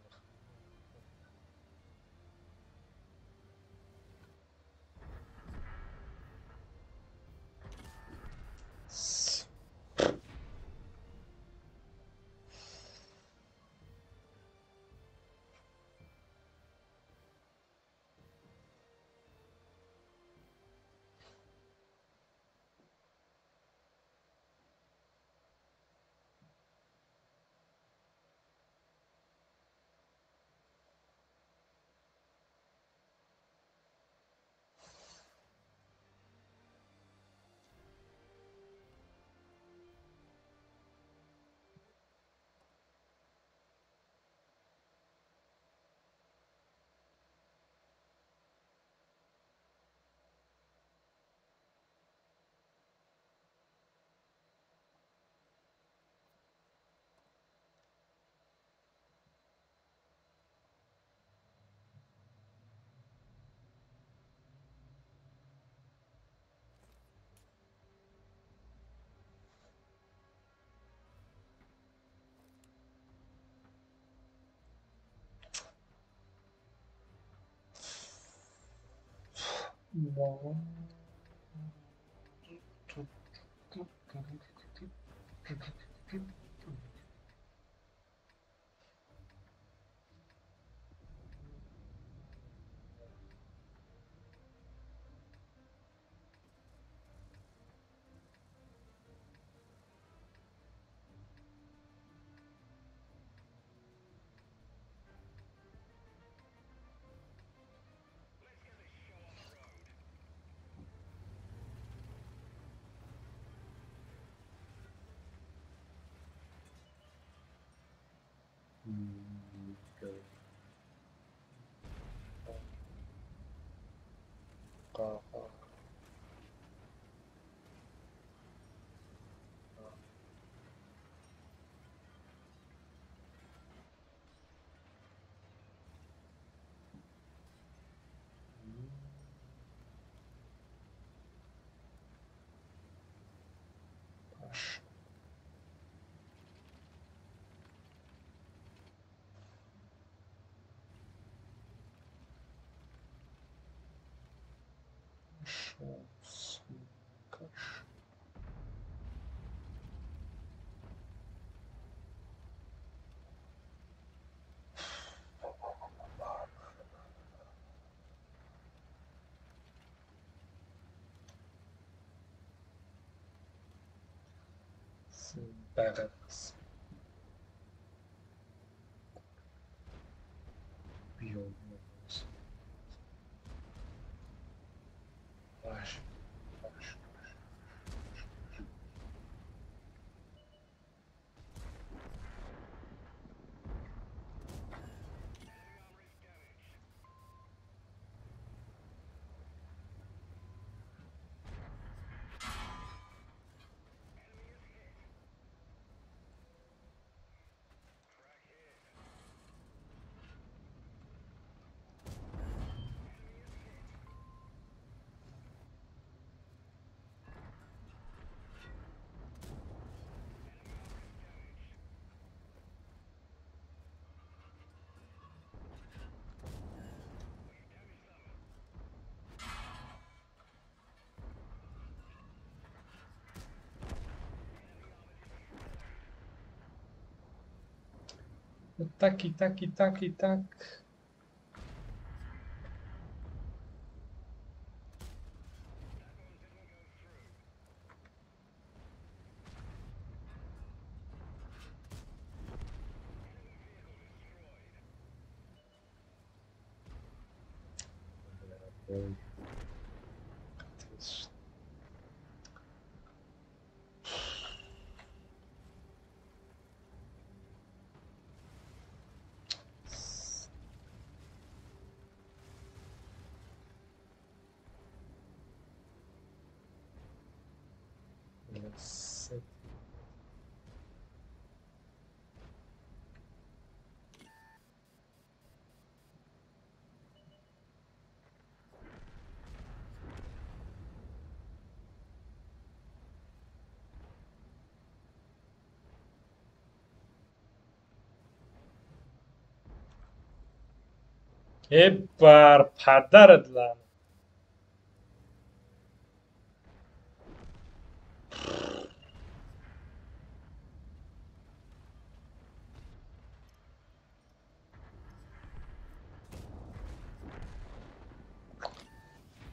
Badass. Flash. Flash. Так и так и так и так. Э бар падарат лаънат.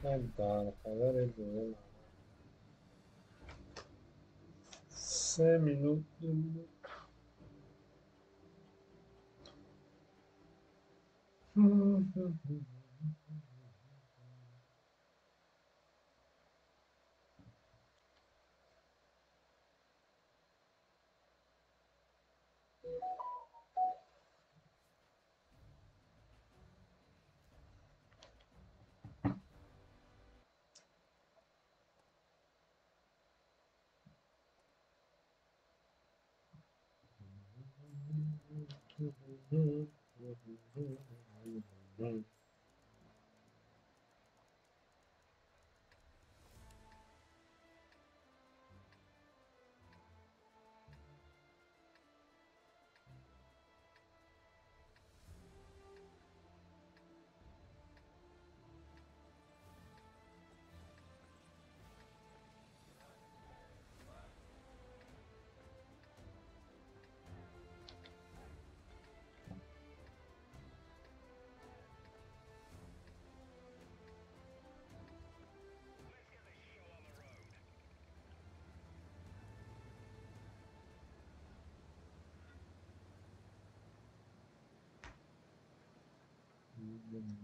Э бар падарат лаънат. 3 минут, 2 минут.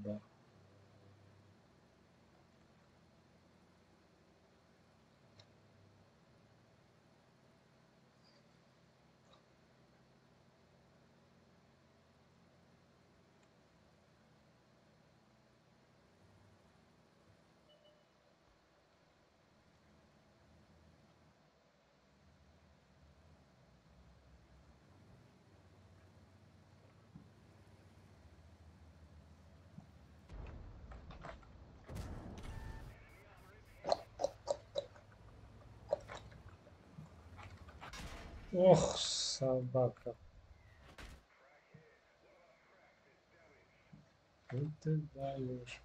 Да. Ох, собака. Ну ты даешь.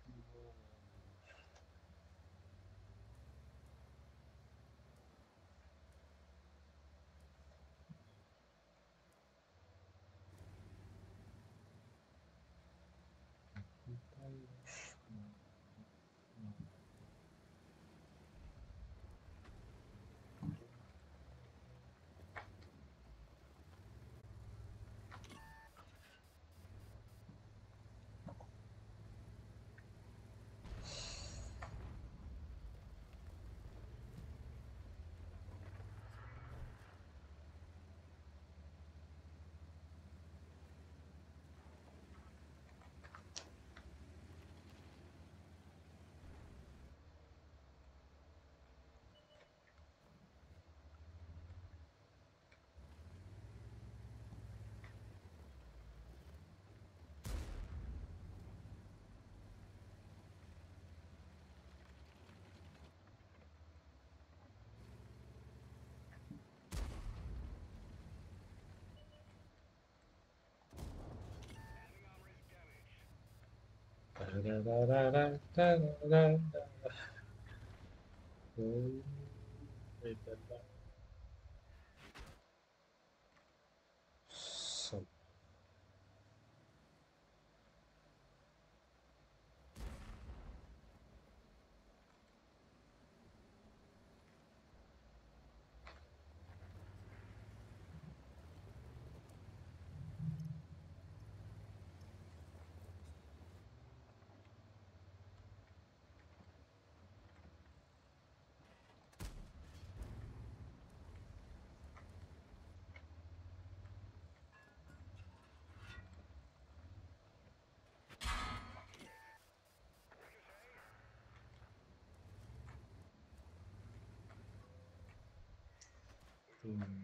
На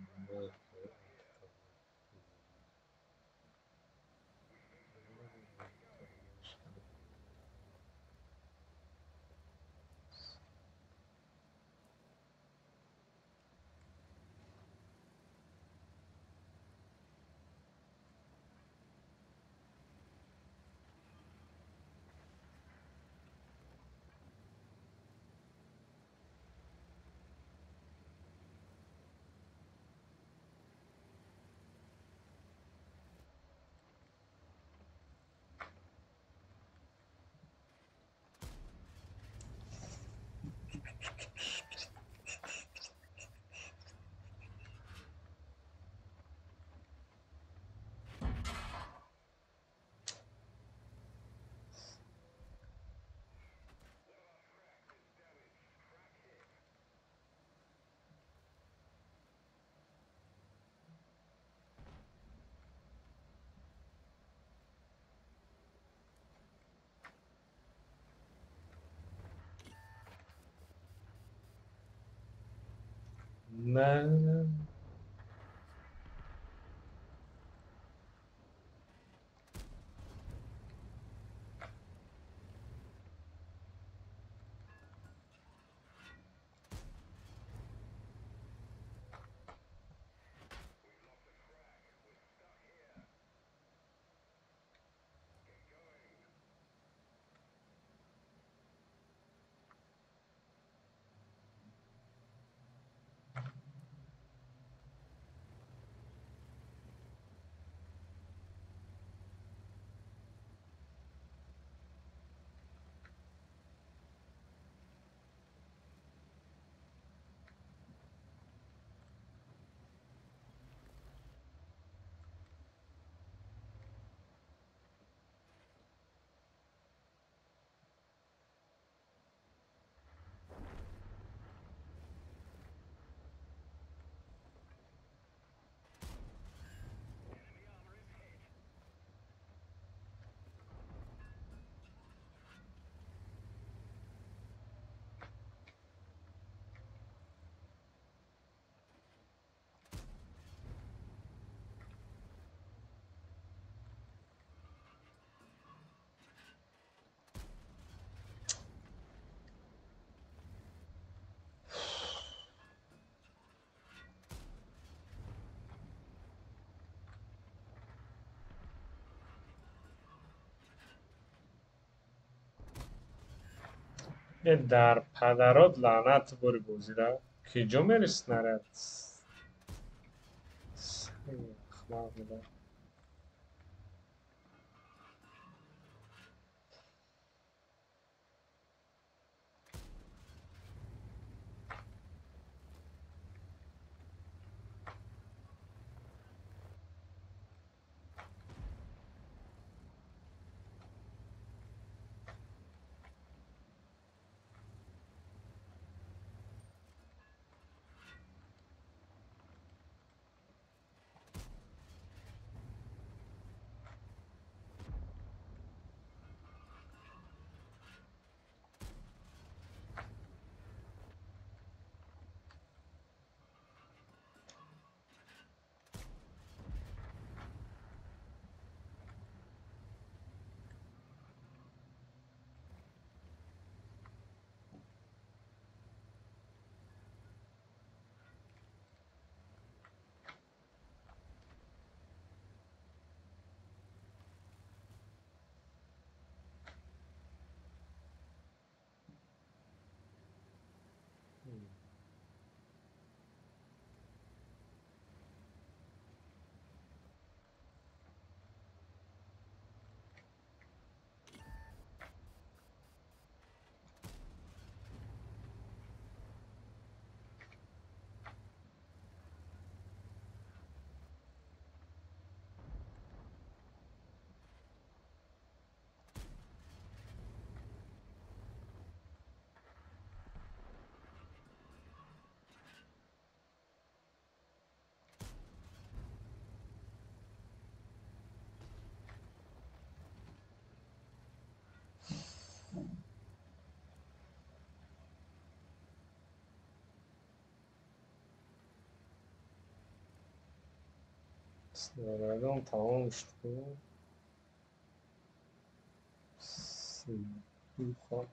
дар падарот лаънат бори бозира. Киҷо мери снаряд? Ахмақ буда. Снарядом тамом шуд. Духа.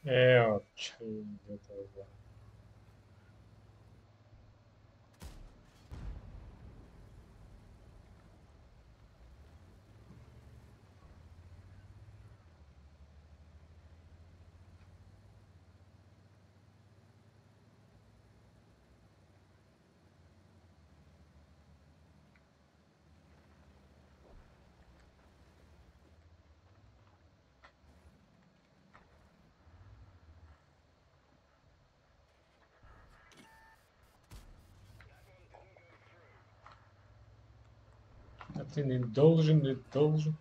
Э, А ты не должен, не должен.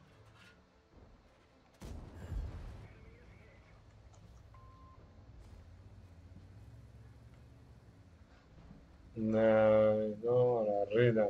На, ну, рыдам.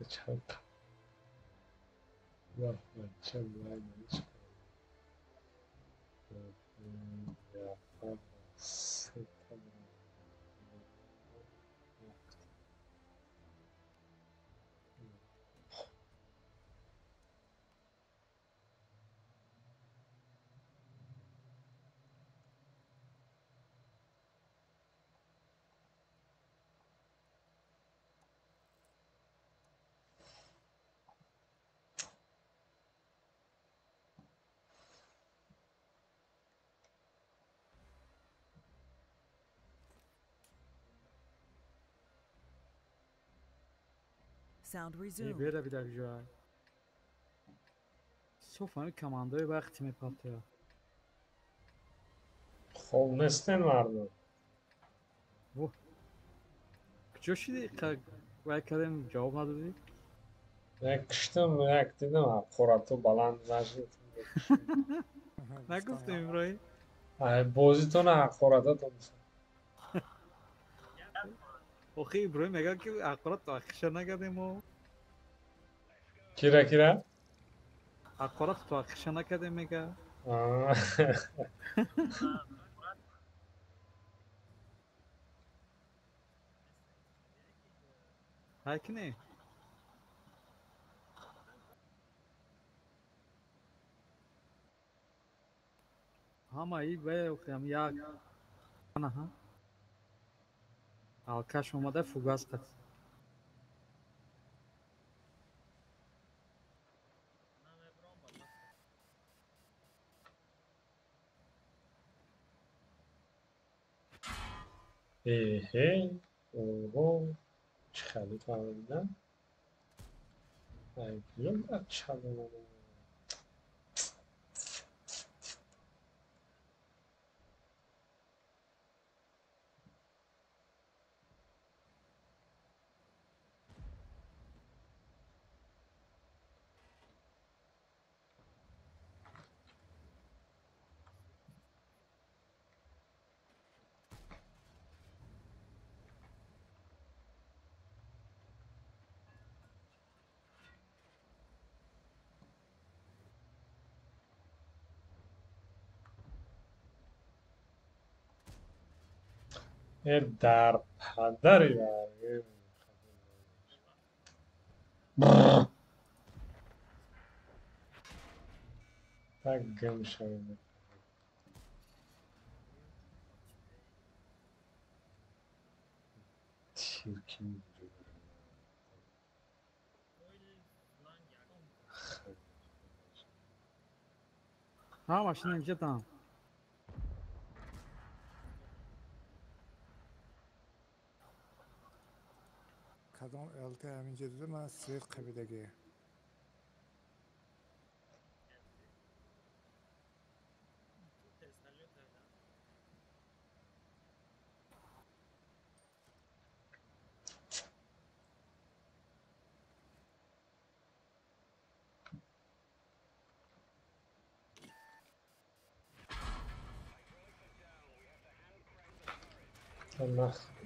Чанд Sound resumed. Бера бида куҷоай. Соф ҳами командаи вақти мепартояд. Хоб нестен мардум. Куҷо шиди? Вай кардем, ҷавоб надодӣ? Як киштам, як дидам, ҳақорато баланд нашуд. Нагуфтем, Иброҳим? Ай, бозитона ҳақорататон. Охи Иброҳим мегӯяд, ки ҳақорат то ахиша накардем мо. Кира, кира? Ҳақорат то ахиша накардем, мегӯяд. Ҳай ки не? Ҳамаи баям як анаҳа алкаш омада фугас қат. Эҳе, оҳо, чӣ хеле фаҳмидам? Ай, куҷо бача омада? Дар падари так гум шавед. Тирки. Ҳа, машина инҷа там. Кадом ЛТ ҳаминҷа дида, ман свет қабидагӣ.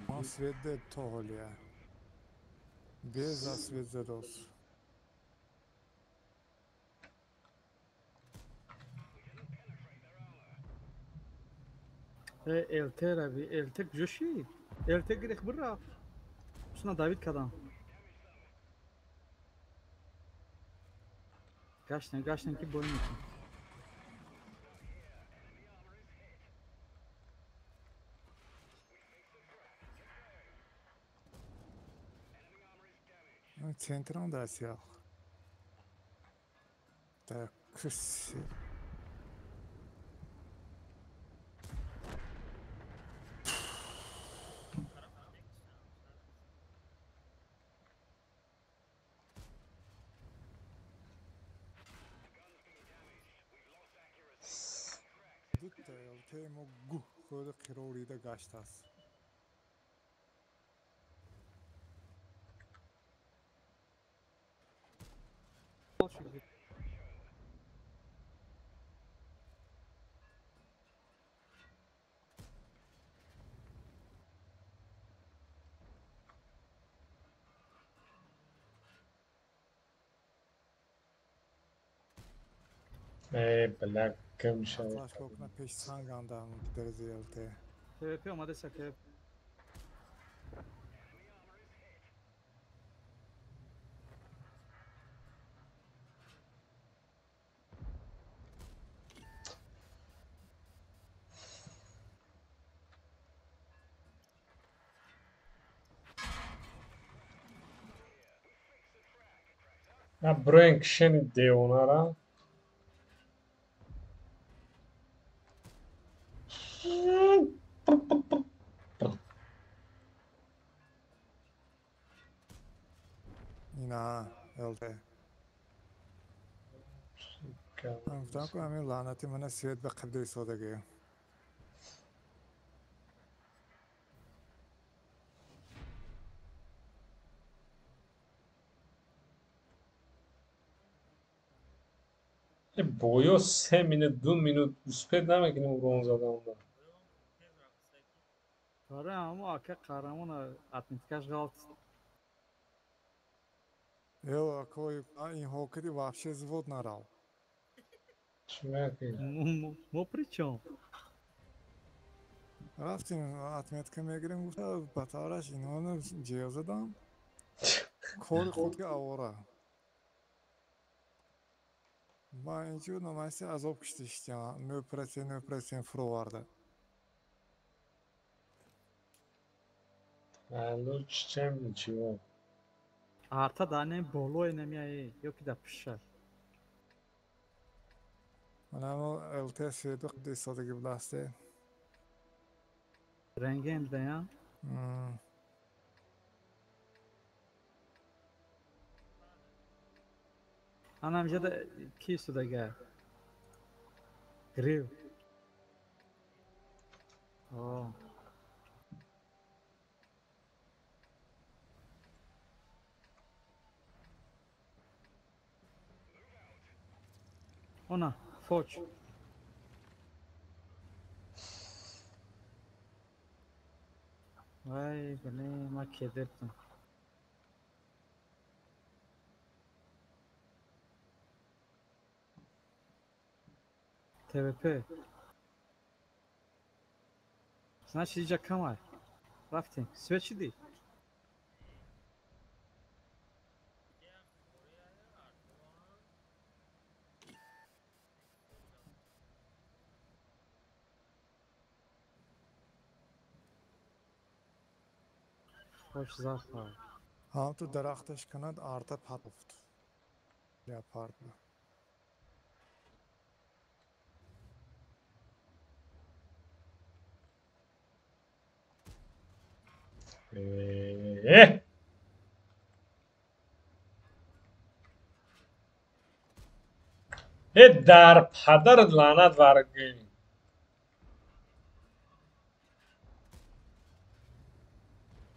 Ман свет дед то ҳолия. Без свет задос. ЛТ рави, ЛТ куҷо шид? ЛТ гирифт бирафт. Чуна Давид кардам. Гаштем, гаштем ки бой мекунем. Центрон дар сиёх. Дар курси. Дута ЛТ мо гу худ қирорида гаштааст. Э, бля, гум шавед. Флашка окна пеш санг андам дарзи ЛТ. ТВП омадеса ТВП. На броен кишени девонара. Ина ЛТ. Гуфтам ку ҳамин лаънати мана свет ба қабда истодагӣ. Боё 3 минут, 2 минут успеть намекунем урон задан. Оре, ҳамо ака қаҳрамон отметкаш ғалт. Ё, акои инҳо кади вообще взвод нарав. Чӣ мекунӣ? Мо при чём? Рафтем отметка мегирем, гуфта ба тавраш инҳоро ҷеғ задам. Кори худ ки авора. Ман инҷо намайси азоб киштиштям. 9%, 9% фуроварда. Лучше, чем ничего. Арта да не болои намеяи, ё ки да пиша. Манамо ЛТ свету қабда истодагӣ будасте. Рентген даян? Анам ҷада ки истодага? Грив. О. Она, фоч. Вай, блин, ма кедертам. ТВП. Значит, иҷа камай. Рафтем. Свет чӣ дид? Хош зафар. Ҳам ту дарахташ кунад, арта патофт. Леопард. Дар падарат лаънат варгин.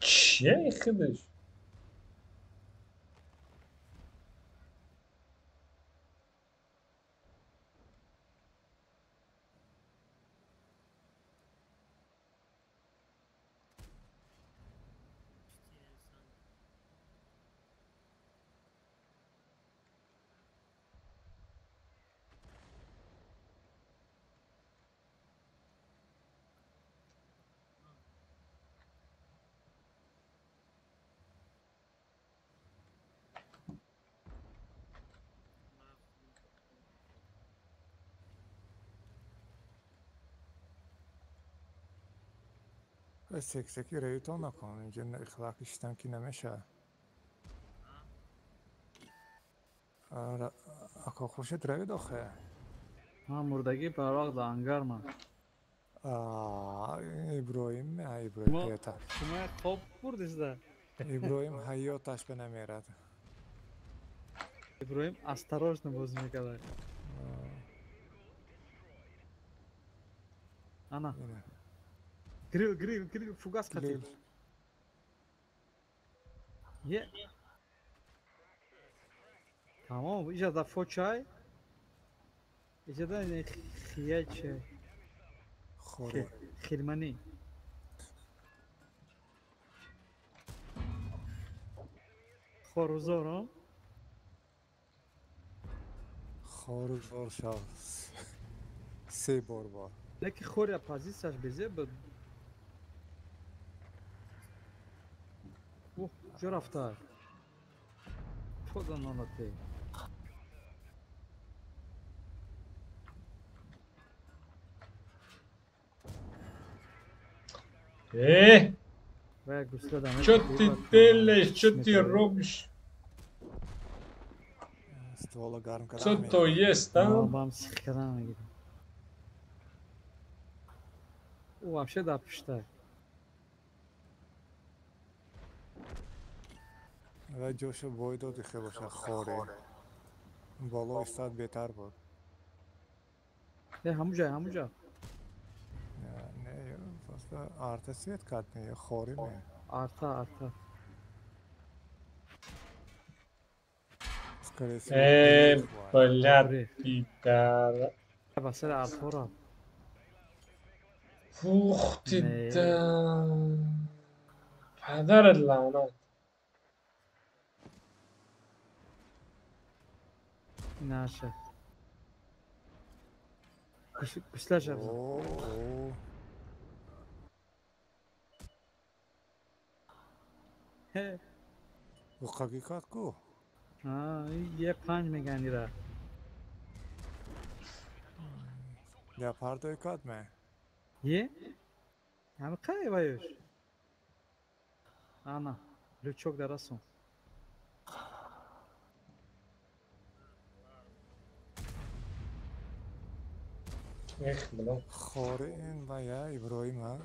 Чие худаш? Сексеки рейтон накун, инҷа ихлоқи шитам ки намешавад. Ако хушед равид охе? Ман мурдагӣ барвақт да ангар ман. Иброҳим, Иброҳим ҳаёта. Шумо хоб бурдизда? Иброҳим ҳаёташ ба намерад. Иброҳим осторожно бозӣ мекард. Ана. Грил, грил, грил, фугас қатил. Е. Тамом, иҷа да фочай. Иҷа да хияче. Хоре. Хирманӣ. Хорузор, а? Хорузор шав. Се бор бор. Леки хоря позицияш безе буд. Оҳ, куҷо рафта? Пода налате. Э! Чё ты делаешь? Чё ты робишь? Ствола гарм кардан. Чё то есть, а? Бам сих кардан мегирам. Ӯ вообще дар пушта. Ва ҷоша бой доди хе боша хоре. Боло истад беҳтар буд. Э, ҳамуҷа, ҳамуҷа. Не, просто арта свет кард, не, хори ме. Арта, арта. Скорее всего. Э, блядь, пидор. Ба сари артҳо. Ух ты, да. Падарат лаънат. Наша. Гуслаша. Ҳақиқат ку? Е панҷ меган ира. Леопардои кад ме? Е? Ҳами қай ваюш? Ана, лючок дарасон. Эх, бля. Хори ин ва я Иброҳим, а?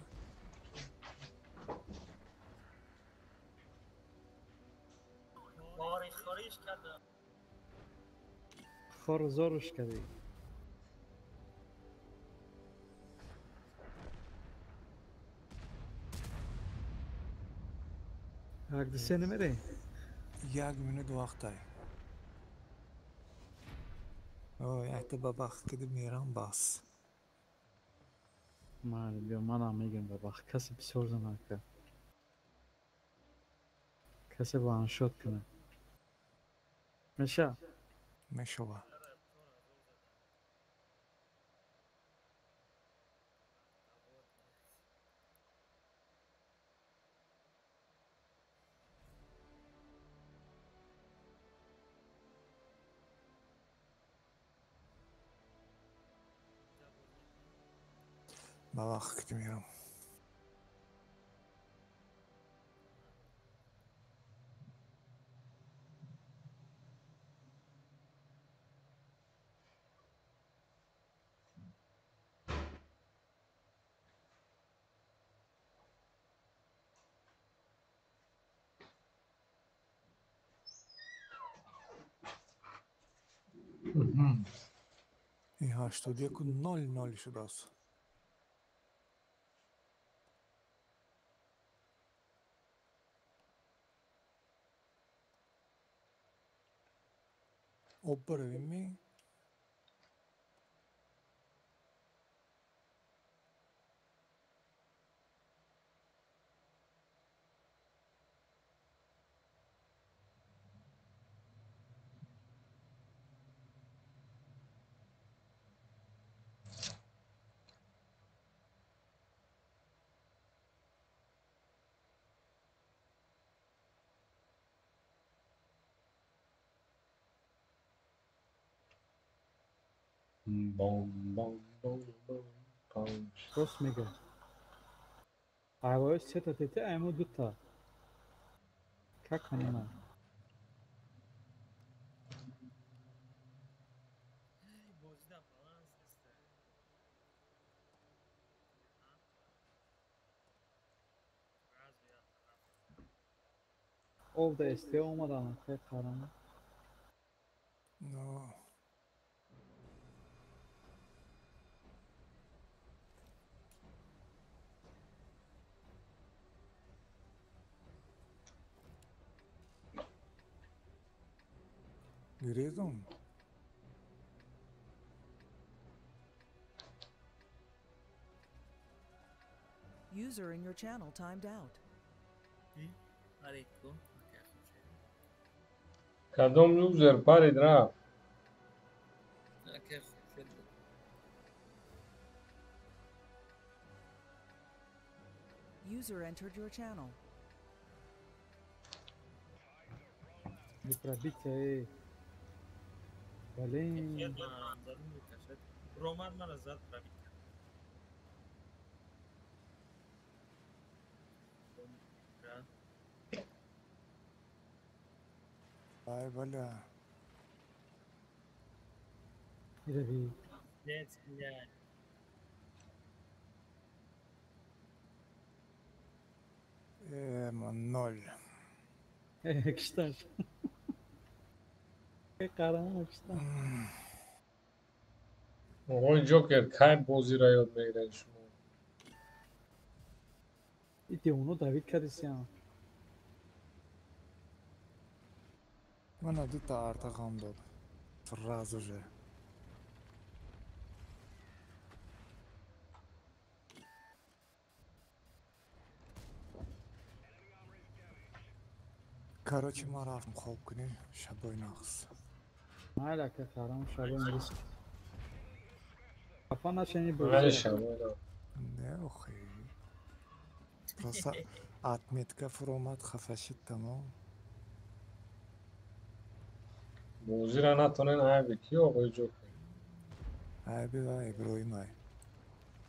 Хору зоруш кардӣ. Як ду се намерем? Як минут вақтай. О, якта ба вақт киди мерам бас. Ман биё, манам мегӯям ба вақт. Касе бисёр занака. Касе ваншот кунад. Меша? Мешава. Ба вақт киди мерам. Ин 81:00 шудааст. Об баравем ми? Бом, бом, бом, бом, бом. Рост мега. Айвои сета тете, айму дута. Как понимаю? Ов да СТ омадан, хай қарам. Но. Грезом? User in your channel timed out. Кадом юзер парид рафт? User entered your channel. Не пробитие, эй. Блин. Роман мара зад пробит кард. Ай, бля. Ирави. Пиздец, блядь. Ноль. Кишташ. Қаҳрамон киштан. Оғои Ҷокер, кай бозиро ёд мегиред шумо? И девоно давид кардисиям. Мана дута арта ғам дод. Сразу же. Короче, ман рафтам хоб кунӣ, шабои нағз. Майли ака қаҳрамон, шабои нағз. Хафа нашени Майли бозӣ. Шабои нағз. Не, охи. Просто отметка фуромад, хафа шид, тамом. Бозиро натонен айби ки оғои Ҷокер? Айби ва Иброҳимай.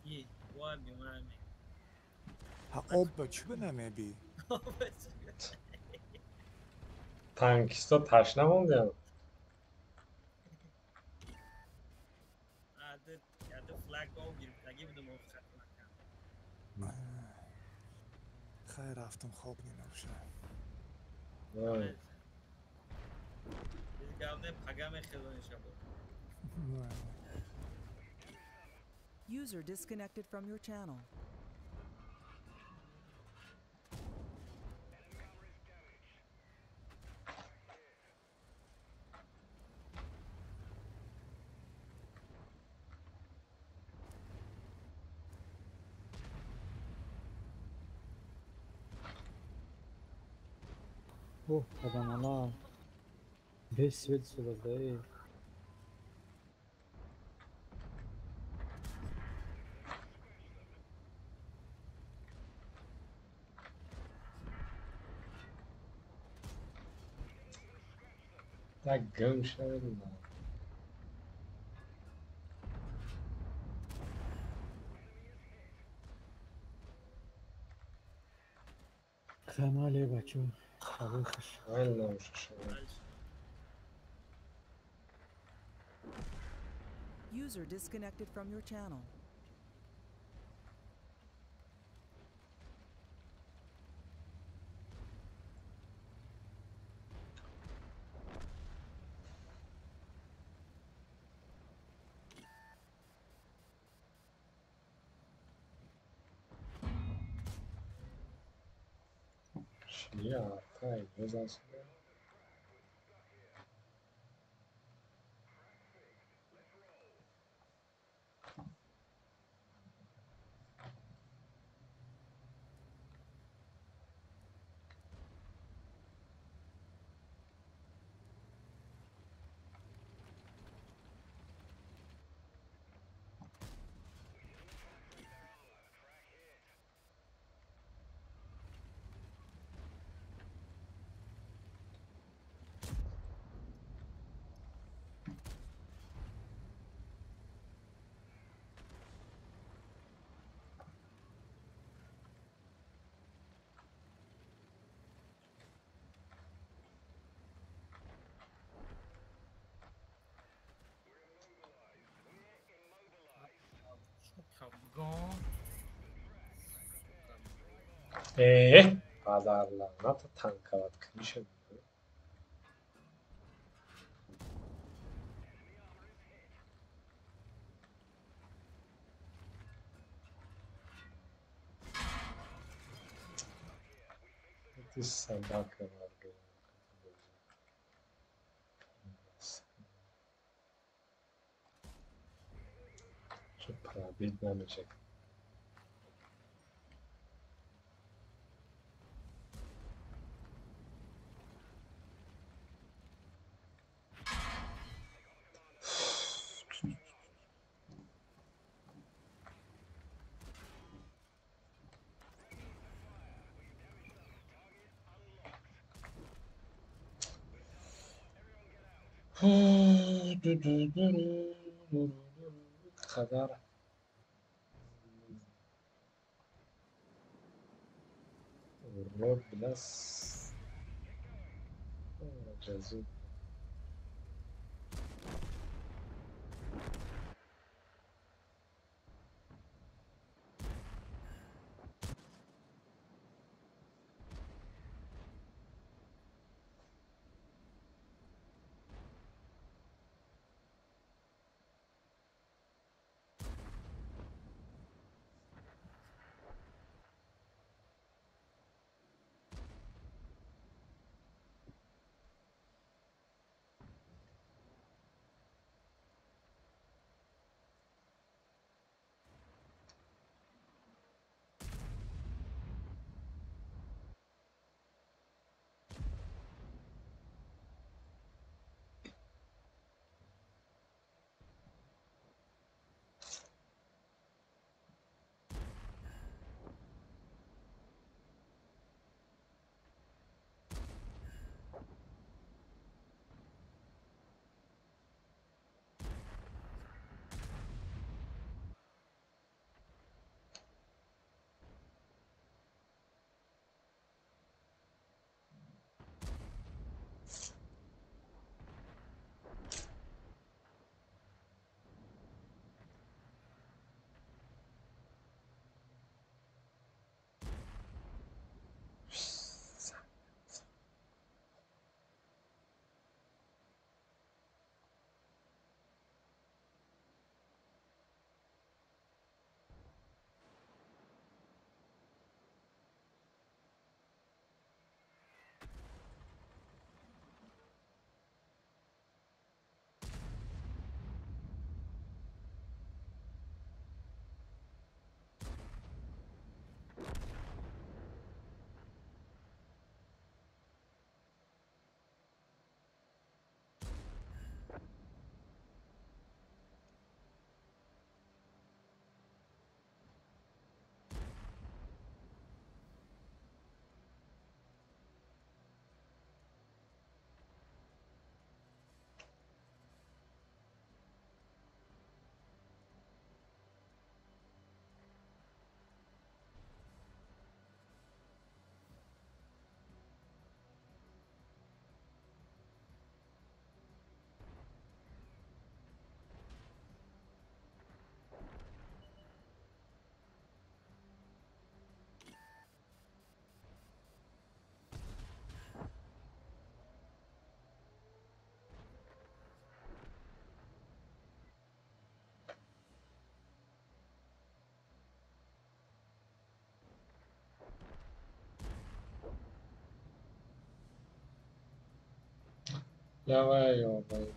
И, вами, вами. Ҳа об ба чӣ ба намебӣ? Танкисто ташна мондиам. Яды флаг об гирифтагӣ будам, об хато накардам. Хайр, рафтам хоб нинабоша. Майли. Биз гап не, пага мехезонӣ шабо. User disconnected from your channel. Оҳ, падамала. Бес свет шудааст, эй. Так гум шавед на. Хамале бачо. Шабои хуш. Майли набоша шабои. User disconnected from your channel. Чӣ арта боз аст? Э, падарланата танковать книша. Ты собака, Что пробить намечек. Қадар урод будааст, ҷазу. Давай, ёбай.